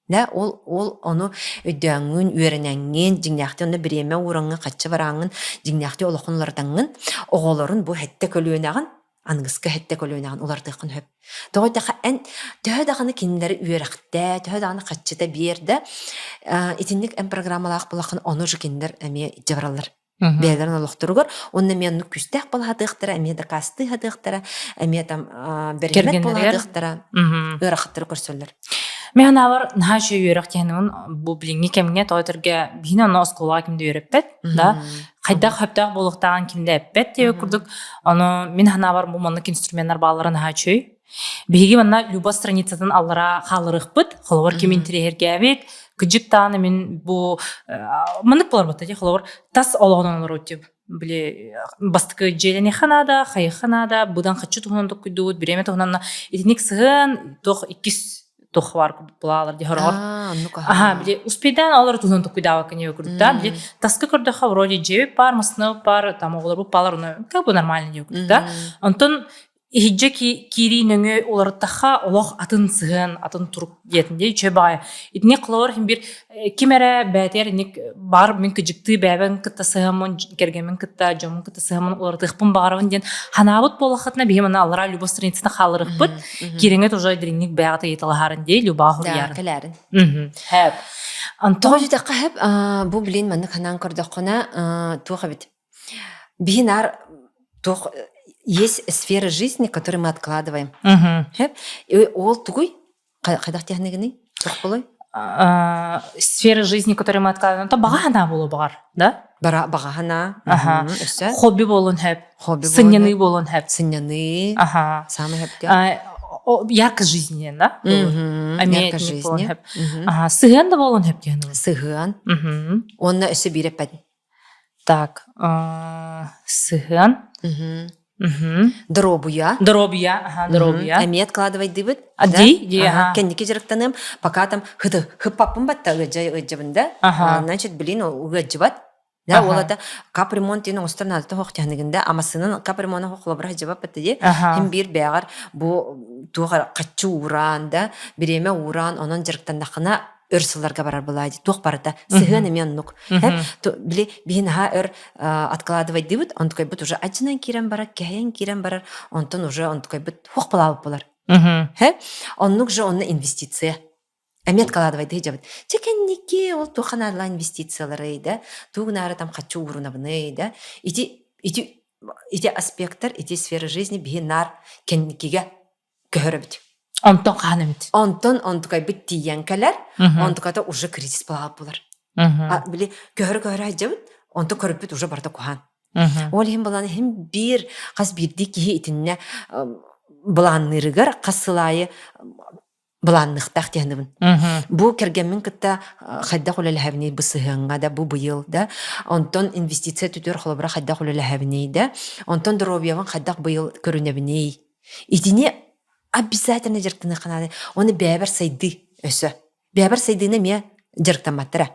Да, ол ол ону өйдөөҥҥүн, үөрэнэҥҥин, дьиҥнээхтии онно бириэмэ уураҥҥын, хаччы барааҥҥын, дьиҥнээхтии олоххун уларытаҥҥын, оҕолорун бу сэттэ көлүөнэҕин, аныгыскы сэттэ көлүөнэҕин уларытыаххын сөп. Тоҕо диэтэххэ, эн төһө даҕаны кинилэри үөрэхтээ, төһө даҕаны хаччыта биэр да, итинник эн программалаах буолаххына, ону же кинилэр эмиэ илдьэ бараллар. Бэйэлэрин олохторугар уонна эмиэ оннук күүстээх буола сатыахтара, эмиэ дакаастыы сатыахтара, эмиэ там бэриммэт буола сатыахтара, ыарахаттары көрсөллөр. Мин санаабар наһаа үчүгэй үөрэх диэн бу билиҥҥи кэмҥэ тоҕо этэргэ биһини онно оскуолаҕа ким да үөрэппэт да хайдах сөптөөх буолуохтааҕын ким да эппэт диэбит курдук ону мин санаабар бу маннык инструменнар бааллара наһаа үчүгэй Биһиги манна Люба страницатын аллара хаалларыахпыт. Холобур, ким интириэһиргээбит, кыдьык даҕаны мин бу маннык буолар дии холобур, тас олоҕунан олоруу тип били бастакы дьиэлэниэххэ наада, хайыахха наада, быдан хаччы туһунан токкуйдуубут, бириэмэ туһунан итинник сыһыан туох иккис туох баар булаалар дии хороҕор. Аха, били успейдаан олор туһунан токкуйдаабакка не курдук да, били таска көрдөххө вроде дьиэбит баар, массыынабыт баар, там оҕолорбут баалар, ону как бы нормально диye курдук да. Онтон Иһирдьэ киирии нөҥүө уларыттахха олох атын сыһыан, атын турук диэтин дии үчүгэй баҕайы. Итини холобур иһин биир ким эрэ бэйэтигэр инник баар мин кыдьыктыы бэйэбин кытта сыһыаммын, кэргэммин кытта, дьоммун кытта сыһыаммын уларытыахпын баҕарабын диэн ханаабыт буоллаххытына биһи манна аллараа Люба страницаны хаалларыахпыт. Киириҥҥит уже дириҥник бэйэҕит ыйыталаһарын дии Любаҕа суруйарын. Кэлээрин. Хэп. Тоҕо диэтэххэ хэп, бу блин маннык ханаан көрдөххүнэ туох эбит Биһи наар туох есть сфера жизни, которые мы откладываем. И ол тугуй? Хайдах диэхнигиний? Туох болой? Сфера жизни, которые мы откладываем, то баҕа санаа буолуо баҕар, да? Бара баҕа санаа. Аха. Өссө? Хобби буолуон сөп. Хобби Сынньаныы буолуон сөп. Сынньаныы. Аха. Самый сөпкө. Ярко жизни, да? Ярко жизни. Ага, сыһыан да буолуон сөп диэн. Сыһыан. Уонна өссө биир эппэтин. Так, сыһыан. Доруобуйа. Доруобуйа, аха, доруобуйа. Эмиэ откладывайдыыбыт. Дии, дии, аха. Кэнники дьарыктаныам, пока там хыты хыппаппын батта ыадьа ыадьабын да. Значит, блин, ыадьыбат. Да, ол ата капремонт диэн оҥостор наадата суох тиһаныгын да, амасынан капремонт холобура сылдьыбат батта дии. Хим биир бэҕэр бу туох хаччы уураан да, бириэмэ уураан, онон дьарыктаннаххына өр сылларга барар былаа дии туох барыта сыһыан эмиэ оннук били биһи наһаа өр откладывайдыыбыт онтукайбыт уже адьынан киирэн барар кэһэйэн киирэн барар онтон уже онтукайбыт хуох балаабыт болар оннук же онно инвестиция эмиэ откладывайдыы дьабыт чэ кэнники ол туохха наадалаах инвестицияларый да тугу наара там хаччы уурунабыный да ити ити ити аспекттар ити сфера жизни биһи наар кэнникигэ көһөрөбүт. Онтон хаһан эмит? Онтон онтукайбыт тиийэн кэлэр, онтуката уже кризис балаҕа булар. Били көһөрө-көһөрө сылдьабыт, онтон көрүппүт уже барыта куһаан. Ол иһин былаан иһин биир хас биирдии киһи итиннэ былаанныырыгар хас сыл аайы былаанныахтаах диэхнибин. Бу кэргэммин кытта хайдах үлэлэһэбиний бу сыһыаҥҥа да, бу быйыл да, онтон инвестиция түтүөр холобура хайдах үлэлэһэбиний да, онтон доруобуйабын хайдах быйыл көрүнэбиний Итини обязательно дьарыктаныахха наада. Оны бэйэбэр сайдыы өссө. Бэйэбэр сайдыыны эмиэ дьарыктамматтара.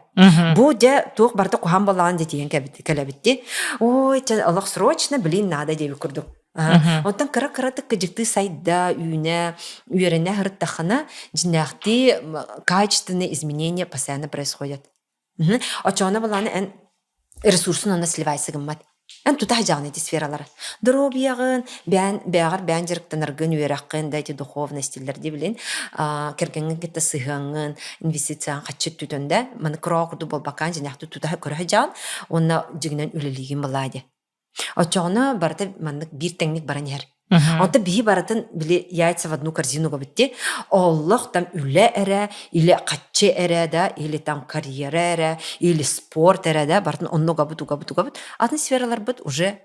Бу дьэ туох барыта куһаан буоллаҕын дьэ тиийэн кэлэбит Ой, чэ олох срочно, блин, надо диэбит курдук. Онтон кыра-кыратык кыдьыктыы сайда, үүнэ, үөрэнэ сырыттаххына, дьиннээхтии качественные изменения постоянно происходят. Оччоҕуна былааны эн ресурсун онно сливайсы гыммат. Эн тута садьаҕын ити сфералары. Доруобуйаҕын, бэйэн бэйэҕэр бэйэн дьарыктанаргын, үөрэххин да ити духовностиллэр дии билин, кэргэҥҥин кытта сыһыаҥҥын, инвестицияҕын хаччы өттүтэн да, маны кыроо курдук буолбаккаан дьиҥнээхтик тута көрө садьаҕын уонна дьиҥинэн үлэлиигин былаа диэ. Оччоҕуна барыта маннык биир тэҥник баран иһэр. Онтон биһи барытын били яйца в одну корзину габытти. Оллох там үлэ эрэ, или хаччы эрэ да, или там карьера эрэ, или спорт эрэ да, барытын онно угабыт, угабыт, угабыт. Атын сфераларбыт уже.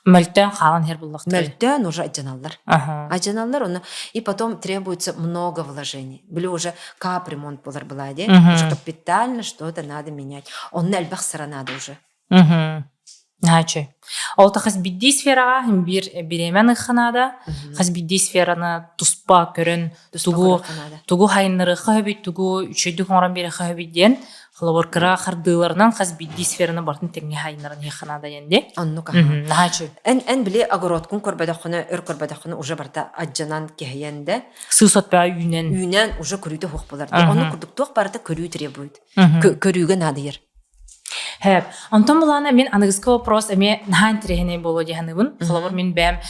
Мөлтөөн хаалан иһэр буллахтар. Мөлтөөн уже адьаналлар. Адьаналлар, оны и потом требуется много вложений. Били уже капремонт болар была де, уже капитально что-то надо менять. Онно элбэх сыра надо уже. Наачы. Ол та хас бидди сфераҕа биир бириэмэн ыхханаада, хас бидди сфераны туспа көрөн тугу тугу хайыннарыахха сөбүй, тугу үчүгүйдүк оҥорон биэриэххэ сөбүй диэн холобур кыра хардыыларынан хас бидди сфераны бартын тэҥҥэ хайыннаран иһиэххэ диэн дии. Оннук Наһаа үчүгэй. Эн эн били огородкун көрбөтөххүнэ, өр көрбөтөххүнэ уже барыта адьанан кэһэйэн да. Сыыс от баа үүнэн. Үүнэн уже көрүүтэ суох болар. Оннук курдук туох барыта көрүү требует. Көрүүгэ наадыйар. Хэп. Онтон булаана мин аныгыскы вопрос эмиэ наһаа интэриэһинэй буолуо дии саныыбын. Холобур мин бэйэм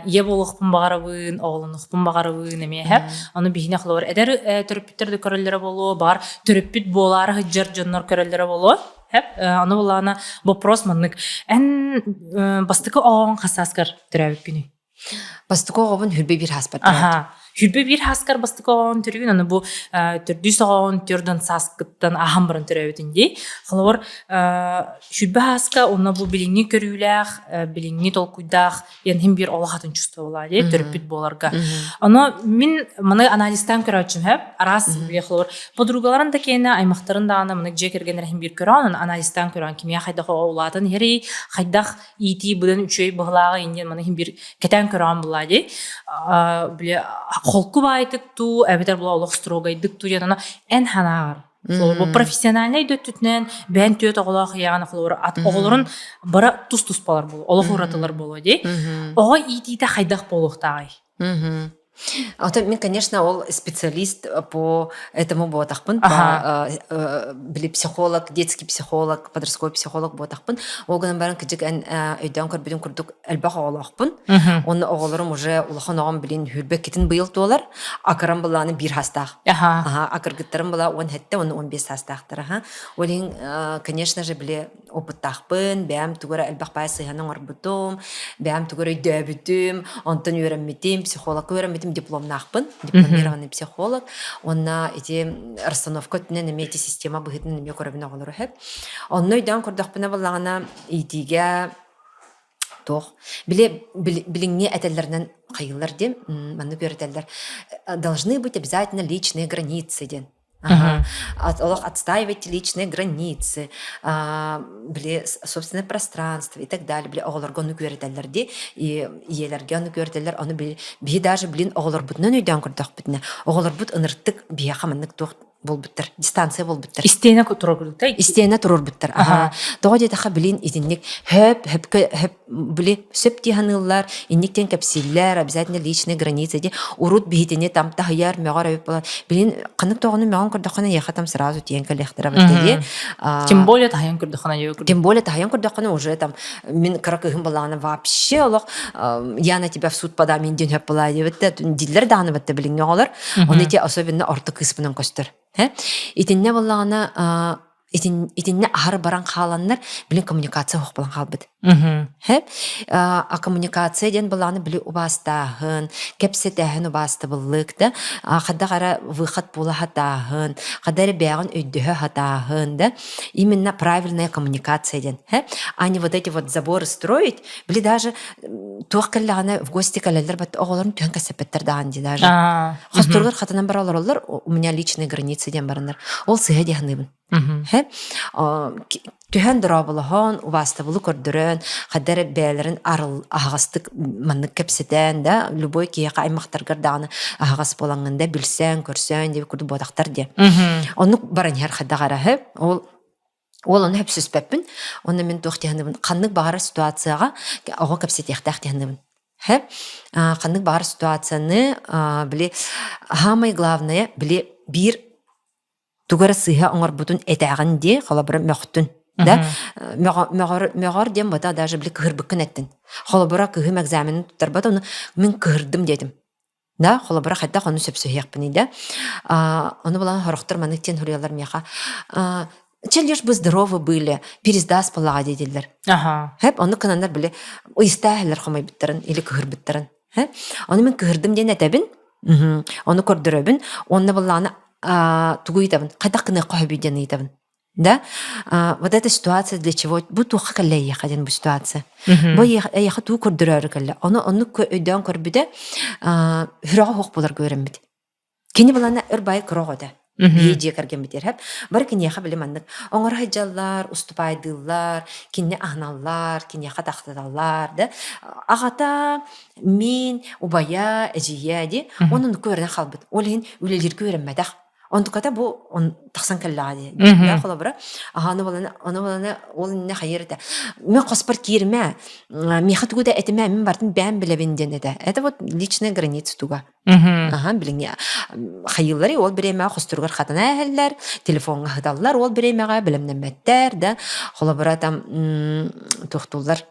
ийэ буолуохпун баҕарабын, оҕолонуохпун баҕарабын эмиэ хэп. Ону биһине холобур эдэр төрөппүттэр да көрөллөрө буолуо, баҕар төрөппүт буолаары сылдьар дьоннор көрөллөрө буолуо. Хэп. Ону булаана вопрос маннык. Эн бастакы оҕоҥ хас сааскар төрөөбүккүнүй? Бастакы оҕобун хүрбэ биир ааспар Аха. Хүрбэ биир ааскар бастакы оҕоҕун төрүүн, аны бу төрдүс оҕоҕун төрдөн сааскыттан ааһан баран төрөөбүтүн дии. Холобур, хүрбэ ааска уонна бу билиҥҥи көрүүлээх, билиҥҥи толкуйдаах иэн биир олох атын чувство буолаа дии, төрөппүт буоларга. Ону мин маны анализтаан көрөөччүм хэп, араас били холобур, подругаларын да киэнэ, аймахтарын даҕаны маны дьиэ кэргэннэр иһин биир көрөөн, ону анализтаан көрөөн кимиэхэ хайдах оҕо улаатан иһэрий, хайдах иитии быдан үчүгэй быһылааҕа инниэн маны иһин биир кэтээн көрөҕүн булаа дии били холку баайтык туу эбэтэр була олох строгайдык туу диэн аны эн санааҕар бу профессиональнай да өттүтүнэн бэйэн түөрт оҕолоох ийэҕин холобур ат оҕолорун бара тус-туспалар буолуо олох уратылар буолуо дии оҕо иитиитэ хайдах буолуохтааҕый А то мен, конечно, ол специалист по этому буотахпын, по били психолог, детский психолог, подростковый психолог буотахпын. Ол гынан баран кыдьык эн өйдөөн көрбүтүн курдук элбэх оҕолоохпун. Онно оҕолорум уже улахан оҕом билин хүрбэккитин быйыл туолар. Акырам былааны биир хастаах. Аха, акыргыттарым была 17, онно 15 саастаахтар. Аха. Ол иһин, конечно же, били опыттаахпын, бэйэм тугу эрэ элбэх баай сыһыаны оҥорбутум, бэйэм тугу эрэ өйдөөбүтүм, онтон үөрэммитим, психологка үөрэммитим, дипломнаахпын, дипломированный психолог. Уонна ити расстановка өттүнэн эмиэ ити система быһыытынан эмиэ көрөбүн оҕолору сөп. Онно өйдөөн көрдөхпүнэ буоллаҕына, иитиигэ туох били билиҥҥи этэллэринэн хайыыллар диэн маннык үөрэтэллэр должны быть обязательно личные границы диэн Ага. Олох отстаивать личные границы, били собственное пространство и так далее. Били оҕолорго ону үөрэтэллэр дии. И ийэлэргэ ону үөрэтэллэр. Ону биһи даже блин оҕолорбутунан өйдөөн көрдөхпүтүнэ, оҕолорбут ыныртык биһиэхэ маннык туох буолбуттар, дистанция буолбуттар. Истиэнэ туруорбуттар. Истиэнэ туруорбуттар. Аха. Тоҕо диэтэххэ, блин, итинник хөп, хөпкө, хөп били сөп дии саныыллар, инник диэн кэпсииллэр, обязательно личные границы дии. Урут биһитини там таһыйар, мөҕөр эбит буолан, билин ханнык тоҕону мөҕөн көрдөххүнэ эйиэхэ там сразу тиийэн кэлиэхтэрэ бытта дии. Тем более таһыйан көрдөххүнэ Тем более таһыйан көрдөххүнэ уже там мин кыра кыыһым балаана вообще олох я на тебя в суд подам мин диэн хөп была диэбиттэ диллэр даҕаны батта билиҥҥи оҕолор. Оны ити особенно орто кыыспынан көстөр. Итиннэ боллаҕына итиннэ аһары баран хааланнар билин коммуникация суох буолан хаалбыт. А коммуникация диэн былааны били убаастааһын, кэпсэтээһин убаастабыллык да, хайдах эрэ выход буола сатааһын, хайдах эрэ бэйэҕин өйдөһө сатааһын да, именно правильная коммуникация диэн. А не вот эти вот заборы строить, били даже туох кэллэҕинэ в гости кэлэллэр бат оҕолорун түһэн кэсэппэттэр даҕаны дии даже. Хосторугар хатанан бара олороллор, у меня личные границы диэн бараннар. Ол сыһа дии саныыбын. Түһэн дорооболоһон, убаастабылы көрдөрөн, хайда эрэ бэйэлэрин арыл аһаҕастык маннык кэпсэтэн да, любой киһиэхэ аймахтаргар даҕаны аһаҕас буолаҥҥын да билсэн, көрсөн диэбит курдук буотахтар диэн. Оннук баран иһэр хайдах эрэ ол ол ону сөпсөспөппүн. Онно мин туох дии саныыбын, ханнык баҕарар ситуацияҕа оҕо кэпсэтиэхтээх дии саныыбын. Ханнык баҕарар ситуацияны били самое главное били биир тугу эрэ сыыһа оҥорбутун этээҕин дии, холобура мөхтүн да мөҕөр мөҕөр диэн бата даже били кыһырбыккын эттин. Холобура кыһым экзаменын туттарбат, ону мин кыһырдым диэтим. Да, холобура хайдах ону сөпсөһүөхпүнүй да. Ону булан хорохтор маннык диэн суруйаллар миэхэ. Че лишь бы здоровы были, пересдаст буоллаҕа диэтилэр. Аха. Хэп, ону кынаннар били ыйыстааһылар хомойбуттарын или кыһырбыттарын. Ону мин кыһырдым диэн этэбин, ону көрдөрөбүн, уонна былааны тугу ыйытабын, хайдах гыныахха сөбүй диэн ыйытабын. Да? А, вот эта ситуация для чего? Бу туохха кэллэ эйиэхэ диэн бу ситуация. Бу эйиэхэ туу көрдөрөөрү кэллэ. Ону оннук өйдөөн көрбүтэ, сүрэҕэ суох буоларга үөрэммит. Кини былана өр баайы кыра оҕо этэ. Биһи дьиэ кэргэммитигэр хэп. Бары киниэхэ били маннык оҥоро сылдьаллар, уступаайдыыллар, кинини аһыналлар, киниэхэ тахтаталлар да. Аҕата, мин, убайа, эдьиийэ дии. Уонна оннукка үөрэнэн хаалбыт. Ол иһин үлэлииргэ үөрэммэтэх. Онтуката бу он тахсан кэллэҕэ дии. Да холобура, аха ону баланы ону баланы ол иннинэ хайыр этэ. Мен хоспор киирмэ, миэхэ тугу да этимэ, мин бартын бэйэм билэбин диэн этэ. Это вот личная граница туга. Аха билиҥҥи хайыыллары ол бириэмэҕэ хосторугар хатана эһэллэр, телефоҥҥа ыһыталлар, ол бириэмэҕэ бэлэмнэммэттэр да, холобура там туохтууллар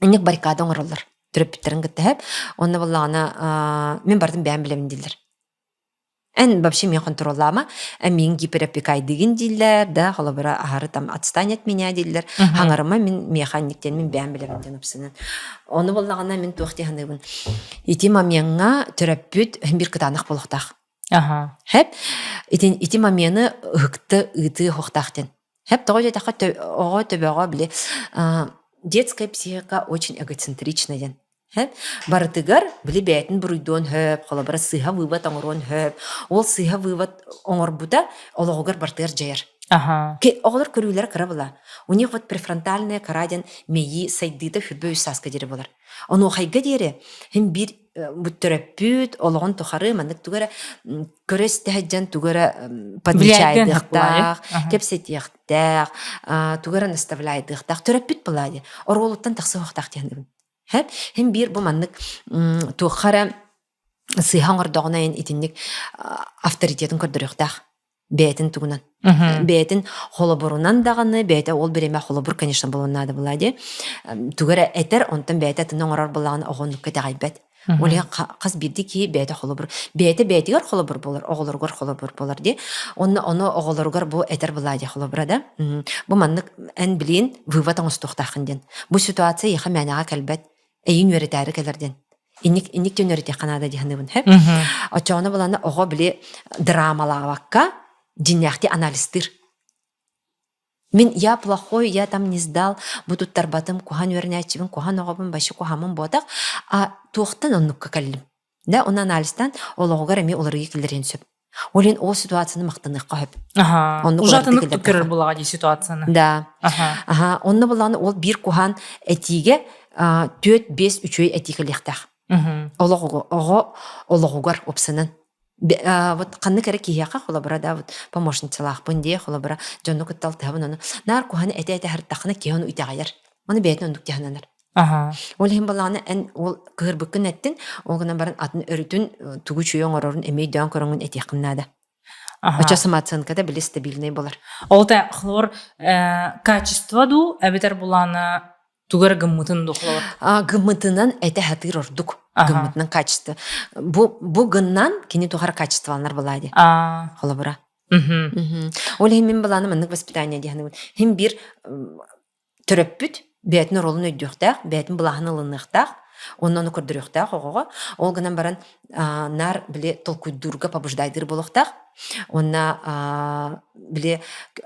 инник баррикада оҥороллор төрөппүттэрин кытта эһэп. Онно буоллаҕына мин бартын бэйэм билэбин дииллэр. Эн вообще миэхэ хонтуруоллаама, эн миигин гиперопекайдыгын дииллэр, да, холобура аһары там отстань от меня дииллэр, хаҥарыма мин миэхэ анньык диэн мин бэйэм билэбин диэн ыпсынан. Ону буоллаҕына мин туох дии саныыбын, ити момеҥҥа төрөппүт биир кытаанах буолуохтаах. Аха. Хэп, ити, ити момены ыһыкты ыытыы оһохтоох диэн. Хэп, тоҕо диэтэххэ оҕо төбөҕө били детская психика очень эгоцентрична диэн. Барытыгар били бэйэтин буруйдуон сөп, холобура сыыһа вывод оҥоруон сөп. Ол сыыһа вывод оҥорбута олоҕугар барытыгар дьайар. Аха. Оҕолор көрүүлэрэ кыра була. У них вот префронтальная кора диэн мэйии сайдыыта хүрбэ үс сааска диэри буолар. Онуохайга диэри син биир бу төрөппүт олоҕун тухары маннык тугу эрэ көрө истэ сылдьан тугу эрэ подмечайдыахтаах, кэпсэтиэхтээх, тугу эрэ наставляйдыахтаах төрөппүт буолаа дии. Оруолуттан тахсыахтаах диэн Һэп, һин биир бу маннык туохха эрэ сыыһа оҥордоҕуна эн итинник авторитетын көрдөрүөхтээх бэйэтин тугунан. Бэйэтин холобурунан даҕаны, бэйэтэ ол бириэмэ холобур, конечно, буолуон наада буолаа дии. Тугу эрэ этэр, онтон бэйэтэ атын оҥорор буоллаҕына оҕо оннукка итэҕэйбэт. Ол иһин хас биирдии киһи бэйэтэ холобур, бэйэтэ бэйэтигэр холобур буолар, оҕолоругар холобур буолар дии. Онно ону оҕолоругар бу этэр буолаа дии холобура да. Бу маннык эн билиин вывод оҥостуохтааххын диэн. Бу ситуация эйиэхэ мээнэҕэ кэлбэт, эйиин үөрэтээри кэлэр диэн. Инник инник диэн үөрэтиэххэ наада дии саныыбын. Оччоҕуна булана оҕо били драмалаабакка дьиҥнээхтии анализтыыр. Мин я плохой, я там не сдал, бу туттарбатым, куһан үөрэнээччибин, куһан оҕобун, вообще куһаммын буотах, а туохтан оннукка кэллим? Да, оны анализтан олоҕугар эмиэ уларыйыы киллэриэн сөп. Ол иһин ол ситуацияны махтаныахха сөп. Аха. Оннук Уже уларытыы атыннык киллэрдэххэ. көрөр булаҕа дии ситуацияны. Да. Аха. Аха. Онно булааны ол биир куһаан этиигэ түөрт-биэс үчүгэй этии кэлиэхтээх. Мгм. Олох оҕо олоҕугар уопсанан вот ханнык эрэ киһиэхэ холобура да вот помощницалаахпын дии холобура дьону кытта алтыһабын ону наар куһаны этэ-этэ сырыттаххына киһи ону итэҕэйэр ону бэйэтин оннук дьаһананар Аха. Ол иһин балаҕана эн ол кыһырбыккын эттин, ол гынан баран атын өрүтүн тугу үчүгэй оҥорорун эмиэ өйдөөн көрөҥҥүн этиэххин наада. Аха. Оччо самооценката били стабильнай болар. Ол та холобур качество дуу эбэтэр булаана тугу эрэ гыммытын дуу холобур. Гыммытынан этэ сатыыр ордук. Гыммытынан качество. Бу бу гыннан кини тухары качестволанар была дии. Холобура. Ол иһин мин былааны маннык воспитание диэхинибин. Хим биир төрөппүт бэйэтин оруолун өйдүөхтээх, бэйэтин былааһын ылыныахтаах, уонна ону көрдөрүөхтээх оҕоҕо. Ол гынан баран наар били толкуйдуурга побуждайдыыр буолуохтаах. Уонна били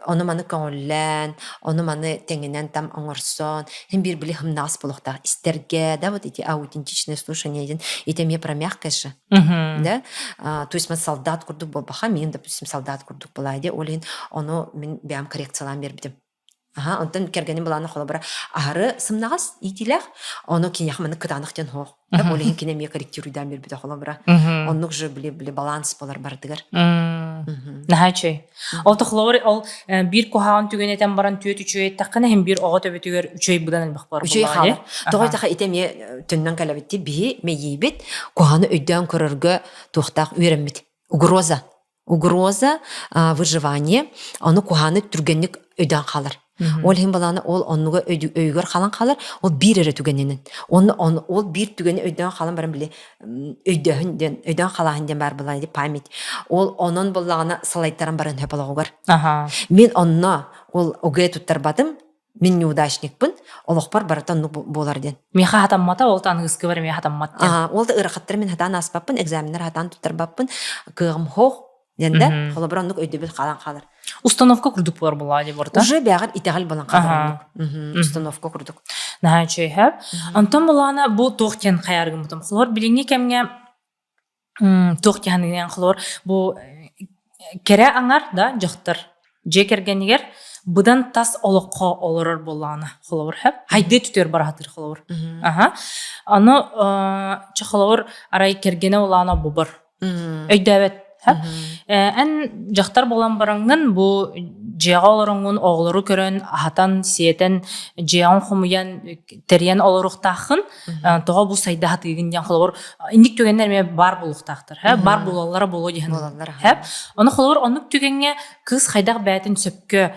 ону-маны көҥүллээн, ону-маны тэҥинэн там оҥорсон, син биир били хымнаҕас буолуохтаах. Истэргэ, да, вот эти аутентичное слушание диэн, ити эмиэ про мягкое же. Да? То есть солдат курдук буолбаха, мин, допустим, солдат курдук была дии. Ол иһин ону мин бэйэм коррекциялаан биэрбитим. Аха, онтон кэргэним былаана холобура аһары сымнаҕас иитиилээх, ону киниэхэ маннык кытаанах диэн суох. Ол иһин кини эмиэ корректируйдаан биэрбитэ холобура. Оннук же били били баланс болар барытыгар. Наһаа үчүгэй. Ол холобур ол биир куһаҕан түгэн этэн баран түөт үчүгэй эттэххинэ иһин биир оҕо төбөтүгэр үчүгэй быдан элбэх бар Үчүгэй хаалар. Тоҕо этэхэ ити эмиэ төннөн кэлэбитти биһи мэйиибит куһаҕаны өйдөөн көрөргө туохтаах үөрэммит. Угроза. Угроза выживание ону куһааны түргэнник өйдөөн хаалар. Ол иһин балааны ол оннуга өйүгэр халан хаалар, ол биир эрэ түгэнинэн. Онно ол биир түгэни өйдөөн хаалан баран били өйдөөһүн диэн, өйдөөн халааһын диэн баар былаан память. Ол онон буоллаҕына салайтаран баран хөп олоҕугар. Мин онно ол ОГЭ туттарбатым, мин неудачникпын, олохпор барыта оннук буолар диэн. Миэхэ хатаммата, ол аныгыскыбар эмиэ хатаммат диэн. Ол да ыарахаттары мин хатаан ааспаппын, экзаменнар хатаан туттарбаппын, кыаҕым хоох. Диэн да, холобура оннук өйдөбүл хаалан хаалар. Установка курдук буолар буоллаҕа дии барыта. Уже бэҕэр итэҕэл буолан хаалар оннук. Установка курдук. Наһаа үчүгэй һэ. Онтон булаана бу туох диэн хайааргыммытым. Холобур билиҥҥи кэмҥэ туох диэн холобур бу кэрэ аҥар да дьахтар дьиэ кэргэнигэр быдан тас олоххо олорор буоллаҕына холобур һэ хайдыы түтүөр бараһатыр холобур. Аха. Аны чэ холобур арай кэргэнэ улаана бубар Өйдөөбөт. Эн дьахтар буолан бараҥҥын бу дьиэҕэ олороҥҥун оҕолору көрөн, аһатан, сиэтэн, дьиэҕин хомуйан, тэрийэн олоруохтааххын. Тоҕо бу сайда сатыыгын диэн холобур инник түгэннэр эмиэ баар буолуохтаахтар. Баар буолаллара буолуо диэн. Ону холобур оннук түгэҥҥэ кыыс хайдах бэйэтин сөпкө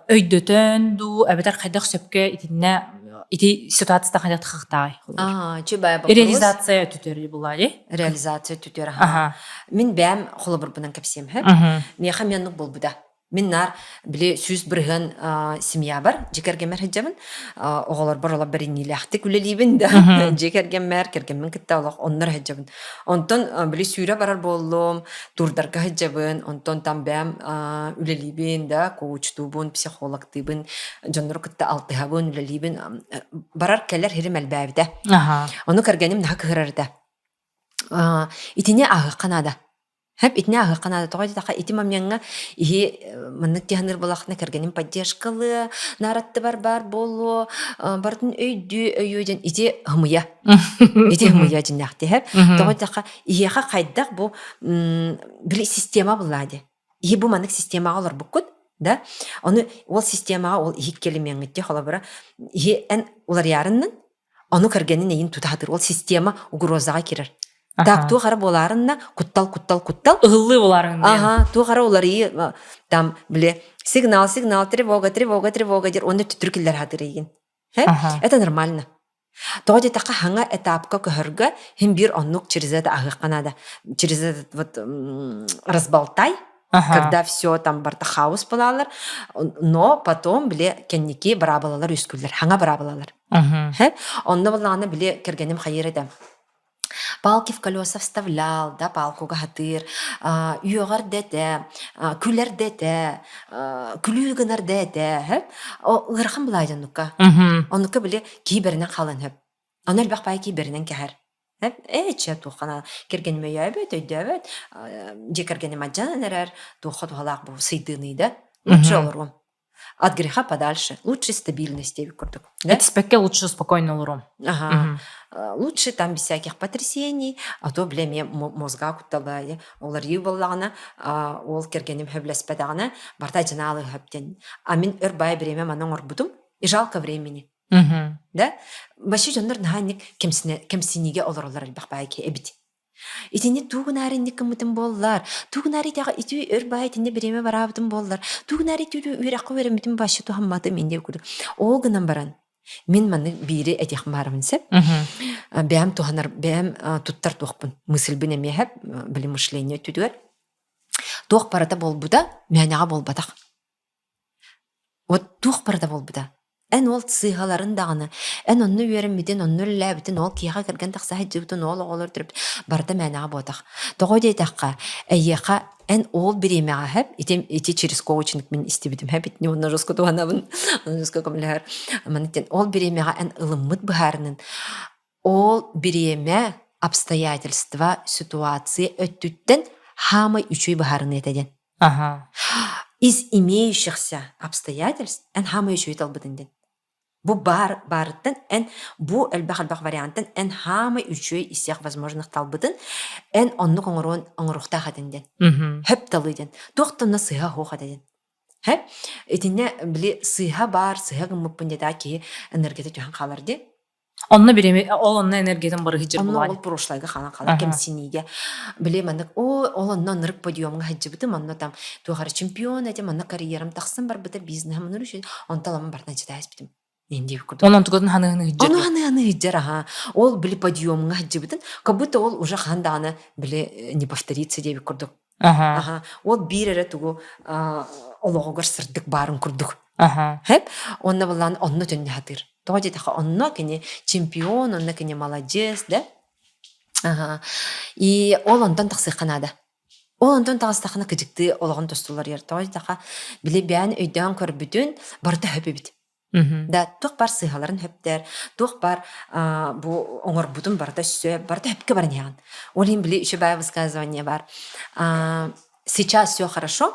өйдөтөн дуу, эбэтэр хайдах сөпкө итиннэ ити ситуацияда хайдах тахыахтааҕый? Аа, чү бай вопрос. Реализация түтөр була дии. Реализация түтөр аха. Мин бэйэм холобурбунан кэпсиэм һэ. Миэхэ меннук буолбута. Мин наар били 100% семьябар дьиэ кэргэммэр сылдьабын. Оҕолорбор олох бэриниилээхтик үлэлиибин да. Дьиэ кэргэммэр, кэргэммин кытта олох оннор сылдьабын. Онтон били сүүрэ барар буоллум, турдарга сылдьабын, онтон там бэйэм үлэлиибин да, коучтуубун, психологтыыбын, дьоннору кытта алтыһабын, үлэлиибин. Барар-кэлэр сирим элбээбитэ. Ону кэргэним наһаа кыһырар этэ. Итини ааһыахха наада. Хэп итини ааһыахха наада. Тоҕо диэтэххэ ити момеҥҥа иһи маннык тиһаныр буолахтына кэргэним поддержкалыа, наараттыбар баар буолуо, барытын өйдүү өйүө диэн ити хымыйа. Ити хымыйа дьиннэхти хэп. Тоҕо диэтэххэ иһиэхэ хайдах бу били система буллаа дии. Иһи бу маннык системаҕа олорбуккут да ону ол системаҕа ол иһик кэлимиэҥҥиттэ холобура иһи эн уларыйаарыннын Ону кэргэнин эйин тута сатыыр. Ол система угрозаҕа киирэр. Так, туох эрэ буолаарынна, куттал, куттал, куттал. Ыһыллыы буолаарыҥ диэн. Ага, туох эрэ уларыйыы, там, бile, сигнал, сигнал, тревога, тревога, тревога диир, уонна түтүр киллэр сатыыр эйигин. Это нормально. Тоҕо диэтэххэ, хаҥа этапка көһөргө хин биир оннук через это аһыахха наада. Через этот вот разболтай, когда все там барта хаос буолалар, но потом бile кэнники быраабылалар үскүллэр, хаҥа быраабылалар. Онно буоллаҕына били кэргэним хайыыр этэ палки в колеса вставлял, да, палкуга хатыыр, үөҕэр да этэ, күлэр да этэ, күлүү гынар да этэ, ыарахан былаайда оннукка. Оннукка били кии бэринэн хаалан хөп. Ону элбэх баай кии бэринэн кэһэр. Ээ, чэ, туоххана кэргэним өйөөбөт, өйдөөбөт, дьиэ кэргэним адьанан эрэр, туохха туһалаах бу сыйдыыный да, лучше олоруом. От греха подальше. Лучше стабильность диэбит курдук. Да? Этиспэккэ лучше спокойно олоруом. Ага. Лучше там без всяких потрясений, а то, бля, мне мозга кутталаайы. Олар буоллаҕына, ол кэргэним хөблөспөтөҕүнэ, барта дьанаалы хөптен. А мин өр бай бириэмэ маны оҥорбутум, и жалко времени. Да? Вообще дьоннор наһаа инник кэмсинигэ олороллор элбэх баай эбит. Итини туу гынаары инник гыммытым буоллар, туу гынаары итэҕэ ити өр баай итиннэ бириэмэ бараабытым буоллар, туу гынаары ити үөрэххэ үөрэммитим вообще туһамматым инде курдук. Ол гынан баран мин маннык биири этиэхпин баарабын сөп. Бэйэм туһанар, бэйэм туттар туохпун, мысльбын эмиэ сөп, били мышление өттүтүгэр. Туох барыта буолбута, мээнэҕэ буолбатах. Вот туох барыта буолбута. Эн ол сыыһаларын даҕаны, эн онно үөрэммитин, онно үлэлээбитин, ол киһиэхэ кэргэн тахса сылдьыбытын, ол оҕолор төрөппүт барыта мээнэҕэ буотах. Тоҕо диэтэххэ, эйиэхэ эн ол бириэмэҕэ сөп, ити, ити через коучинг мин истибитим сөп, итини уонна жестко туһанабын, жестко көмөлөһөр. Маннык диэн, ол бириэмэҕэ эн ылыммыт быһаарынын ол бириэмэ, обстоятельства, ситуация өттүттэн хаамай үчүгэй быһаарыныы этэ диэн. Ага. Из имеющихся обстоятельств эн хаамай үчүгэй талбытын диэн. Бу баар баарыттан эн бу элбэх-элбэх вариантан эн хаамай үчүгэй из всех возможных талбытын эн оннук оҥоруон оҥоруохтаах этин диэн. Хөп талыы диэн. Туох да онно сыһа суох этэ диэн. Хэ? Итиннэ били сыыһа баар, сыһа гыммыппын диэтэ киһи энергията түһэн хаалар дии. Онно бириэмэ ол онно энергиятын барыһыдьыр Онно булаан. ол прошлайга хаалан хаалар кэмсиниигэ. Били маннык оо ол онно ынырык подъемҥа сылдьыбытым, онно там туох эрэ чемпион этим, онно карьерам тахсан барбыта, бизнеһым онор үчүгэй, онтон ламын барытын читаспитим. Диэн курдук. Онон тугатын ханыһын ыһыдьыр. Ону ханыһын ыһыдьар аха. Ол били подъемҥа сылдьыбытын, как будто ол уже хаһан даҕаны били не повторится диэбит курдук. Аха. Аха. Ол биир эрэ тугу олоҕугар сырдык баарын курдук. Аха. Хэп. Онно былаан онно төннө сатыыр. Тоҕо диэтэххэ, онно кини чемпион, онно кини маладьыас, да? Аха. И ол онтон тахсыахха наада. Ол онтон таҕыстахына кыдьыктыы олоҕун тостуларыйар. Тоҕо диэтэххэ, били бэйэн өйдөөн көрбүтүн барыта хөп эбит. Да, туох бар сыыһаларын хөптөр, туох бар бу оҥорбутун барыта сөп, барыта хөпкө баран иһэҕин. Ол иһин били еще баай высказывание бар. Сейчас все хорошо,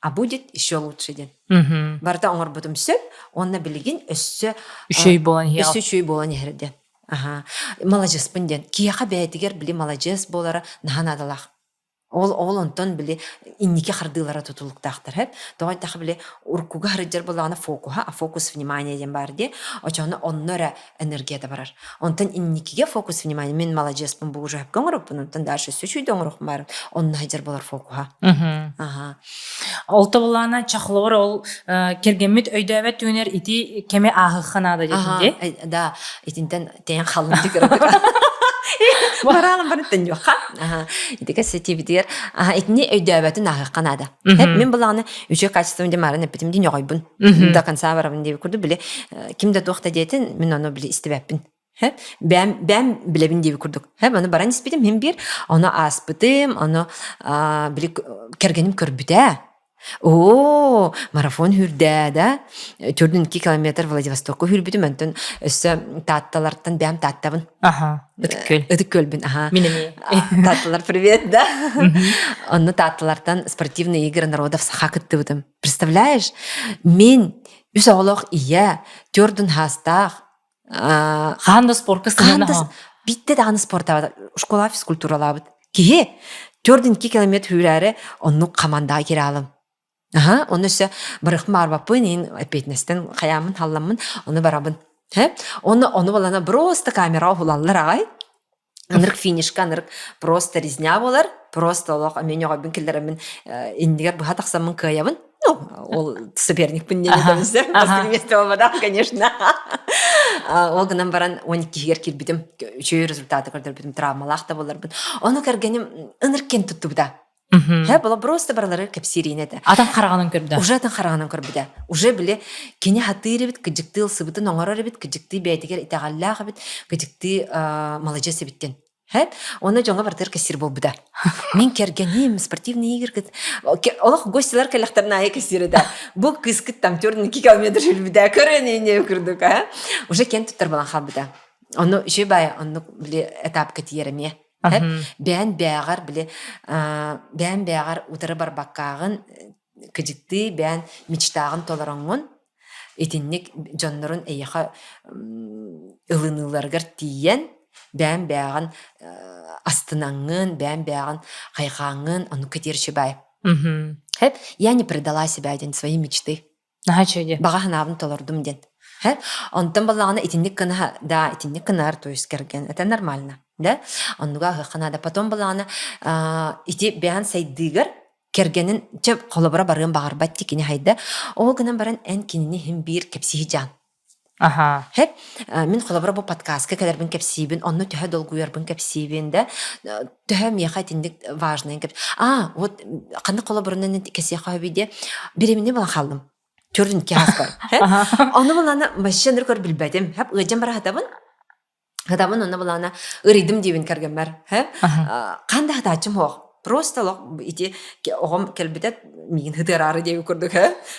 а будет еще лучше диэн. Барыта оҥорбутум сөп, уонна билигин өссө үчүгэй буолан иһиэҕэ. Өссө үчүгэй буолан иһэр диэн. Аха. Маладьыаспын диэн. Киһиэхэ бэйэтигэр били маладьыас буолара наһаа наадалаах. Ол ол онтон били инники хардыылара тутулуктаахтар һэп. Тоҕо эттэххэ били уруккуга сылдьар буоллаҕына фокуһа, а фокус внимания диэн баар дии. Очоҕуна онно эрэ энергията барар. Онтон инникигэ фокус внимания мин маладьыаспын бу уже сөпкө оҥороппун, онтон дальше өссө үчүгэй оҥоруохпун баар. Онно сылдьар буолар фокуһа. Аха. Ол тобулаана чахловар ол кэргэммит өйдөөбөт түгэнэр ити кэми ааһыахха наада диэтин дии. Да, итинтэн тэйэн халлым дикырабыт. Бараалым бары төннүөххэ. Ити кэссэтиибитигэр итини өйдөөбөтүн ааһыахха наада. Мин былааны үчүгэй качеством диэн маарын эппитим дии ньоҕойбун. До конца барабын диэбит курдук били ким да туох да диэтин мин ону били истибэппин. Бэм бэм билэбин диэбит курдук. Ону баран испитим мин биир, ону ааспытым, ону били кэргэним көрбүтэ. Оо, марафон үүрдээ да. 42 километр Владивостокка үүрбүтүм, онтон өссө Таатталартан бэйэм Тааттабын. Аха, Ытык Күөл. Ытык Күөлбүн, аха. Мин эмиэ. Таатталар привет, да. Онно Таатталартан спортивные игры народов саха кыттыбытым. Представляешь, мин үс оҕолоох ийэ, төрдүн хаастаах, Хаан да спортка сыһыанаһа. Биитте даҕаны спортаабат, школа физкультуралаабыт. Киһи 4 километр үүрээри оннук хамандаҕа киирэ аалым. Аха, онно өссө барыахпын баарбаппын, иин эппиэтинэстэн хайааммын халламмын, ону барабын. Онно ону балана просто камера уһулаллар аҕай. Ынырык финишка ынырык просто резня буолар, просто олох эмиэ ньоҕойбун киллэрэммин иннигэр быһа тахсаммын кыайабын. Ну, ол соперникпын диэн этэмсэ. Бастакы место буолбатах, конечно. Ол гынан баран 12-гэр киирбитим, үчүгэй результаты көрдөрбүтүм, травмалаах да буоларбын. Ону кэргэним ынырык киэн туттубута. Хэ, была просто барылары кэпсиириин этэ. Атын хараҕынан көрдө. Уже атын хараҕынан көрбүтэ. Уже били кини хатыыр эбит, кыдьыктыы ылсыбытын оҥорор эбит, кыдьыктыы бэйэтигэр итэҕэллээх эбит, кыдьыктыы маладьыас эбиттин. Хэ, онно дьоҥҥо барытыгар кэссиир буолбута. Мин кэргэним спортивный игры олох гостилар кэллэхтэрин аайы кэссиир этэ. Бу кыыскыт там төрт километр жүрбүтэ, көрөн ине курдук, а? Уже кэн туттар балан хаалбыта. Онно үчүгэй баайы оннук били этапка тиийэр эмиэ. Бэйэн бээҕэр били бэйэн бээҕэр утары барбаккааҕын кыдьыктыы бэйэн мечтааҕын толороҥҥун итинник дьоннорун эйиэхэ ылыныыларыгар тиийэн бэйэн бээҕин астынаҥҥын бэйэн бээҕин хайҕааҥҥын оннукка тиэрчи баай. Я не предала себя диэн свои мечты. Наһаа үчүгэй. Баҕа санаабын толордум диэн. Һэ? Онтон баллаҕына итинник гына да итинник гынар, то есть кэргэн это нормально, да? Оннуга аһыахха наада. Потом баллаҕына ити бэйэн сайдыыгар кэргэнин чэ холобура барыан баҕарбат ти кини хайда. Ол гынан баран эн кинини иһин биир кэпсиһи дьаан. Аха. Хэп, мин холобура бу подкастка кэлэрбин кэпсиибин, онно төһө долгуйарбын кэпсиибин да, төһө миэхэ итинник важный кэп. А, вот ханнык холобурунан кэсиэхэ сөбүй диэ, беременный буолан хааллым. Төрдүн киһаспар. Ону булана вообще ныр көр билбэтим. Хэп, ыалдьан бара сатабын. Хатабын онно булаана ырыйдым диибин кэргэммэр. Хаан да хатааччым суох. Просто олох ити оҕом кэлбитэ миигин хытыараары диэби курдук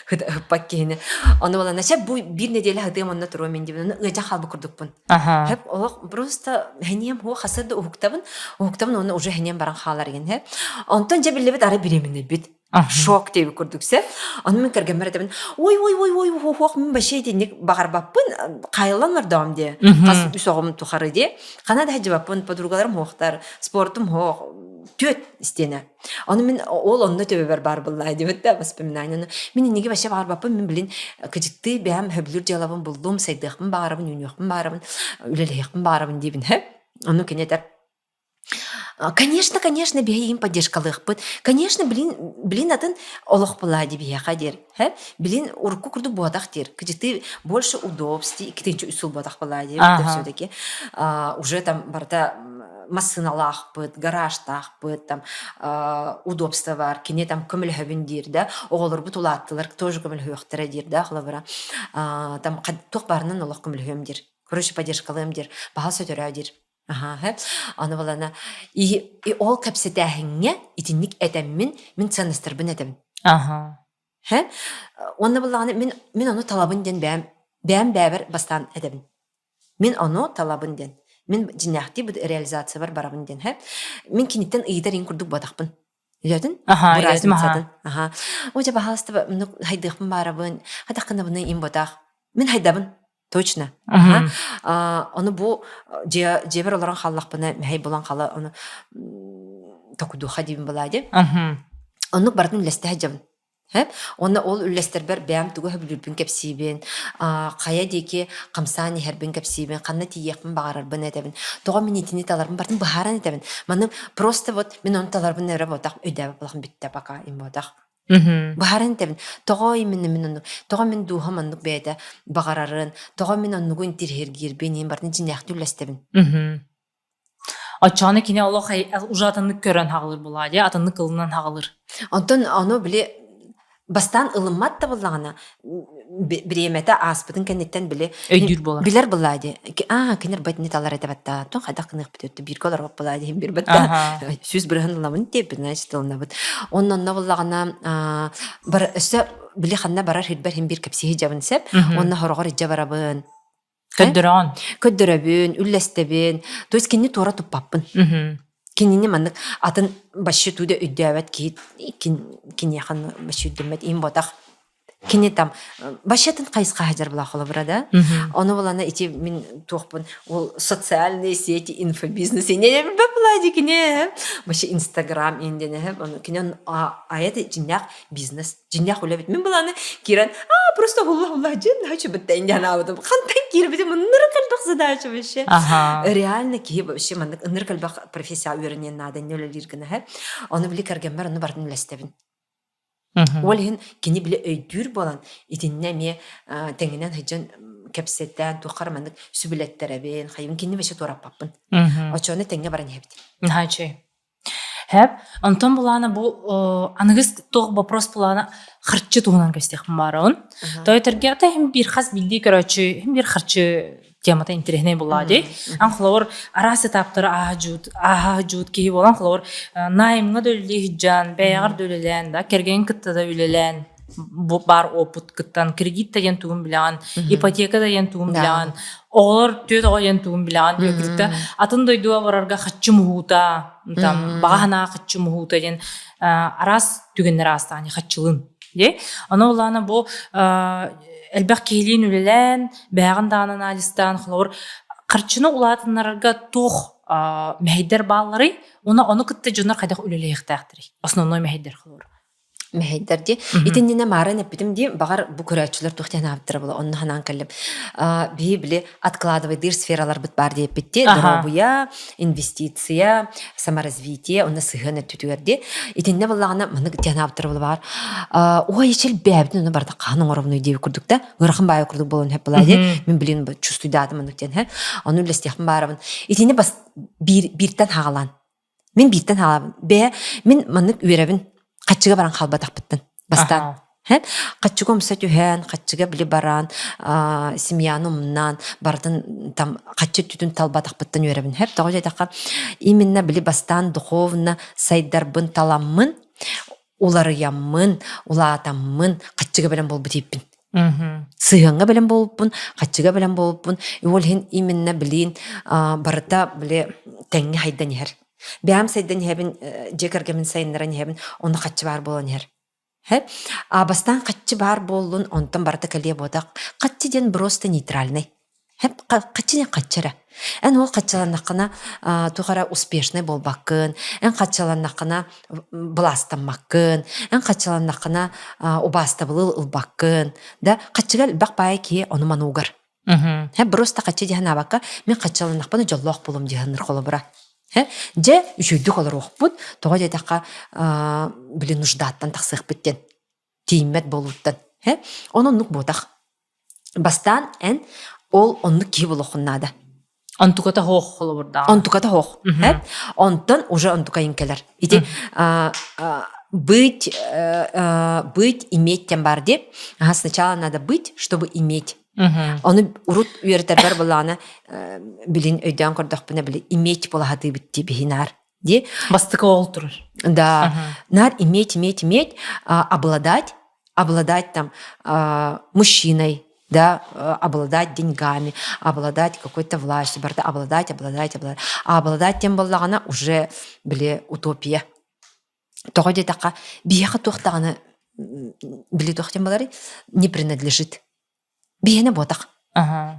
хыппат киһини. Онно булаана чэ бу биир нэдиэлэ хытыам онно туруом мин диибин. Онно ыадьа хаалбыт курдукпун. Хэп олох просто хэниэм хуо хасыр да уһуктабын. Уһуктабын онно уже хэниэм баран хаалар игин. Онтон дьэ биллибит ары беременныйбит. Шок диэбит курдук сэ. Ону мин кэргэммэр этэбин, ой ой ой ой уһуох мин вообще итинник баҕарбаппын, хайыллан олордоҕум диэ. Хас үс оҕом тухары диэ. Хана да сылдьыбаппын, подругаларым уһуохтар, спортум уһуох, түөт истиэнэ. Ону мин ол онно төбөбөр баар буоллаа диэбит да воспоминание. Мин инниги вообще баҕарбаппын, мин билин кыдьыктыы бэйэм сөбүлүүр дьыалабын буллум, сайдыахпын баҕарабын, үүнүөхпүн баҕарабын, үлэлэһиэхпин баҕарабын диибин. Ону кини этэр, Конечно, конечно, биһиги поддержкалыахпыт. Конечно, блин, блин атын олох была биһиэхэ диэр. Һэ? Блин, урукку курдук буотах диэр. Кыдьыты больше удобств, иккитинчи үс сыл буотах была диэр. Все-таки уже там барыта массыыналаахпыт, гаражтаахпыт, там удобство бар, кини там көмөлөһөбүн диир да, оҕолорбут улааттылар, тоже көмөлөһүөхтэрэ диир да, холобура. Там туох баарынан олох көмөлөһүөм диир. Короче, поддержкалыам диир. Баһа сөтөрөө диир. Аха, Аны балана и, и ол кэпсэтээһиҥҥэ итинник этэммин, мин ценностарбын этэбин. Аха. Хэ? Уонна буллаҕына мин мин ону талабын диэн бэйэм бэйэм бэйэбэр бастаан этэбин. Мин ону талабын диэн. Мин дьиҥнээхтии бу реализациябар барабын диэн. Хэ? Мин киниттэн ыйытар иҥ курдук буотахпын. Өйдөөтүн? Аха, Бу өйдөөтүм, аха. разницатын. Аха. О, дьэ, баһаалыста, хайдыахпын баарабын, хайдах гынабыный им ботах. Мин хайдабын. Точно. Мгм. Аха. Ону бу дьиэ дьиэбэр олорон хааллахпына мэһэй булан хаала ону токудуха диибин былаа диэн. Мгм. Оннук барытын үллэстэ сылдьабын. Һэ? Уонна ол үллэстэрбэр бэйэм тугу сөбүлүүрбүн кэпсиибин, хайа диэки хамсаан иһэрбин кэпсиибин, ханна тиийиэхпин баҕарарбын этэбин. Тоҕо мин итини таларбын барытын быһааран этэбин. Маны просто вот мин ону таларбын эрэ буотах өйдөөбөт буолахым бүттэ пока им буотах. Мгм. Быһааран этэбин. Тоҕо именно мин оннук, тоҕо мин дууһам оннук бэйэтэ баҕарарын, тоҕо мин оннугу интириэһиргиирбин иһин барытын дьиҥнээхтик үллэстэбин. Мгм. Оччоҕуна кини олох уже атыннык көрөн хаҕылыр булаа дии, атыннык ылынан хаҕылыр. Онтон ону били бастаан ылыммат да буоллаҕына бириэмэтэ ааспытын кэнниттэн били Өйдүүр буолар. билэр булаа дии. Аа, кинер байтини талар этэ батта. Тон хайдах гыныахпыт өттө бииргэ олорбот булаа дии бир батта. Аха. 100% ылабын диэппит, значит ылынабыт. Онно онно буллаҕына бар өссө били ханна барар хирбэр хин бир кэпсиһи дьабын сеп. Онно хороҕор иждьэ барабын. Көрдөрөҕүн. Көрдөрөбүн, үллэстэбин. То есть кинини туора туппаппын. Кинини маннык атын вообще туда өйдөөбөт киһи киниэхэ вообще өйдөммөт им ботах. Кини там вообще атын хайысха сылдьар була холобура да. Ону булана ити мин туохпун ол социальные сети инфобизнес не билбэт кини вообще инстаграм индене ону кини аят дьиннээх бизнес дьиннээх үлэбит мин былааны киирэн а просто хулла хулла дьин хочу бытта индианаабытым хантан киирбитим ынырык элбэх задача вообще реально киһи вообще маннык ынырык элбэх профессия үөрэниэн наада инне үлэлиир гына һэ ону били кэргэммэр ону барытын үлэстэбин ол иһин кини били өйдүүр буолан итиннэ эмиэ тэҥинэн сылдьан кэпсэтэн туоххар маннык сүбэлэттэрэбин хайым кинини вообще туораппаппын оччону тэҥҥэ баран иһэбит Наһаа үчүгэй. Хэп. Онтон булаана бу аныгыс туох вопрос булаана харчы туһунан кэпсиэхпин баарабын. Тойтөргө ата хим биир хас билдии көрөөччү хим биир харчы темата интэриэһинэй буллаа дии. Ан холобур араас этаптары ааһа жуут ааһа жуут киһи буолан холобур найымҥа да үлэлии сылдьан, бэйэҕэр да үлэлээн да, кэргэҥҥин кытта да үлэлээн бу баар опыт кыттан кредит да диэн тугун билэҕин, ипотека да диэн тугун билэҕин, оҕолор түөрт оҕо диэн тугун билэҕин диэбитэ атын дойдуга барарга хаччы муһуута, там баҕа санаа хаччы муһуута диэн араас түгэннэр аастаҕын хаччылын дии. Ону улаана бу элбэх киһилиин үлэлээн, бэйэҕин даҕаны анализтаан, холобур, харчыны улаатыннарарга туох мэһэйдэр баалларый? Уонна ону кытта дьоннор хайдах үлэлэһиэхтээхтэрий? Основной мэһэйдэр холобур. Мэһэйдэр дии. Итиннинэ маарын эппитим дии, баҕар бу көрөөччүлэр туох диэн аабыттара була, онно санаан кэллим. Биһи били откладывайдыыр сфераларбыт баар диэппит дии, доруобуйа, инвестиция, саморазвитие, онно сыһыан өттүтүгэр дии. Итиннэ буоллаҕына маннык диэн аабыттара була баҕар, ой, ичил бэйэбитин ону барыта хаһан оҥоробунуй диэбит курдук да, ыарахан баайы курдук буолан сөп буолаа дии. Мин билин чувствуйдаатым оннук диэн, һэ. Ону үллэстиэхпин баарабын. Итини бас биир бииртэн хаҕалаан Мин бииртэн хаалабын. Бэйэ мин маннык үөрэбин. Хаччыга баран хаалбатахпыттан. Бастаан. Һэ? Хаччыга умса түһэн, хаччыга били баран, семьяны умнан, барытын там хаччы өттүтүн талбатахпыттан үөрэбин. Һэп тоҕо диэтэххэ, именно били бастаан духовно сайдарбын таламмын, уларыйаммын, улаатаммын, хаччыга бэлэм буолбут ииппин. Сыһыаҥҥа бэлэм буолбуппун, хаччыга бэлэм буолбуппун, ол иһин именно билиин барыта били тэҥҥэ хайдан иһэр. Бэйэм сайдан иһэбин, дьиэ кэргэммин сайыннаран иһэбин, онно хаччы баар буолан иһэр. Һэ? А бастаан хаччы баар буоллун, онтон барыта кэлиэ буотах. Хаччы диэн просто нейтральный. Хаччы диэн хаччы эрэ. Эн ол хаччыланнаххына туох эрэ успешный буолбаккын, эн хаччыланнаххына былаастаммаккын, эн хаччыланнаххына убаастабылы ылбаккын. Да, хаччыга элбэх баайы киһи ону мануугар. Һэ, просто хаччы диэн аабакка, мин хаччыланнахпына дьоллоох буолуом диэн холобура. Дьэ, үчүгдүк олоруохпут, тоҕо диэтэххэ, били нуждаттан тахсыахпыт диэн, тиийиммэт буолууттан. Ону оннук буотах. Бастаан эн ол оннук киһи буолуоххун наада. Онтуката хоох холобурдаах. Онтуката хоох. Онтон уже онтукайын кэлэр. Ити быть, быть, иметь тем бар дип. Ага, сначала надо быть, чтобы иметь. Ону урут үөрэтэрбэр былаана билин өйдөөн көрдөхпүнэ били иметь буолаһатыыбыт дии биһинаар дии. Бастакы ол турар. Да. Нар иметь, иметь, иметь, обладать, обладать там мужчиной, да, обладать деньгами, обладать какой-то властью, барыта обладать, обладать, обладать. А обладать тем буоллаҕына уже били утопия. Тоҕо диэтэххэ, биһиэхэ туох даҕаны били туох диэн буоларый не принадлежит. Биһиэнэ буотах.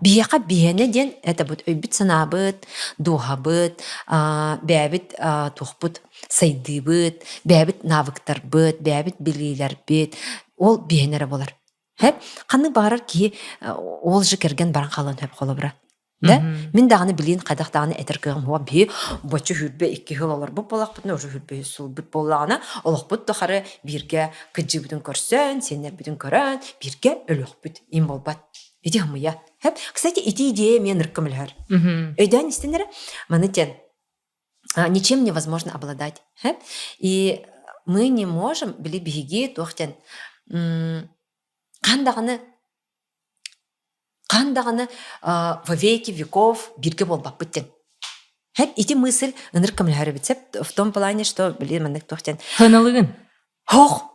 Биһиэхэ биһиэнэ диэн это вот өйбүт-санаабыт, дууһабыт, бэйэбит туохпут сайдыыбыт, бэйэбит навыктарбыт, бэйэбит билиилэрбит ол биһиэнэ эрэ буолар. Хэп ханнык баҕарар киһи ол же кэргэн баран хаалан хөп холобура. Да? Мин даҕаны билиин хайдах даҕаны этэр кыаҕым суох. Биһи боччу хүрбэ икки сыл олорбут буоллахпытына, уже хүрбэ үс сылбыт буоллаҕына, олохпут тухары бииргэ кыдьыыбытын көрсөн, сиэннэрбитин көрөн, бииргэ өлүөхпүт им буолбат. Ити хымыйа. Кстати, ити идея мен ыркым өлөр. Өйдөөн истин эрэ, маны тен ничем невозможно обладать. И мы не можем, били биһиги туох тен хаан даҕаны Хаһан даҕаны во веки веков бииргэ буолбаппыт диэн. Хэп ити мысль ынырык көмөлөһөр эбит сөп в том плане, что блин маннык туох диэн. Хыналыгын. Ох,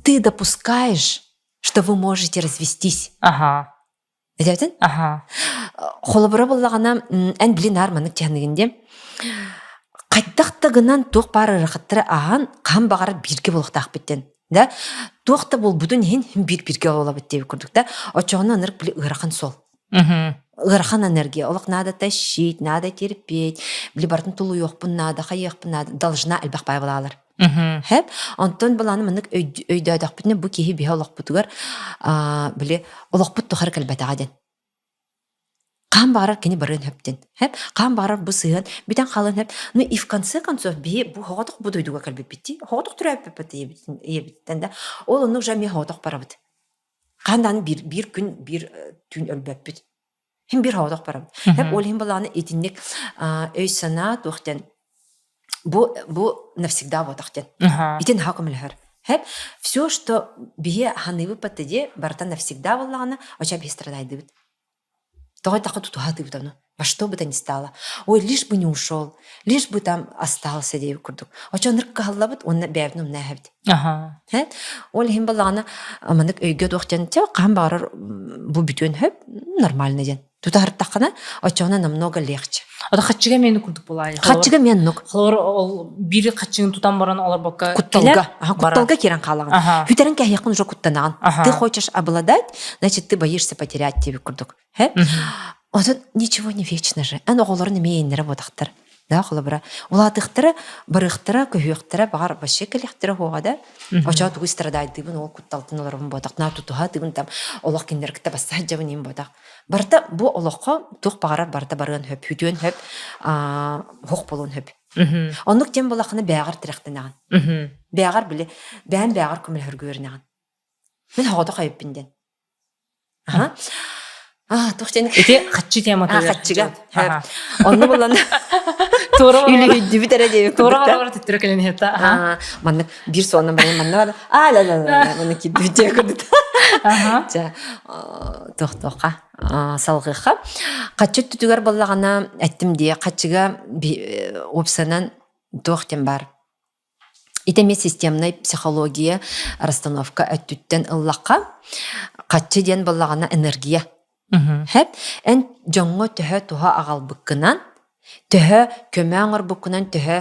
ты допускаешь, что вы можете развестись. Ага. Этебитин? Ага. Холобура буллаҕына эн блин аар маннык тиһаныгын диэн. Хайдах да гынан туох баар ыарахаттары ааһан хаһан баҕарар бииргэ буолуохтаахпыт диэн. Да туох да буолбутун иһин биир бииргэ олобут диэбит курдук да оччоҕуна ынырык били ыарахан суол. Ыарахан энергия. Олох надо тащить, надо терпеть. Били барытын тулуйуохпун наада, хайыахпын наада. Должна элбэх баай булаалар. Хэп. Онтон былааны маннык өйдөөтөхпүтүнэ бу киһи биһи олохпутугар били олохпут тухары кэлбэтэҕэ диэн. Хаан баҕарар кини барыан сөп диэн. Хэп. Хаан баҕарар бу сыһыан бүтэн хаалыан сөп. Ну и в конце концов биһи бу хоҕотох бу дойдуга кэлбиппит дии. Хоҕотох төрөөппүппүт ийэбиттэн да. Ол онно уже эмиэ хоҕотох барабыт. Хаан даҕаны биир, биир күн, биир түүн өлбөппүт. Хим биир хоҕотох барабыт. Хэп ол иһин балааны итинник өй-санаа туох диэн бу бу навсегда буотах диэн. Итин наһаа көмөлөһөр. Хэп все, что биһи ханыыбыт дии барыта навсегда буоллаҕына, оча биһи страдайдыбыт. Тоҕо эттэххэ тутуһа ону. Во что бы то ни стало. Ой, лишь бы не ушел, лишь бы там остался диэбит курдук. Очо ынырык кыһаллабыт уонна бэйэбитин умна эһэбит. Ол иһин балаҕана маннык өйгө туох диэн хаһан баҕарар бу бүтүөн сөп нормально диэн. Тутаһыртаххына оччоҕуна намного легче. Ото хаччыга мени курдук булаай. Хаччыга меннук. Холор ол биир хаччыгын тутан баран олорбокко кутталга. Кутталга киирэн хаалаҕын. Бүтэрэн кэһиэххин уже куттанаҕын. Ты хочешь обладать, значит ты боишься потерять диэбит курдук. Отон ничего не вечно же. Эн оҕолорун эмиэ иэннэрэ буотахтар. Да, холобура. Улаатыахтара, барыахтара, көһүөхтэрэ, баҕар вообще кэлиэхтэрэ хуоҕа да. Очоо тугу страдайдыыбын, ол кутталтын олоробун буотах, наа тутуһа тыыбын там олох кинилэр кытта басса сылдьабын иин буотах. Барыта бу олоххо туох баҕарар барыта барыан хөп, хүтүөн хөп, хох буолуон хөп. Оннук диэн буоллаххына бээҕэр тирэхтэнэҕин. Бээҕэр били, бэйэм бээҕэр көмөлөһөргө үөрэнэҕин. Мин хоҕото хайыппын диэн. Аха. А, туох диэн Ити хаччы тематыгар. А, хаччыга. Онну булан үлүһүйдүбүт эрэ диэбит Туора барабар төттөрө кэлэн иһэтэ. Аа, маннык биир суонна баран манна бар. Аа, ла ла ла маннык киирдибит диэ курдук. Ча, туох-туохха салҕыахха. Хаччы өттүтүгэр буоллаҕына эттим дии, хаччыга уопсанан туох диэн баар. Ити эмиэ системнай психология расстановка өттүттэн ыллахха, хаччы диэн буоллаҕына энергия. Хэп, эн дьоҥҥо төһө туһа аҕалбыккынан, төһө көмө оҥорбуккунан, төһө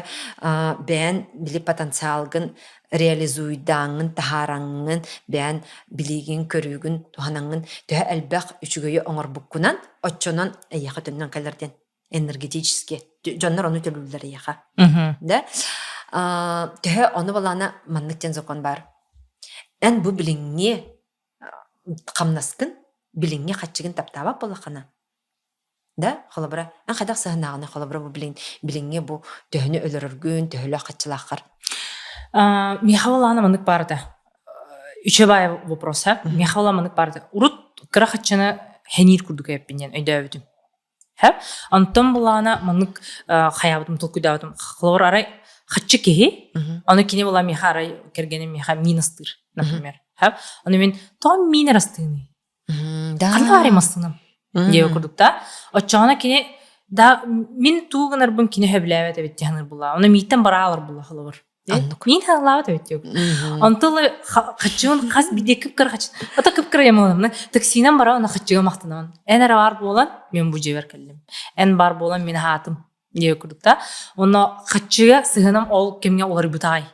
бэйэн били потенциалгын реализуйдааҥҥын, таһаараҥҥын, бэйэн билиигин, көрүүгүн туһанаҥҥын төһө элбэх үчүгэйи оҥорбуккунан, оччонон эйиэхэ төннөн кэлэр диэн энергетически дьоннор ону төлүүллэр эйиэхэ. Да? Төһө ону балаана маннык диэн закон баар. Эн бу билиҥҥи хамнаскын, билиҥҥи хаччыгын таптаабат буоллаххына, да, холобура, эн хайдах сыһынааҕына, холобура, бу билин, билиҥҥи бу төһөнү өлөрөргүн, төһөлөөх хаччылааххар? Миэхэ буоллаҕына маннык баар этэ. Үчүгэй вопрос, а? Миэхэ буолла маннык баар этэ. Урут кыра хаччыны хэниир курдук эппин диэн өйдөөбүтүм. Һэ? Онтон булаана маннык хайаабытым толкуйдаабытым. Холобур, арай хаччы киһи, ону кини була миэхэ арай кэргэним миэхэ миин астыыр, например. Һэ? Ону мин тоҕо миин эрэ астыыный? Ханна баарый массыынам? Диэбит курдук да. Оччоҕуна кини да мин туу гынарбын кини сөбүлээбэт эбит диэн була. Ону мииттэн бараалар була холобур. Мин хаалаабат эбит диэбит. Онтон хаччыгын хас бидиэ кып-кыра хаччы. Ото кып-кыра ямалымна таксинан бара она хаччыга махтанабын. Эн эрэ бар буолан мен бу дьиэбэр кэллим. Эн бар буолан мин хаатым диэбит курдук да. Онно хаччыга сыһыаным ол кэмҥэ уларыйбытаай.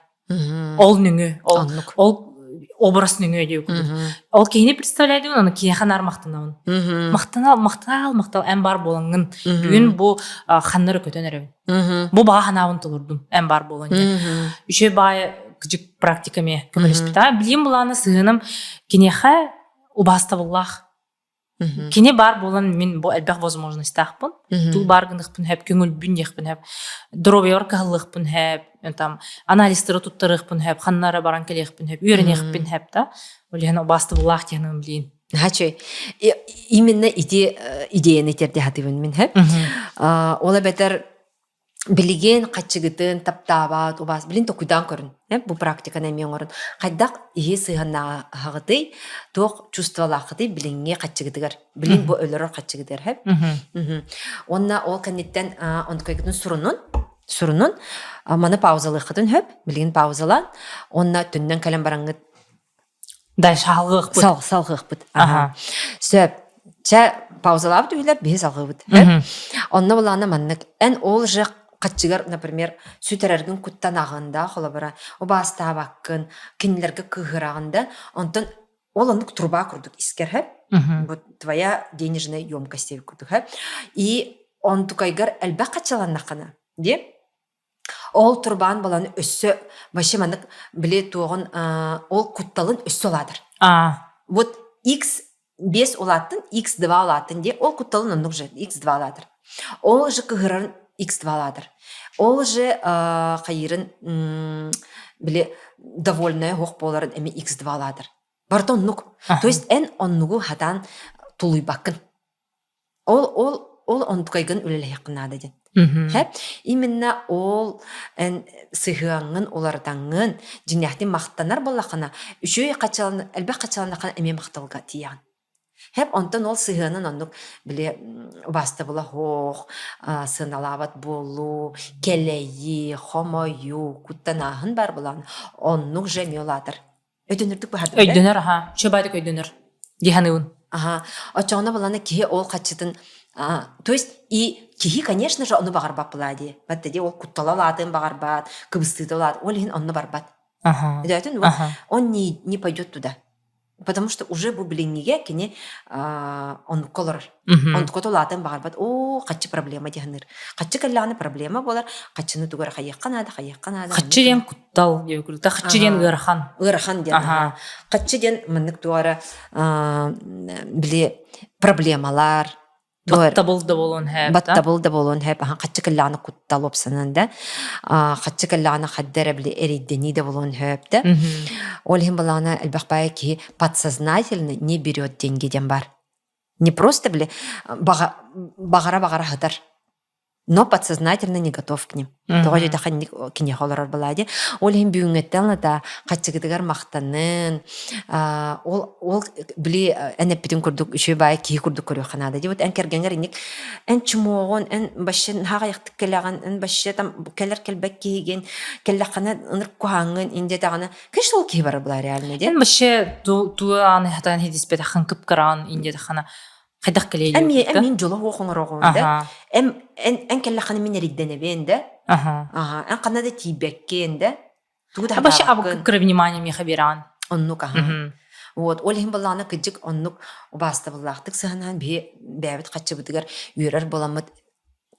Ол нөҥүө, ол ол образ нөҥүө диэбит курдук. Ол киһини представляйдыбын, аны киһиэхэ наар махтанабын. Махтанал, махтал, махтал, эн баар буолаҥҥын. Бүгүн бу ханна эрэ көтөн эрэбин. Бу баҕа санаабын толордум, эн баар буолан диэн. Үчүгэй баайы кыдьык практика эмиэ көмөлөспүтэ. Билиим былаана сыһыаным киниэхэ убаастабыллаах. Кини баар буолан мин бу элбэх возможностьтаахпын. Туу баар гыныахпын сөп, көҥүлбүн диэхпин сөп, доруобуйабар кыһаллыахпын сөп, там анализтары туттарыахпын сөп, ханна эрэ баран кэлиэхпин сөп, үөрэниэхпин сөп да. Ол иһин убаастабыллаах диэн билиин. Хачы, именно ити идеяны терде хатыбын мин хэп. Ол эбэтэр Билигин хаччыгытын таптаабат, убаас билин токуйдаан көрүн, э, бу практиканы эмиэ оҥорун. Хайдах иһи сыһыаннааҕытый, туох чувстволааххытый билиҥҥи хаччыгытыгар, билин бу өлөрөр хаччыгытыгар, һэп? Уонна ол кэнниттэн онтукайгытын сурунун, сурунун, маны паузалыаххытын сөп, билигин паузалаан, уонна төннөн кэлэн бараҥҥыт Да, салгыахпыт. Сал, салгыахпыт. Аха. Сөп. Чэ, паузалаабыт үһүлэр, биһи салгыыбыт. Онно булаана маннык. Эн ол же хаччыгар, например, сүтэрэргин куттанаҕын да, холобура, убаастаабаккын, кинилэргэ кыыһыраҕын да, онтон ол оннук труба курдук искэр һэп. Вот твоя денежная емкость курдук һэп. И онтукайгар элбэх хаччаланнаххына, диэ Ол турбаан баланы өссө вообще маннык били туоҕун ол кутталын өссө улаатар. Вот x5 улааттын, x2 улааттын диye ол кутталын оннук же x2 улаатар. Ол же кыһырарын x2 улаатар. Ол же хайырын били довольная хуох буоларын эми x2 улаатар. Барыта оннук. То есть эн оннугу хатаан тулуйбаккын. Ол ол ол онтукайгын үлэлэһиэххин наада диэн. Һэ? Именно ол эн сыһыаҥҥын уларытаҥҥын, дьиҥнээхтик махтанар буоллаххына, үчүгэй хаччалан элбэх хаччаланнаххына эмиэ махталга тиийэҕин. Һэп онтон ол сыһыанын оннук били убаастабыла суох, сыаналаабат буолуу, кэлэйии, хомойуу, куттанааһын баар буолан оннук же эмиэ улаатар. Өйдөнөрдүк быһардым да? Өйдөнөр, аха. Чөбаадык өйдөнөр. Дии саныыбын. Аха. Оччоҕуна баланы киһи ол хаччытын то есть и киһи, конечно же, ону баҕарбат была дии. Бат дии ол куттала улаатыан баҕарбат, кыбыстыыта улаат, ол иһин онно барбат. Аха. Өйдөөтүн вот он не, не пойдет туда. Потому что уже бу билиҥҥигэ кини оннукка олорор. Онтуката улаатыан баҕарбат. Оо, хаччы проблема дии саныыр. Хаччы кэллэҕинэ проблема буолар. Хаччыны тугу эрэ хайыахха наада, хайыахха наада. Хаччы диэн куттал диэбит Хаччы диэн ыарахан. Ыарахан диэн. Хаччы диэн маннык туох эрэ били проблемалар, Баттабыл да буолуон хэп. Баттабыл да буолуон хэп. Хаччы кэллэҕинэ куттал опсанан да. Хаччы кэллэҕинэ хадда эрэ били эрийдэнии да буолуон хөп да. Ол иһин балаҕана элбэх баайы киһи подсознательно не берет деньги диэн бар. Не просто били баҕара-баҕара сытар но подсознательно не готов к ним. Тоҕо диэтэххэ киниэхэ олорор была дии. Ол иһин бүгүҥҥэттэн ылата хаччыгытыгар махтанын, ол ол били эн эппитин курдук үчүгэй баай киһи курдук көрүөххэ наада дии. Вот эн кэргэҥэр инник эн чумуоҕун, эн вообще хаҕайахтык кэлэҕин, эн вообще там кэлэр кэлбэт киһигин, кэллэххинэ ынырык куһааҥҥын ин диэтэҕинэ, конечно ол киһи барар была реально дии. Эн вообще туу ааны хатан хидиспэтэххин кып-кыраҕын ин диэтэххинэ хайдах кэлиэй Эн эн мин дьоло суох оҥороҕун да. Эн эн эн кэллэххинэ мин эрийдэнэбин да. Аха. Эн ханна да тиийбэккин да. Тугу да Вообще кыра внимание миэхэ биэрэҕин. Оннук аха. Вот ол иһин буоллаҕына кыдьык оннук убаастабыллаахтык сыһанаан биһи бэйэбит хаччыбытыгар үөрэр буоламмыт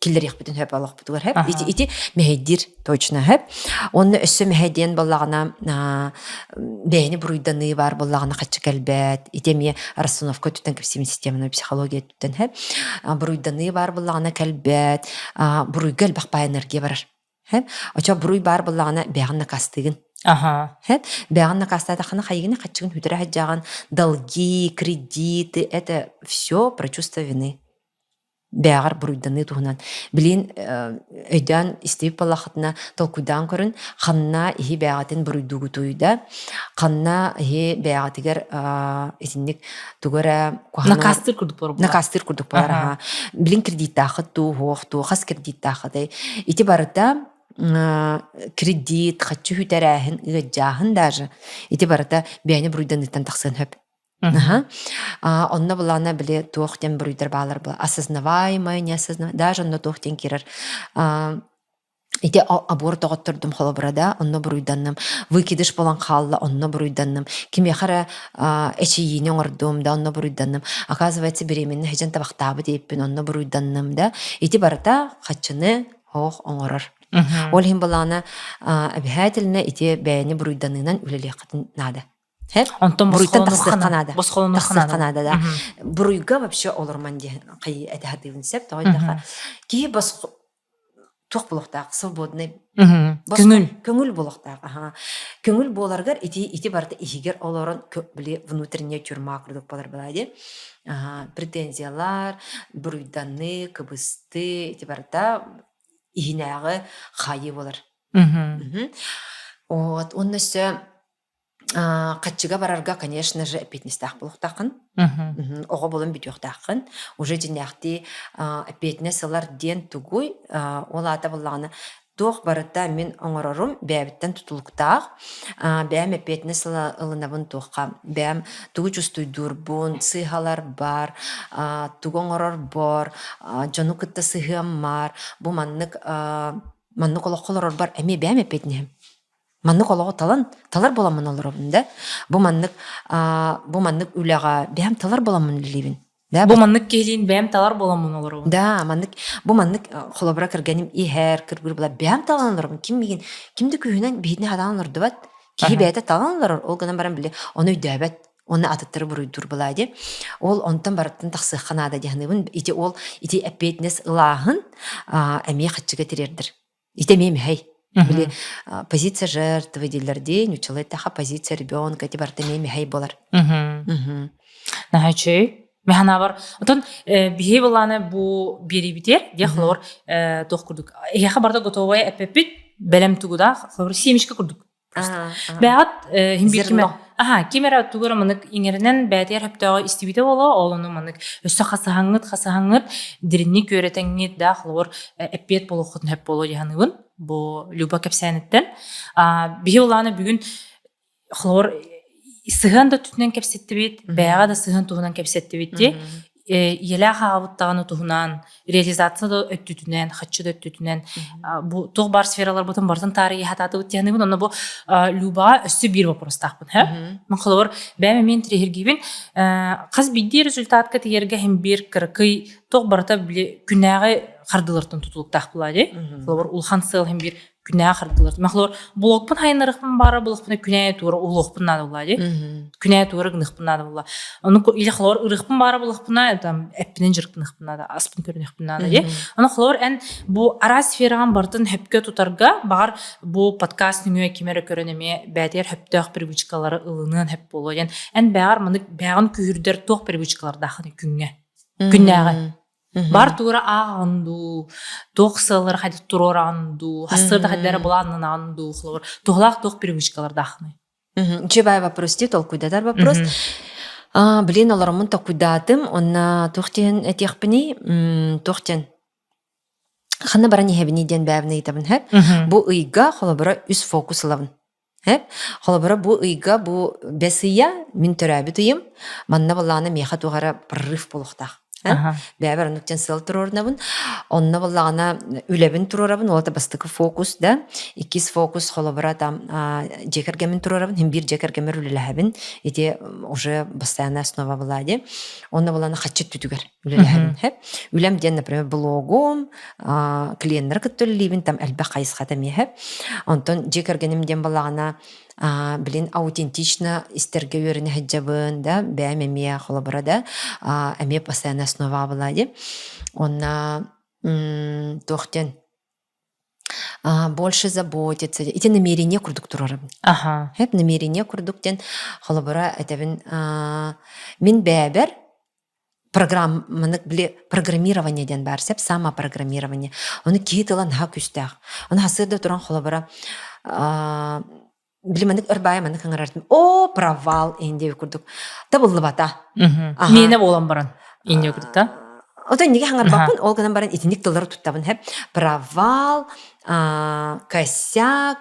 киллэриэхпитин сөп олохпутугар сөп. Ити ити мэһэйдиир точно сөп. Онно өссө мэһэйдиэн буоллаҕына бэйэни буруйданыы баар буоллаҕына хаччы кэлбэт. Ити эмиэ расстановка өттүттэн кэпсиибин системанай психология өттүттэн сөп. Буруйданыы баар буоллаҕына кэлбэт. Буруйга элбэх баай энергия барар. Сөп. Очо буруй баар буоллаҕына бэйэҕин накастыыгын. Аха. Сөп. Бэйэҕин накастаатаххына хайыгына хаччыгын сүтэрэ сылдьаҕын. Долги, кредиты это все про чувство вины. Бээҕэр буруйданыы туһунан. Билин өйдөөн истибит буоллаххытына толкуйдаан көрүн, ханна иһи бээҕитин буруйдуугутуй да, ханна иһи бээҕитигэр итинник тугу эрэ куһаҕан Накаастыыр курдук буолар. Накаастыыр курдук буолар аха. Билин кредиттаахыт дуу, суох дуу, хас кредиттаахытай. Ити барыта кредит, хаччы үтэрээһин, ыаддьааһын даже ити барыта бэйэни буруйданыыттан тахсыан сөп. Аха. Онно былаана били туох диэн буруйдар баалар была осознаваемое, неосознаваемое, даже онно туох диэн киирэр. Ити аборт оҕоттордум холобура да, онно буруйданным. Выкидыш буолан хаалла, онно буруйданным. Кимиэхэ эрэ эчийиини оҥордум да, онно буруйданным. Оказывается, беременна сыдьан табахтаабыт эбиппин, онно буруйданным да. Ити барыта хаччыны оһох оҥорор. Ол иһин былаана обязательно ити бэйэни буруйданыынан үлэлиэххитин наада. Онтон Буруйтан тахсыахха наада. Босхолонуохха Тахсыахха наада да. Буруйга вообще олорман диэн хайыы этэ сатыыбын сөп. Тоҕо диэтэххэ киһи босхо туох буолуохтаах свободный Көҥүл. Көҥүл буолуохтаах. Аха. Көҥүл буоларгар ити ити барыта иһигэр олорон били внутренняя тюрьма курдук буолар была дии. Претензиялар, буруйданыы, кыбыстыы ити барыта иһинээҕи хаайыы буолар. Вот. Уонна өссө Хаччыга барарга, конечно же, эппиэтинэстээх буолуохтааххын. Оҕо буолан бүтүөхтааххын. Уже дьиҥнээхтии эппиэтинэс ылар диэн тугуй? Ол аата буоллаҕына, туох барыта мин оҥорорум бэйэбиттэн тутулуктаах. Бэйэм эппиэтинэс ылынабын туохха? Бэйэм тугу чувствуйдуурбун, сыыһаларбар, тугу оҥорорбор, дьону кытта сыһыаммар, бу маннык маннык олоххо олорорбор эмиэ бэйэм эппиэтинэһим. Маннык олоҕу талан, талар буоламмын олоробун да. Бу маннык бу маннык үлэҕэ бэйэм талар буоламмын үлэлиибин. Да, бу маннык киһилиин бэйэм талар буоламмын олоробун. Да, маннык бу маннык холобура кэргэним иһэр, кыргыр була бэйэм талан олоробун. Ким миигин ким да күүһүнэн биһитини хатаан олордубат. Киһи бэйэтэ талан олорор, ол гынан баран били ону өйдөөбөт. Уонна атыттары буруйдуур былаа дии. Ол онтон барыттан тахсыахха наада дии саныыбын. Ити ол ити эппиэтинэс ылааһын эмиэ хаччыга тириэрдэр. Ити эмиэ мэһэй. Били позиция жертвы дииллэр дии, ньуччалыы эттэххэ позиция ребенка ити барыта эмиэ мэһэй буолар. Наһаа үчүгэй. Мин санаабар, отон биһи былааны бу биэрибитигэр, диэх холобур туох курдук, эһиэхэ барыта готовая эппэппит, бэлэм тугу да, холобур семечка курдук. Бэҕэт иһин биир ким аха ким эрэ тугу эрэ маннык иҥэринэн бэйэтигэр сөптөөҕү истибитэ буолуо, ол ону маннык өссө хасыһаҥҥыт хасыһаҥҥыт дириҥник үөрэтэҥҥит да холобур эппиэт буолуоххутун сөп буолуо дии саныыбын бу Люба кэпсээниттэн. Биһи улаана бүгүн холобур сыһыан да өттүнэн кэпсэттибит, бэйэҕэ да сыһыан туһунан кэпсэттибит дии. Ийэлээх аҕабыт даҕаны туһунан, реализация да өттүтүнэн, хаччы да өттүтүнэн бу туох баар сфераларбытын барытын таарыйа сатаатыбыт дии саныыбын. Онно бу Любаҕа өссө биир вопростаахпын. Мин холобур, бэйэм эмиэ интириэһиргиибин. Хас биирдии результатка тиийэргэ иһин биир кыракый туох барыта били күнээҕи хардыылартан тутулуктаах буолаа дии. Холобур, улахан сыал иһин биир күнээ хардылар. Махлор блогпун хайынарыхпын баара булахпына күнээ туора улуохпун наада була дии. Күнээ туора гыныхпын наада була. Ону или холор ырыхпын баара булахпына там эппинен жырыктыныхпын наада, аспын көрүнүхпүн наада дии. Ону холор эн бу араас сфераҕан бартын хөпкө тутарга баҕар бу подкаст нөҥүө ким эрэ көрөн эмиэ бээтигэр хөптөөх привычкалары ылыныан хөп буолуо диэн эн бэҕэр манык бэҕин күүһүрдэр туох привычкалардаахын күҥҥэ күннээҕи Бар туора ааҕаҕын дуу, туох сыаллары хайдах туруораҕын дуу, хассыарда хайдах эрэ былааннанаҕын дуу, холобур, туһалаах туох привычкалардааххыный? Чебай вопрос дии, толкуйдатар вопрос. Блин, олороммун толкуйдаатым, онно туох диэн этиэхпиний, туох диэн ханна баран иһэбиний диэн бэйэбин ыйытабын һэп. Бу ыйга холобура үс фокус ылабын. Һэп. Холобура, бу ыйга бу бэс ыйа мин төрөөбүт ыйым. Манна буоллаҕына миэхэ туох эрэ прорыв буолуохтаах. Бэйэбэр оннук диэн сыал туруорунабын. Онно буоллаҕына үлэбин туруорабын, ол это бастакы фокус да. Иккис фокус холобура там дьиэ кэргэммин туруорабын, иһин биир дьиэ кэргэммэр үлэлэһэбин. Ити уже постоянная основа была дии. Онно буоллаҕына хаччы өттүтүгэр үлэлэһэбин. Һэп. Үлэм диэн, например, блогум, клиеннары кытта үлэлиибин, там элбэх хайысхата эмиэ. Онтон дьиэ кэргэним диэн буоллаҕына, блин, аутентично истэргэ үөрэнэ сылдьабын, да, бэйэм эмиэ холобура да, эмиэ постоянно основа была дии. Онно туох диэн больше заботиться. Ити намерение курдук турарым. Аха. Хэп намерение курдук диэн холобура этэбин мин бэйэбэр. Программаны били программирование диэн баар сөп, самопрограммирование. Ону киһи тыла наһаа күүстээх. Ону сарсыарда туран холобура били маннык өр баайа маннык ыҥырартым. О, провал иһин диэбит курдук. Табыллыбата. Миэнэ буолан баран инньэ курдук да? Ото иннигэ хаҥарбаппын, ол гынан баран итинник тыллары туттабын. Хэп провал, косяк,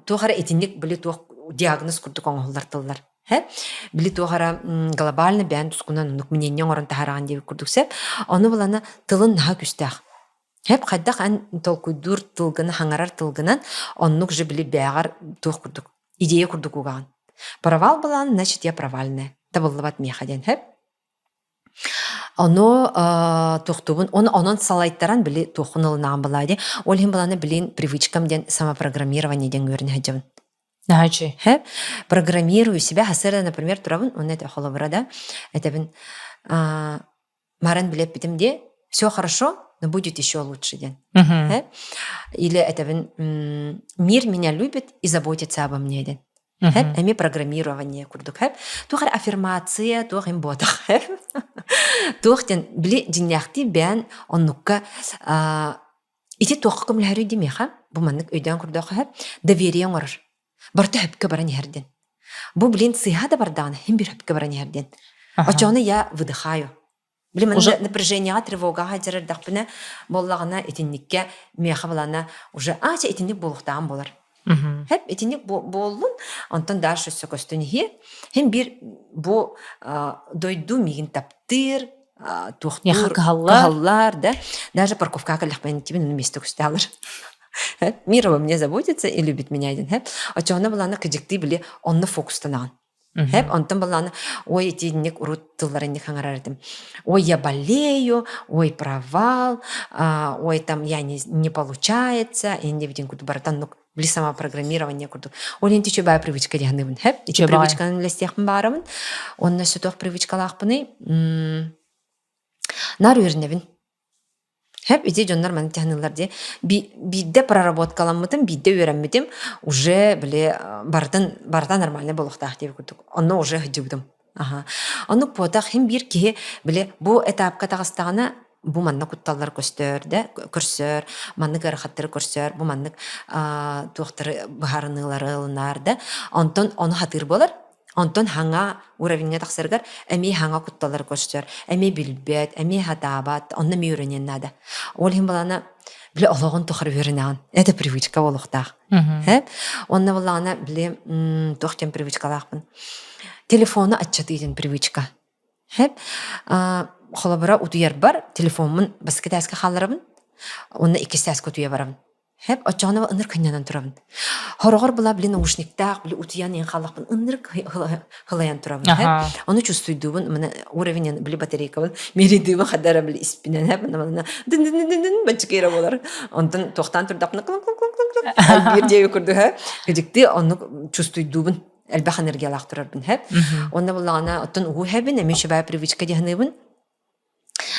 туох эрэ итинник били туох диагноз курдук оҥоһуллар тыллар. Хэп били туох эрэ глобально бэйэн тускунан оннук мнение оҥорон таһаараҕын диэбит курдук сөп. Ону булана тылын наһаа күүстээх. Хэп хайдах эн толкуйдуур тылгын, хаҥарар тылгынан оннук же били бээҕэр туох курдук идея курдук угаҕын. Провал былаан, значит я провальная. Табыллыбат миэхэ диэн хэп. Ону туохтуубун, оны онон салайтаран били туоххун ылынаҕын былаа дии. Ол иһин былаана билин привычкам диэн самопрограммирование диэн үөрэнэ сылдьабын. Наһаа Хэ, программирую себя. Хасыра, например, турабын, уонна это холобура да, этэбин Маран билэппитим дии, все хорошо, но будет еще лучше диэн. Или этэбин мир меня любит и заботится обо мне диэн. Хэп, эми программирование курдук хэп. Туох эрэ аффирмация, туох им буотах хэп. Туох диэн били дьиҥнээхтии бэйэн оннукка ити туохха көмөлөһөрүй димиэхэ бу маннык өйдөөн көрдөххө хэп доверие оҥорор. Барыта хөпкө баран иһэр диэн. Бу блин сыыһа да бардаҕына иһин биир хөпкө баран иһэр диэн. Оччоҕуна я выдыхаю. Блин, манна напряжениеҕа, тревогаҕа дьарардахпына буоллаҕына итинниккэ миэхэ балана уже а чэ итинник буолуохтааҕым буолар. Хэп итинник буоллун, онтон дальше өссө көстөн иһиэ. Һин биир бу дойду миигин таптыыр, туохтуур кыһаллар да даже парковкаҕа кэллэхпинэ тибин вместе көстөалар. Мир обо мне заботится и любит меня диэн хэп. Оччоҕуна былаана кыдьыктыы били онно фокустанаҕын. Хэп, онтон былаана ой итинник урут тыллар инник хаҥарар этим. Ой, я болею, ой, провал, ой, там я не, не получается, инде битин курдук барытан ну били сама программирование курдук. Ол ин үчүгэй баай привычка диһаныбын. Хэп, ити привычканы үлэстиэхпин баарабын. Онно өссө привычкалаахпыный. Нар үөрэнэбин. Хэп ити дьоннор маны тиһаныллар дии. Биирдэ проработкаламмытым, биирдэ үөрэммитим, уже били барытын барыта нормальный буолуохтаах диэбит курдук. Онно уже сылдьыбытым. Аха. Оннук буотах хин биир киһи били бу этапка таҕыстаҕына бу манна кутталлар көстөр да көрсөр, маннык ыарахаттары көрсөр, бу маннык туохтары быһаарыныылары ылынаар да. Онтон ону хатыыр буолар. Онтон хаҥа уровеньҥа тахсарыгар эмиэ хаҥа кутталлары көрсөр, эмиэ билбэт, эмиэ сатаабат, онно эмиэ үөрэниэн наада. Ол иһин балана били олоҕун тухары үөрэнэҕин. Это привычка буолуохтаах. Онно буоллаҕына били туох диэн привычкалаахпын. Телефону аччатыы диэн привычка. Холобура утуйарбар телефоммун бастакы этээскэ хаалларабын, уонна иккис этээскэ утуйа барабын. Хэп, оччоҕуна ынырык кынньанан турабын. Хороҕор была, блин, наушниктаах, били утуйан иһэн хааллахпын ынырык хылайан турабын. Хэп, ону чувствуйдуубун, мына уровень били батарейкабын меридыыбын хадара били испинэн, хэп, мына дын дын дын дын баччыкыйра буолар. Онтон туохтаан турдахпына клын клын клын клын клын биир диэби курдук, хэп, кыдьыктыы оннук чувствуйдуубун элбэх энергиялаах турарбын, хэп. Онно буллаҕына, оттон уу хэбин, эмиэ үчүгэй привычка диэхыныыбын.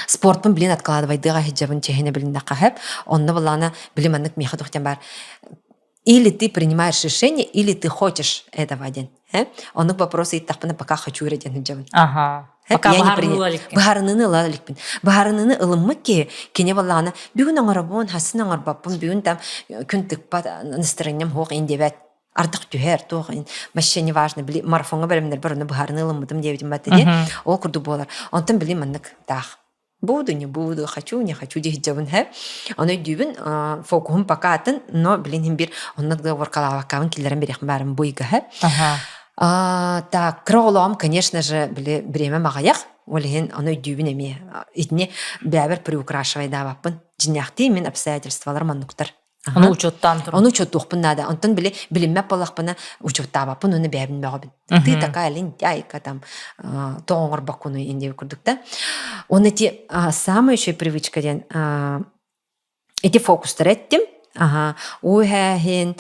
Спортпун билин откладывайдыаҕа сылдьабын чэһинэ билиннэххэ сөп. Онно былаана били маннык миэхэ туох диэн баар или ты принимаешь решение, или ты хочешь этого диэн. Оннук вопрос ыйыттахпына пока хочу эрэ диэн сылдьабын. Ага. Пока быһаарыныыны ыла иликпин. Быһаарыныыны ылыммыт киһи кини баллаҕына бүгүн оҥоробун, хасын оҥорбоппун, бүгүн там күн тыкпат настроением суох ин диэбэт. Ардах түһэр, туох вообще не важно, били марафоҥҥа бэлэмнэрбэр онно быһаарыныы ылыммытым диэбитим бат дии. Ол курдук буолар. Онтон били маннык таах буду, не буду, хочу, не хочу дии сылдьабын һэ. Ону өйдүүбүн, фокуһум пока атын, но билин иһин биир онно договоркалаабаккабын киллэрэн бириэхпин баарым бу ыйга һэ. Так, кыра оҕолоҕум, конечно же, били бириэмэм аҕыйах, ол иһин ону өйдүүбүн эмиэ. Итини бэйэбэр приукрашивайдаабаппын. Дьиҥнээхтии мин обстоятельстволарым оннуктар. Ону учуоттаан туран. Ону учуоттуохпун наада. Онтон били билиммэт буоллахпына учуоттаабаппын уонна бэйэбин мөҕөбүн. Ты такая лентяйка там тоҕо оҥорбоккунуй ин курдук да. Он эти самая еще привычка диэн ити фокустары эттим. Аха, уу иһээһин,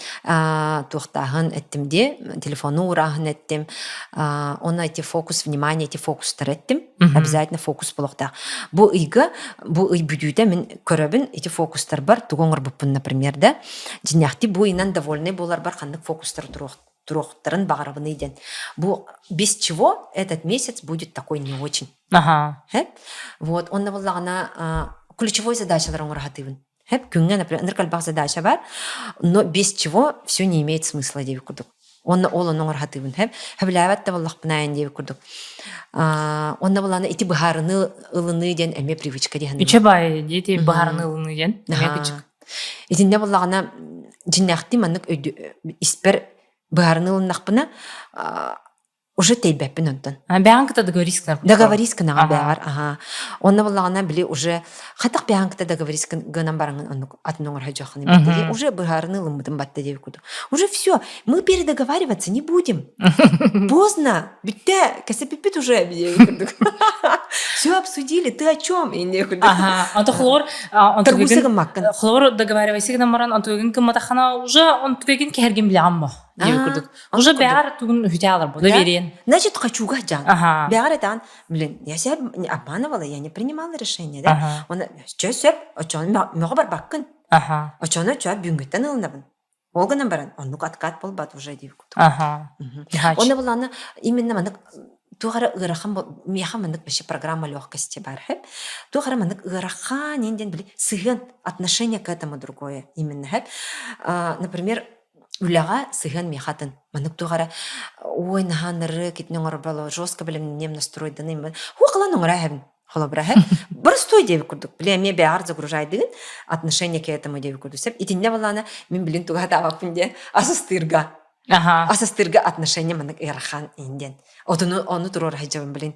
туохтааһын эттим дии, телефону уурааһын эттим. Оны эти фокус, внимание, эти фокустары эттим. Обязательно фокус буолуохтаах. Бу ыйга, бу ый бүтүүтэ мин көрөбүн, ити фокустарбар тугу оҥорбуппун, например, да, дьиҥнээхтии бу ыйынан довольный буоларбар ханнык фокустары туруох. туруохтарын баҕарабыный диэн. Бу без чего этот месяц будет такой не очень. Ага. Вот, онно буллаҕына ключевой задачалар оҥоро сатыыбын. Хэп күҥҥэ, например, ынырык элбэх задача бар, но без чего все не имеет смысла диэбит курдук. Онно ол ону оҥоро сатыыбын. Хэп сөбүлээбэт да буоллахпына диэбит курдук. Онно булана ити быһаарыныы ылыныы диэн эмиэ привычка диэн. Үчэ баай диэти быһаарыныы ылыныы диэн эмиэ кычык. Итиннэ буллаҕына дьиннээхтии маннык испэр быһаарыныы ылыннахпына уже тэйбэппин онтон. Бэҕэн кыта договорись гынар. Договорись гынаҕа бэҕэр, аха. Онно буллаҕына били уже хатах бэҕэн кыта договорись гынан бараҥын оннук атын оҥорһо дьоххун битти. Уже быһаарыны ылыммытым батта диэбит курдук. Уже все, мы передоговариваться не будем. Поздно, бүттэ, кэсэпиппит уже диэбит курдук. Все обсудили, ты о чем? Ага, онто холор Торгуйса гыммаккын. Холор договаривайся гынан баран онтугын кымматаххана уже онтугын кэһэргин билэҕин бо диэбит курдук. Уже бэҕэр тугун үтэ алар бу довериен. Значит, хочу жан. Бэҕэр этан, блин, я себя обманывала, я не принимала решение, да? Он чө сөп, очону мөҕө барбаккын. Очону чө бүгүҥҥүттэн ылынабын. Ол гынан баран, оннук откат буолбат уже диэбит курдук. Онно буланы именно маннык туох эрэ ыарахан миэхэ маннык вообще программа легкости бар хэп. Туох эрэ маннык ыарахан диэн били сыһыан отношение к этому другое именно хэп. Например, үлэҕэ сыһыан миэхэ атын. Маннык туох эрэ ой наһаа нырык итини оҥорболо жестко бэлэмнэниэм настройданыйм. Хуақалан оҥоро эһэбин. Холобура, простой диэбит курдук. Били эмиэ бэҕэр загружайдыгын отношение к этому диэбит курдук. Сөп итиннэ балаана мин билин туга таабаппын диэн асастыырга. Асастыырга отношение маннык ыарахан ин диэн. Отуну ону туруора сылдьабын билин.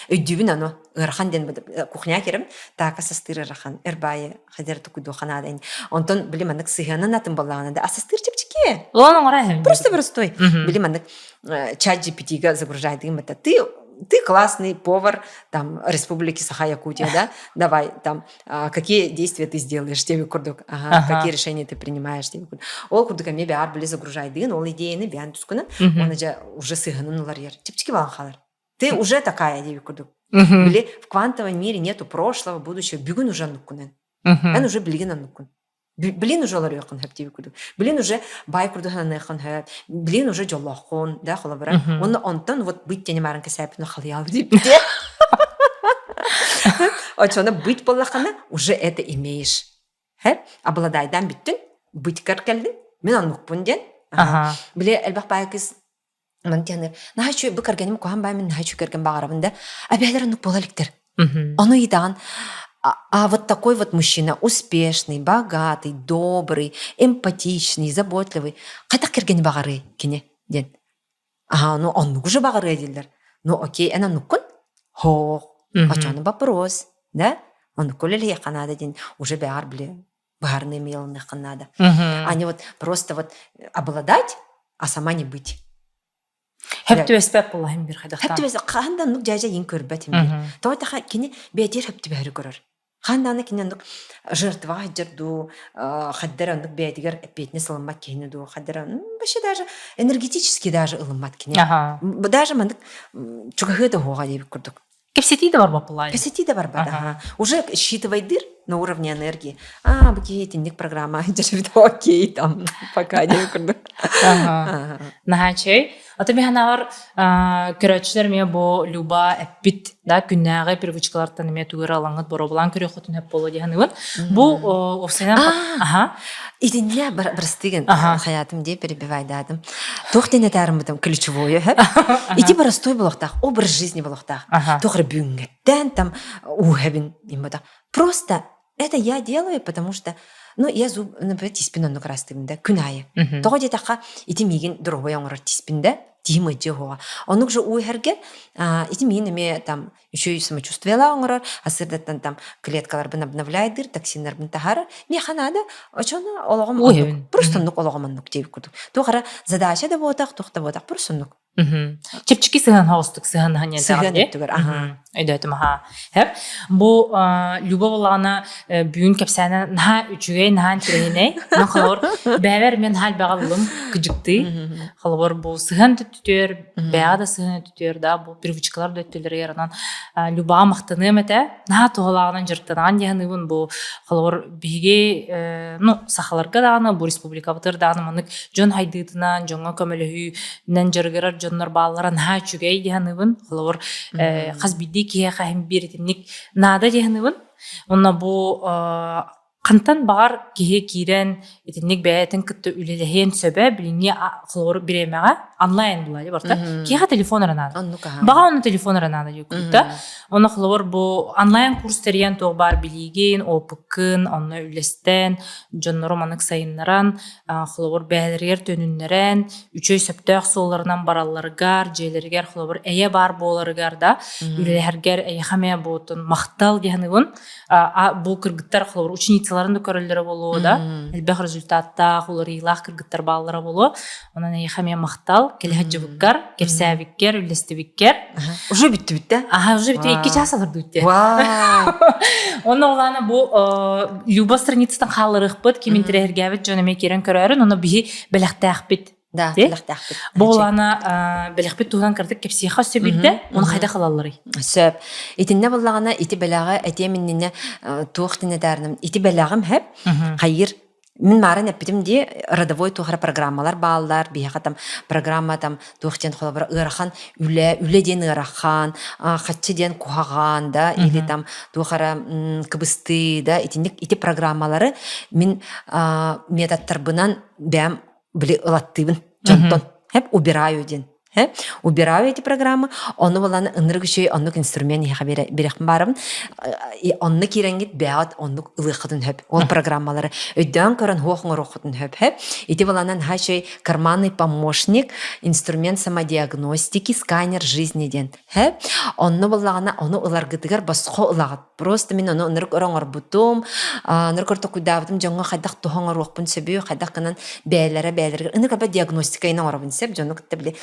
Өйдүүбүн ону ыарахан диэн кухня кирим таак асастыыр ыарахан эрбаайы хадер тукудуоха наада ин. Онтон били маннык сыһыанын атын боллаҕына да асастыыр чэпчэки. Просто простой. Били маннык чат GPT-га загружайдыгын бата ты ты классный повар там Республики Саха-Якутия, да, давай там какие действия ты сделаешь тебе курдук, ага, ага. какие решения ты принимаешь тебе курдук. Ол курдук эмиэ бэҕэр били загружайдыгын, ол идеяны бэйэн тускунан, оны же уже сыһынын ылар ер. Чэпчэки балан хаалар. Ты уже такая диэбит курдук. Били в квантовом мире нету прошлого, будущего, бүгүн уже оннуккунан. Эн уже билигин оннуккун. Блин уже олоруоххун сөп диэбит курдук. Блин уже баай курдук сананыаххын сөп. Блин уже дьоллооххун, да, холобура. Уонна онтон вот быть тени марын кэсээппин халыйаабыт диэбит. Очоно быть буоллаххына уже это имеешь. Хэ? Обладайдан бүттүн, бытькар кэллин, мин оннукпун диэн. Били элбэх баай кыз Ман диэн наһаа үчүгэй бу кэргэним куһаҕан баай мин наһаа үчүгэй кэргэн баҕарабын да эбээлэр оннук буола иликтэр. Ону ыйытаҕын а вот такой вот мужчина успешный, богатый, добрый, эмпатичный, заботливый. Хайдах кэргэни баҕарыай кини диэн. Аха, ну оннугу же баҕарыа дииллэр. Ну окей, эн оннуккун? Хоох. Очону вопрос, да? Оннукку үлэлиэххэ наада диэн уже бэҕэр били быһаарыныы эмиэ ылыныахха наада. А не вот просто вот обладать, а сама не быть. Хөп түбэспэт буоллаһым бир хайдахтаан. Хөп түбэс хаһан да оннук дьээдьэ иин көрбөт им бир. Тоҕо таха кини бэйэтигэр хөп түбэһэри көрөр. Хаһан даҕаны кини оннук жертваҕа сылдьар дуу, хаддара оннук бэйэтигэр эппиэтинэс ылыммат киһини дуу, хаддара вообще даже энергетически даже ылыммат кини. Даже маннык чугаһыа да уһуоҕа диэбит курдук. Кэпсэтии да барбат буолаайы. Кэпсэтии да барбат, аха. Уже считывайдыр на уровне энергии. А, бу киһи итинник программа дьэбит окей, там, пока диэн курдук. Ага. Наһаа чэй. Ата механаар көрөөччүлэр эмиэ бу Люба эппит да күннээҕи привычкалартан эмиэ тугу эрэ алаҥҥыт боруобалаан көрүөххүтүн сөп буолуо диэн саныыбын. Бу уопсайынан аха Итиннэ бырастыгын хаятым дии перебивайдаатым. Туох диэн этаарыммытым ключевое Ити простой болохтаах, образ жизни болохтаах. Туох эрэ бүгүҥҥэттэн там ууһэбин Просто это я делаю, потому что ну я зуб, например, тиспин оннук ырастыыбын да күн аайы. Тоҕо диэтэххэ ити миигин доруобай оҥорор тиспин да тиһим ыдьы уһуоҕа. Оннук же уу иһэргэ ити миигин эмиэ там үчүгэй самочувствиелаах оҥорор, ассырдаттан там клеткаларбын обновляйдыр, токсиннарбын таһаарар. Миэхэ наада, очону олоҕум оннук, просто оннук олоҕум оннук диэбит курдук. Туох эрэ задача да буотах, туох да буотах, просто оннук. Чэпчэки сыһыан соҕустук сыһыаннаһан Сыһыан өттүгэр, аха. Өйдөөтүм аха. Хэп. Бу Люба буоллаҕына бүгүн кэпсээнэ наһаа үчүгэй, наһаа интэриэһинэй. Онон холобур бэйэбэр мен наһаа элбэҕи ыллым, кыдьыктыы. Холобур бу сыһыан өттүтүгэр, бэйэҕэ да сыһыан өттүтүгэр да бу привычкалар да өттүлэригэр онон Любаҕа махтаныам этэ. Наһаа туһалааҕынан дьарыктанаҕын дии саныыбын. Бу холобур биһиги ну сахаларга даҕаны бу республикабытыгар даҕаны маннык дьон хайдыытынан, дьоҥҥо көмөлөһүүнэн дьарыгырар дьоннор бааллара наһаа үчүгэй дии саныыбын. Холобур, хас биирдии киһиэхэ иһин биир итинник наада дии саныыбын. Онно бу хантан баҕар киһи киирэн итинник бэйэтин кытта үлэлэһиэн сөбө билиҥҥи холобур бириэмэҕэ онлайн була барыта киһиэхэ телефон эрэ наада баҕа онно телефон эрэ наада диэккүтэ Онно холобур бу онлайн курс тэрийэн туох баар билиигин, опыккын онно үллэстэн, дьоннору маннык сайыннаран, холобур бэйэлэригэр төнүннэрэн, үчүгэй сөптөөх суолларынан баралларыгар, дьиэлэригэр холобур эйэ баар буоларыгар да үлэлэһэргэр эйиэхэ эмиэ буотун махтал дии саныыбын. Бу кыргыттар холобур ученицаларын да көрөллөрө буолуо да, элбэх результаттаах, уларыйыылаах кыргыттар бааллара буолуо. Онон эйиэхэ эмиэ махтал, кэлэ сылдьыбыккар, кэпсээбиккэр, үллэстибиккэр. Уже бүттүбүт да? Аха, уже бүттү. 2 час олордубут те. Онно улаана бу Люба страницатын хаалларыахпыт, ким интэриэһиргээбит дьон эмиэ киирэн көрөөрүн, онно биһи бэлэхтээхпит. Да, бэлэхтээхпит. Бу улаана бэлэхпит туһунан кырдык кэпсиэхэ өссө биирдэ, оны хайдах ылалларый? Сөп. Итиннэ буллаҕына ити бэлэҕи этиэм иннинэ туох динэтаарным ити бэлэҕим хэп хайыр Мин маарын эппитим дии, родовой туох эрэ программалар бааллар, биһиэхэ там программа там туох диэн холобура ыарахан үлэ, үлэ диэн ыарахан, хаччы диэн куһаҕан да, или там туох эрэ кыбыстыы да, итинник ити программалары мин методтарбынан бэйэм били ылаттыыбын дьонтон. Хэп убираю диэн. Убираю эти программы, ону булан ынырык үчүгэй оннук инструмент иһэхэ бирэхпин баарабын. Онно киирэҥҥит бэйэҕит оннук ылыаххытын сөп. Ол программалары өйдөөн көрөн хуох оҥоруоххутун сөп. Ити буланан наһаа үчүгэй карманный помощник, инструмент самодиагностики, сканер жизни диэн. Онно буллаҕына ону ыларгытыгар босхо ылаҕыт. Просто мин ону ынырык өр оҥорбутум, ынырык өр толкуйдаабытым дьоҥҥо хайдах туһа оҥоруохпун сөбүй, хайдах гынан бэйэлэрэ бэйэлэригэр ынырык аба диагностика ин оҥоробун сөп, дьону кытта били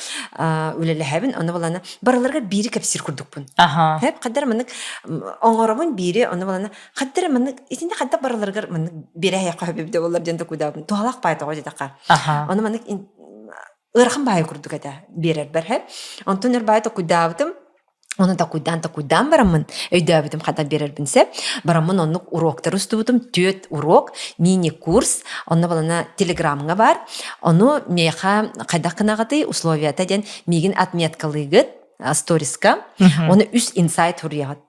үлэлэһэбин, ону булана барыларыгар биири кэпсиир курдукпун. Аха. Хэп хайдар маннык оҥоробун биири, ону булана хайдар маннык итиннэ хайдах барыларыгар маннык биэрэһэйэххэ хөбүбдэ боллар диэн толкуйдаабын. Туһалаах баай тоҕо диэтэххэ. Аха. Ону маннык ыарахан баайы курдук этэ биэрэрбэр хэп. Онтон өр баайы толкуйдаабытым, Ону такуйдаан-такуйдаан бараммын өйдөөбүтүм хата биэрэрбин сөп. Бараммын оннук уроктары устубутум. Түөрт урок, мини-курс. Онно балана телеграмҥа бар. Ону миэхэ хайдах гынаҕытый условията диэн миигин отметкалыыгыт сториска. Ону үс инсайт суруйаҕыт.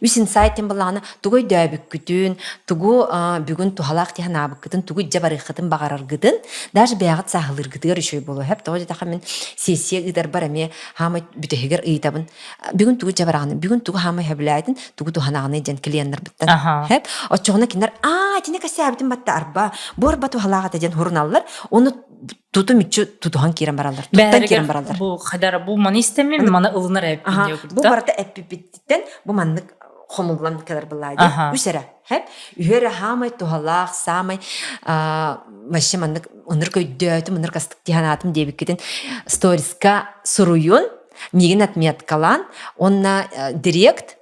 Үс инсайт диэн буоллаҕына тугу өйдөөбүккүтүн, тугу бүгүн туһалаах дии санаабыккытын, тугу илдьэ барыаххытын баҕараргытын, даже бэйэҕит сааһылыыргытыгар үчүгэй буолуо сөп. Тоҕо диэтэххэ мин сессия ыытарбар эмиэ хаамай бүтэһигэр ыйытабын бүгүн тугу дьэ бараҕыный бүгүн тугу хаамай сөбүлээтин тугу туһанаҕыный диэн клиеннарбыттан хэп оччоҕуна кинилэр аа итини кэсээбитим батта арба бу арба туһалаах этэ диэн хуруналлар ону туту мүччү тутуһан киирэн бараллар туттан киирэн бараллар бу хадара бу маны истэммин маны ылынар эппин бу барыта эппиппиттэн бу маннык хомуллан кэлэр былаа диэн үс эрэ Хэп үһү эрэ хаамай туһалаах, саамай вообще маннык ынырык өйдөөтүм, ынырык астык дии санаатым диэбиккитин сториска суруйун, миигин отметкалаан, уонна директ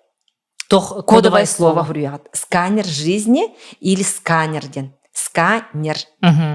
кодовое слово суруйаҕыт. Сканер жизни или сканер диэн. Сканер.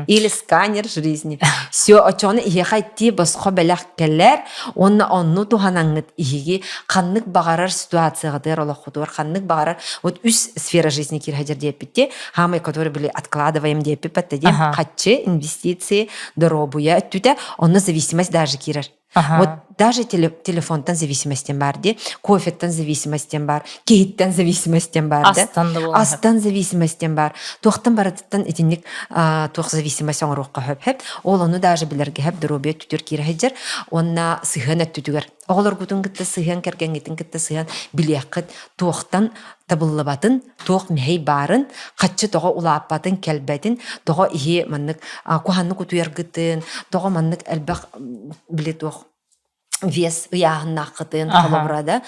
Или сканер жизни. Все, очону иһиэхэ итти босхо бэлэх кэлэр, уонна онну туһанаҥҥыт иһиги ханнык баҕарар ситуацияҕытыгар олоххутугар ханнык баҕарар вот үс сфера жизни киирһэдьэр диэппитти, хаамай который были откладываем диэппиппат диэн хаччы, инвестиции, доруобуйа өттүтэ, онно зависимость даже киирэр. Вот даже телефонтан зависимостен бар ди, кофеттан зависимостен бар, киһиттэн зависимостен бар да. Астан да буолан Астан зависимостен бар. Туохтан барытыттан итинник туох зависимость оҥоруохха хөп хөп. Ол ону даже билэргэ хөп доруобуйа өттүтүгэр киирэ сылдьар. Уонна сыһыан өттүтүгэр. Оҕолоргутун кытта сыһыан, кэргэҥҥитин кытта сыһыан билиэххит туохтан табыллыбатын, туох мэһэй баарын, хаччы тоҕо улааппатын, кэлбэтин, тоҕо иһи маннык куһаннык утуйаргытын, тоҕо маннык элбэх били туох. Вес ыйааһыннааххытын, холобура да,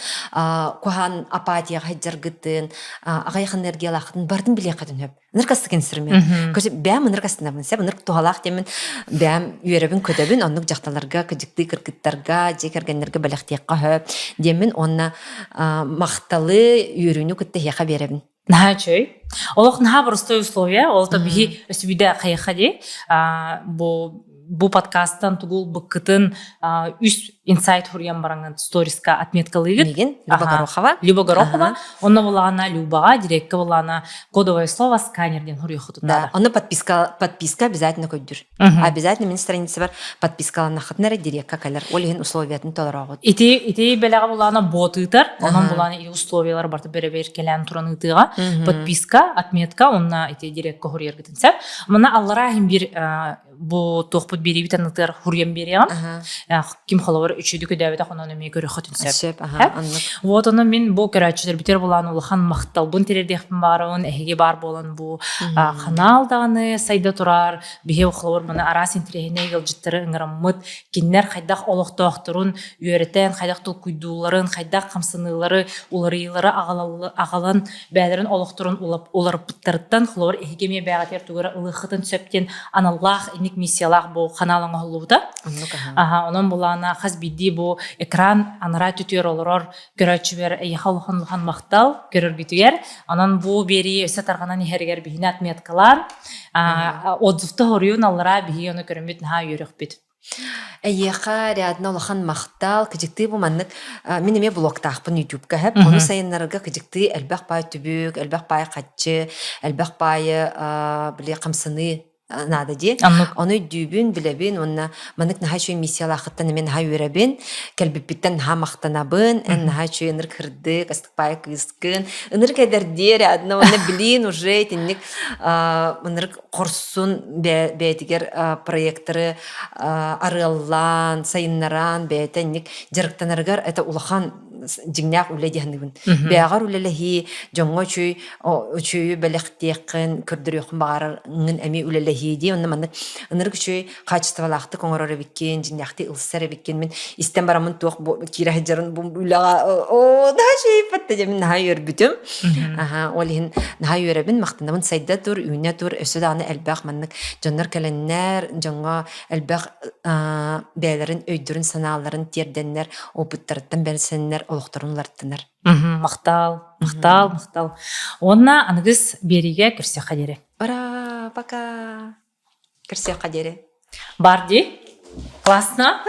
куһаан апатияҕа сылдьаргытын, аҕыйах энергиялааххытын барытын билиэххитин сөп. Ынырык астык инструмент. Көсө бэйэм ынырык астынабын сөп, ынырык туһалаах диэммин бэйэм үөрэбин көтөбүн, оннук дьахталларга, кыдьыктыы кыргыттарга, дьиэ кэргэннэргэ бэлэхтиэххэ сөп диэммин уонна махталы, үөрүүнү кытта эһиэхэ биэрэбин. Наһаа үчүгэй. Олох наһаа простой условия. Ол то биһи өсүбүдэ хайыха дии. Бу бу подкасттан тугу ылбыккытын үс инсайт хуруйан бараҥын сториска отметкалыыгыт. Мигин Люба Горохова. Люба Горохова. Онно булаана Любаҕа, директка булаана кодовое слово сканер диэн хуруйаххытын Да, онно подписка подписка обязательно көйдүр. Обязательно мин страницабар подпискаланнаххытына эрэ директка кэлэр. Ол иһин условиятын толороҕут. Ити ити бэлэҕи булаана бот ыытар. Онон булаана ити условиялар барыта бэрэбиэркэлээн туран ыытыаҕа. Подписка, отметка, онно ити директка хуруйаргытын сөп. Манна аллараа иһин биир бу туохпут биэриибит аннытыгар хуруйан биэриэҕим. Ким холобур үчүгү көдөөбөтөх онон эмиэ көрөхөтүн сөп. Сөп, аха, оннук. Вот ону мин бу көрөөччүлэрбитигэр булаан улахан махталбын тириэрдиэхпин баарабын. Эһиги баар буолан бу ханаал даҕаны сайда турар. Биһи холобур маны араас интэриэһинэй ыалдьыттары ыҥыраммыт, кинилэр хайдах олохтоохторун үөрэтэн, хайдах толкуйдуулларын, хайдах хамсаныылары, уларыйыылары аҕалан бэйэлэрин олохторун уларыппыттарыттан холобур эһиги эмиэ бэйэҕитигэр тугу эрэ ылыаххытын сөп диэн аналлаах инник миссиялаах бу ханаал оҥоһуллубута. Аха, онон булаана хас биирдии бу экран анараа түтүөр олорор көрөөччүбэр эйиэхэ улахан улахан махтал көрөргүтүгэр. Онон бу биэрии өссө тарҕанан иһэригэр биһини отметкалаан, отзывта хоруйун аллараа биһиги ону көрөммүт наһаа үөрөхпүт. Эйиэхэ рядно улахан махтал, кыдьыктыы бу маннык мин эмиэ блогтаахпын ютубка хэп, ону сайыннарарга кыдьыктыы элбэх паай түбүк, элбэх паай хаччы, элбэх паайы били хамсаныы наада дии. Ону өйдүүбүн, билэбин уонна маннык наһаа үчүгэй миссиялаахыттан эмиэ наһаа үөрэбин, кэлбиппиттэн наһаа махтанабын, эн наһаа үчүгэй ынырык кырдык, астыкпаайа кыыскын, ынырык эдэрдиэр одна уонна билиин уже итинник ынырык хорсун бэйэтигэр проекторы арыаллаан, сайыннаран бэйэтэ инник дьарыктанарыгар это улахан дьиҥнээх үлэ дии саныыбын. Бэйэҕэр үлэлэһии, дьоҥҥо үчүгэй үчүгэйи бэлэхтиэххин, көрдөрүөххүн баҕараргын эмиэ үлэлэһии дии. Онно маннык ынырык үчүгэй хаачыстыбалаахтык оҥорор эбиккин, дьиҥнээхтик ылсар эбиккин. Мин истэн бараммын туох бу киирэ сылдьарын бу үлэҕэ оо наһаа үчүгэй диэн мин наһаа үөрбүтүм. Аха, ол иһин наһаа үөрэбин, махтанабын сайда тур, үүнэ тур, өссө даҕаны элбэх маннык дьоннор кэлэннэр, дьоҥҥо элбэх бэйэлэрин өйдөрүн-санааларын тиэрдэннэр, опыттарыттан бэрсэннэр олохторун уларыттынар. Махтал, махтал, махтал. Уонна аныгыс биэриигэ көрсүөххэ диэри. Ура, пока! Көрсүөххэ диэри. Бар дии. Классно.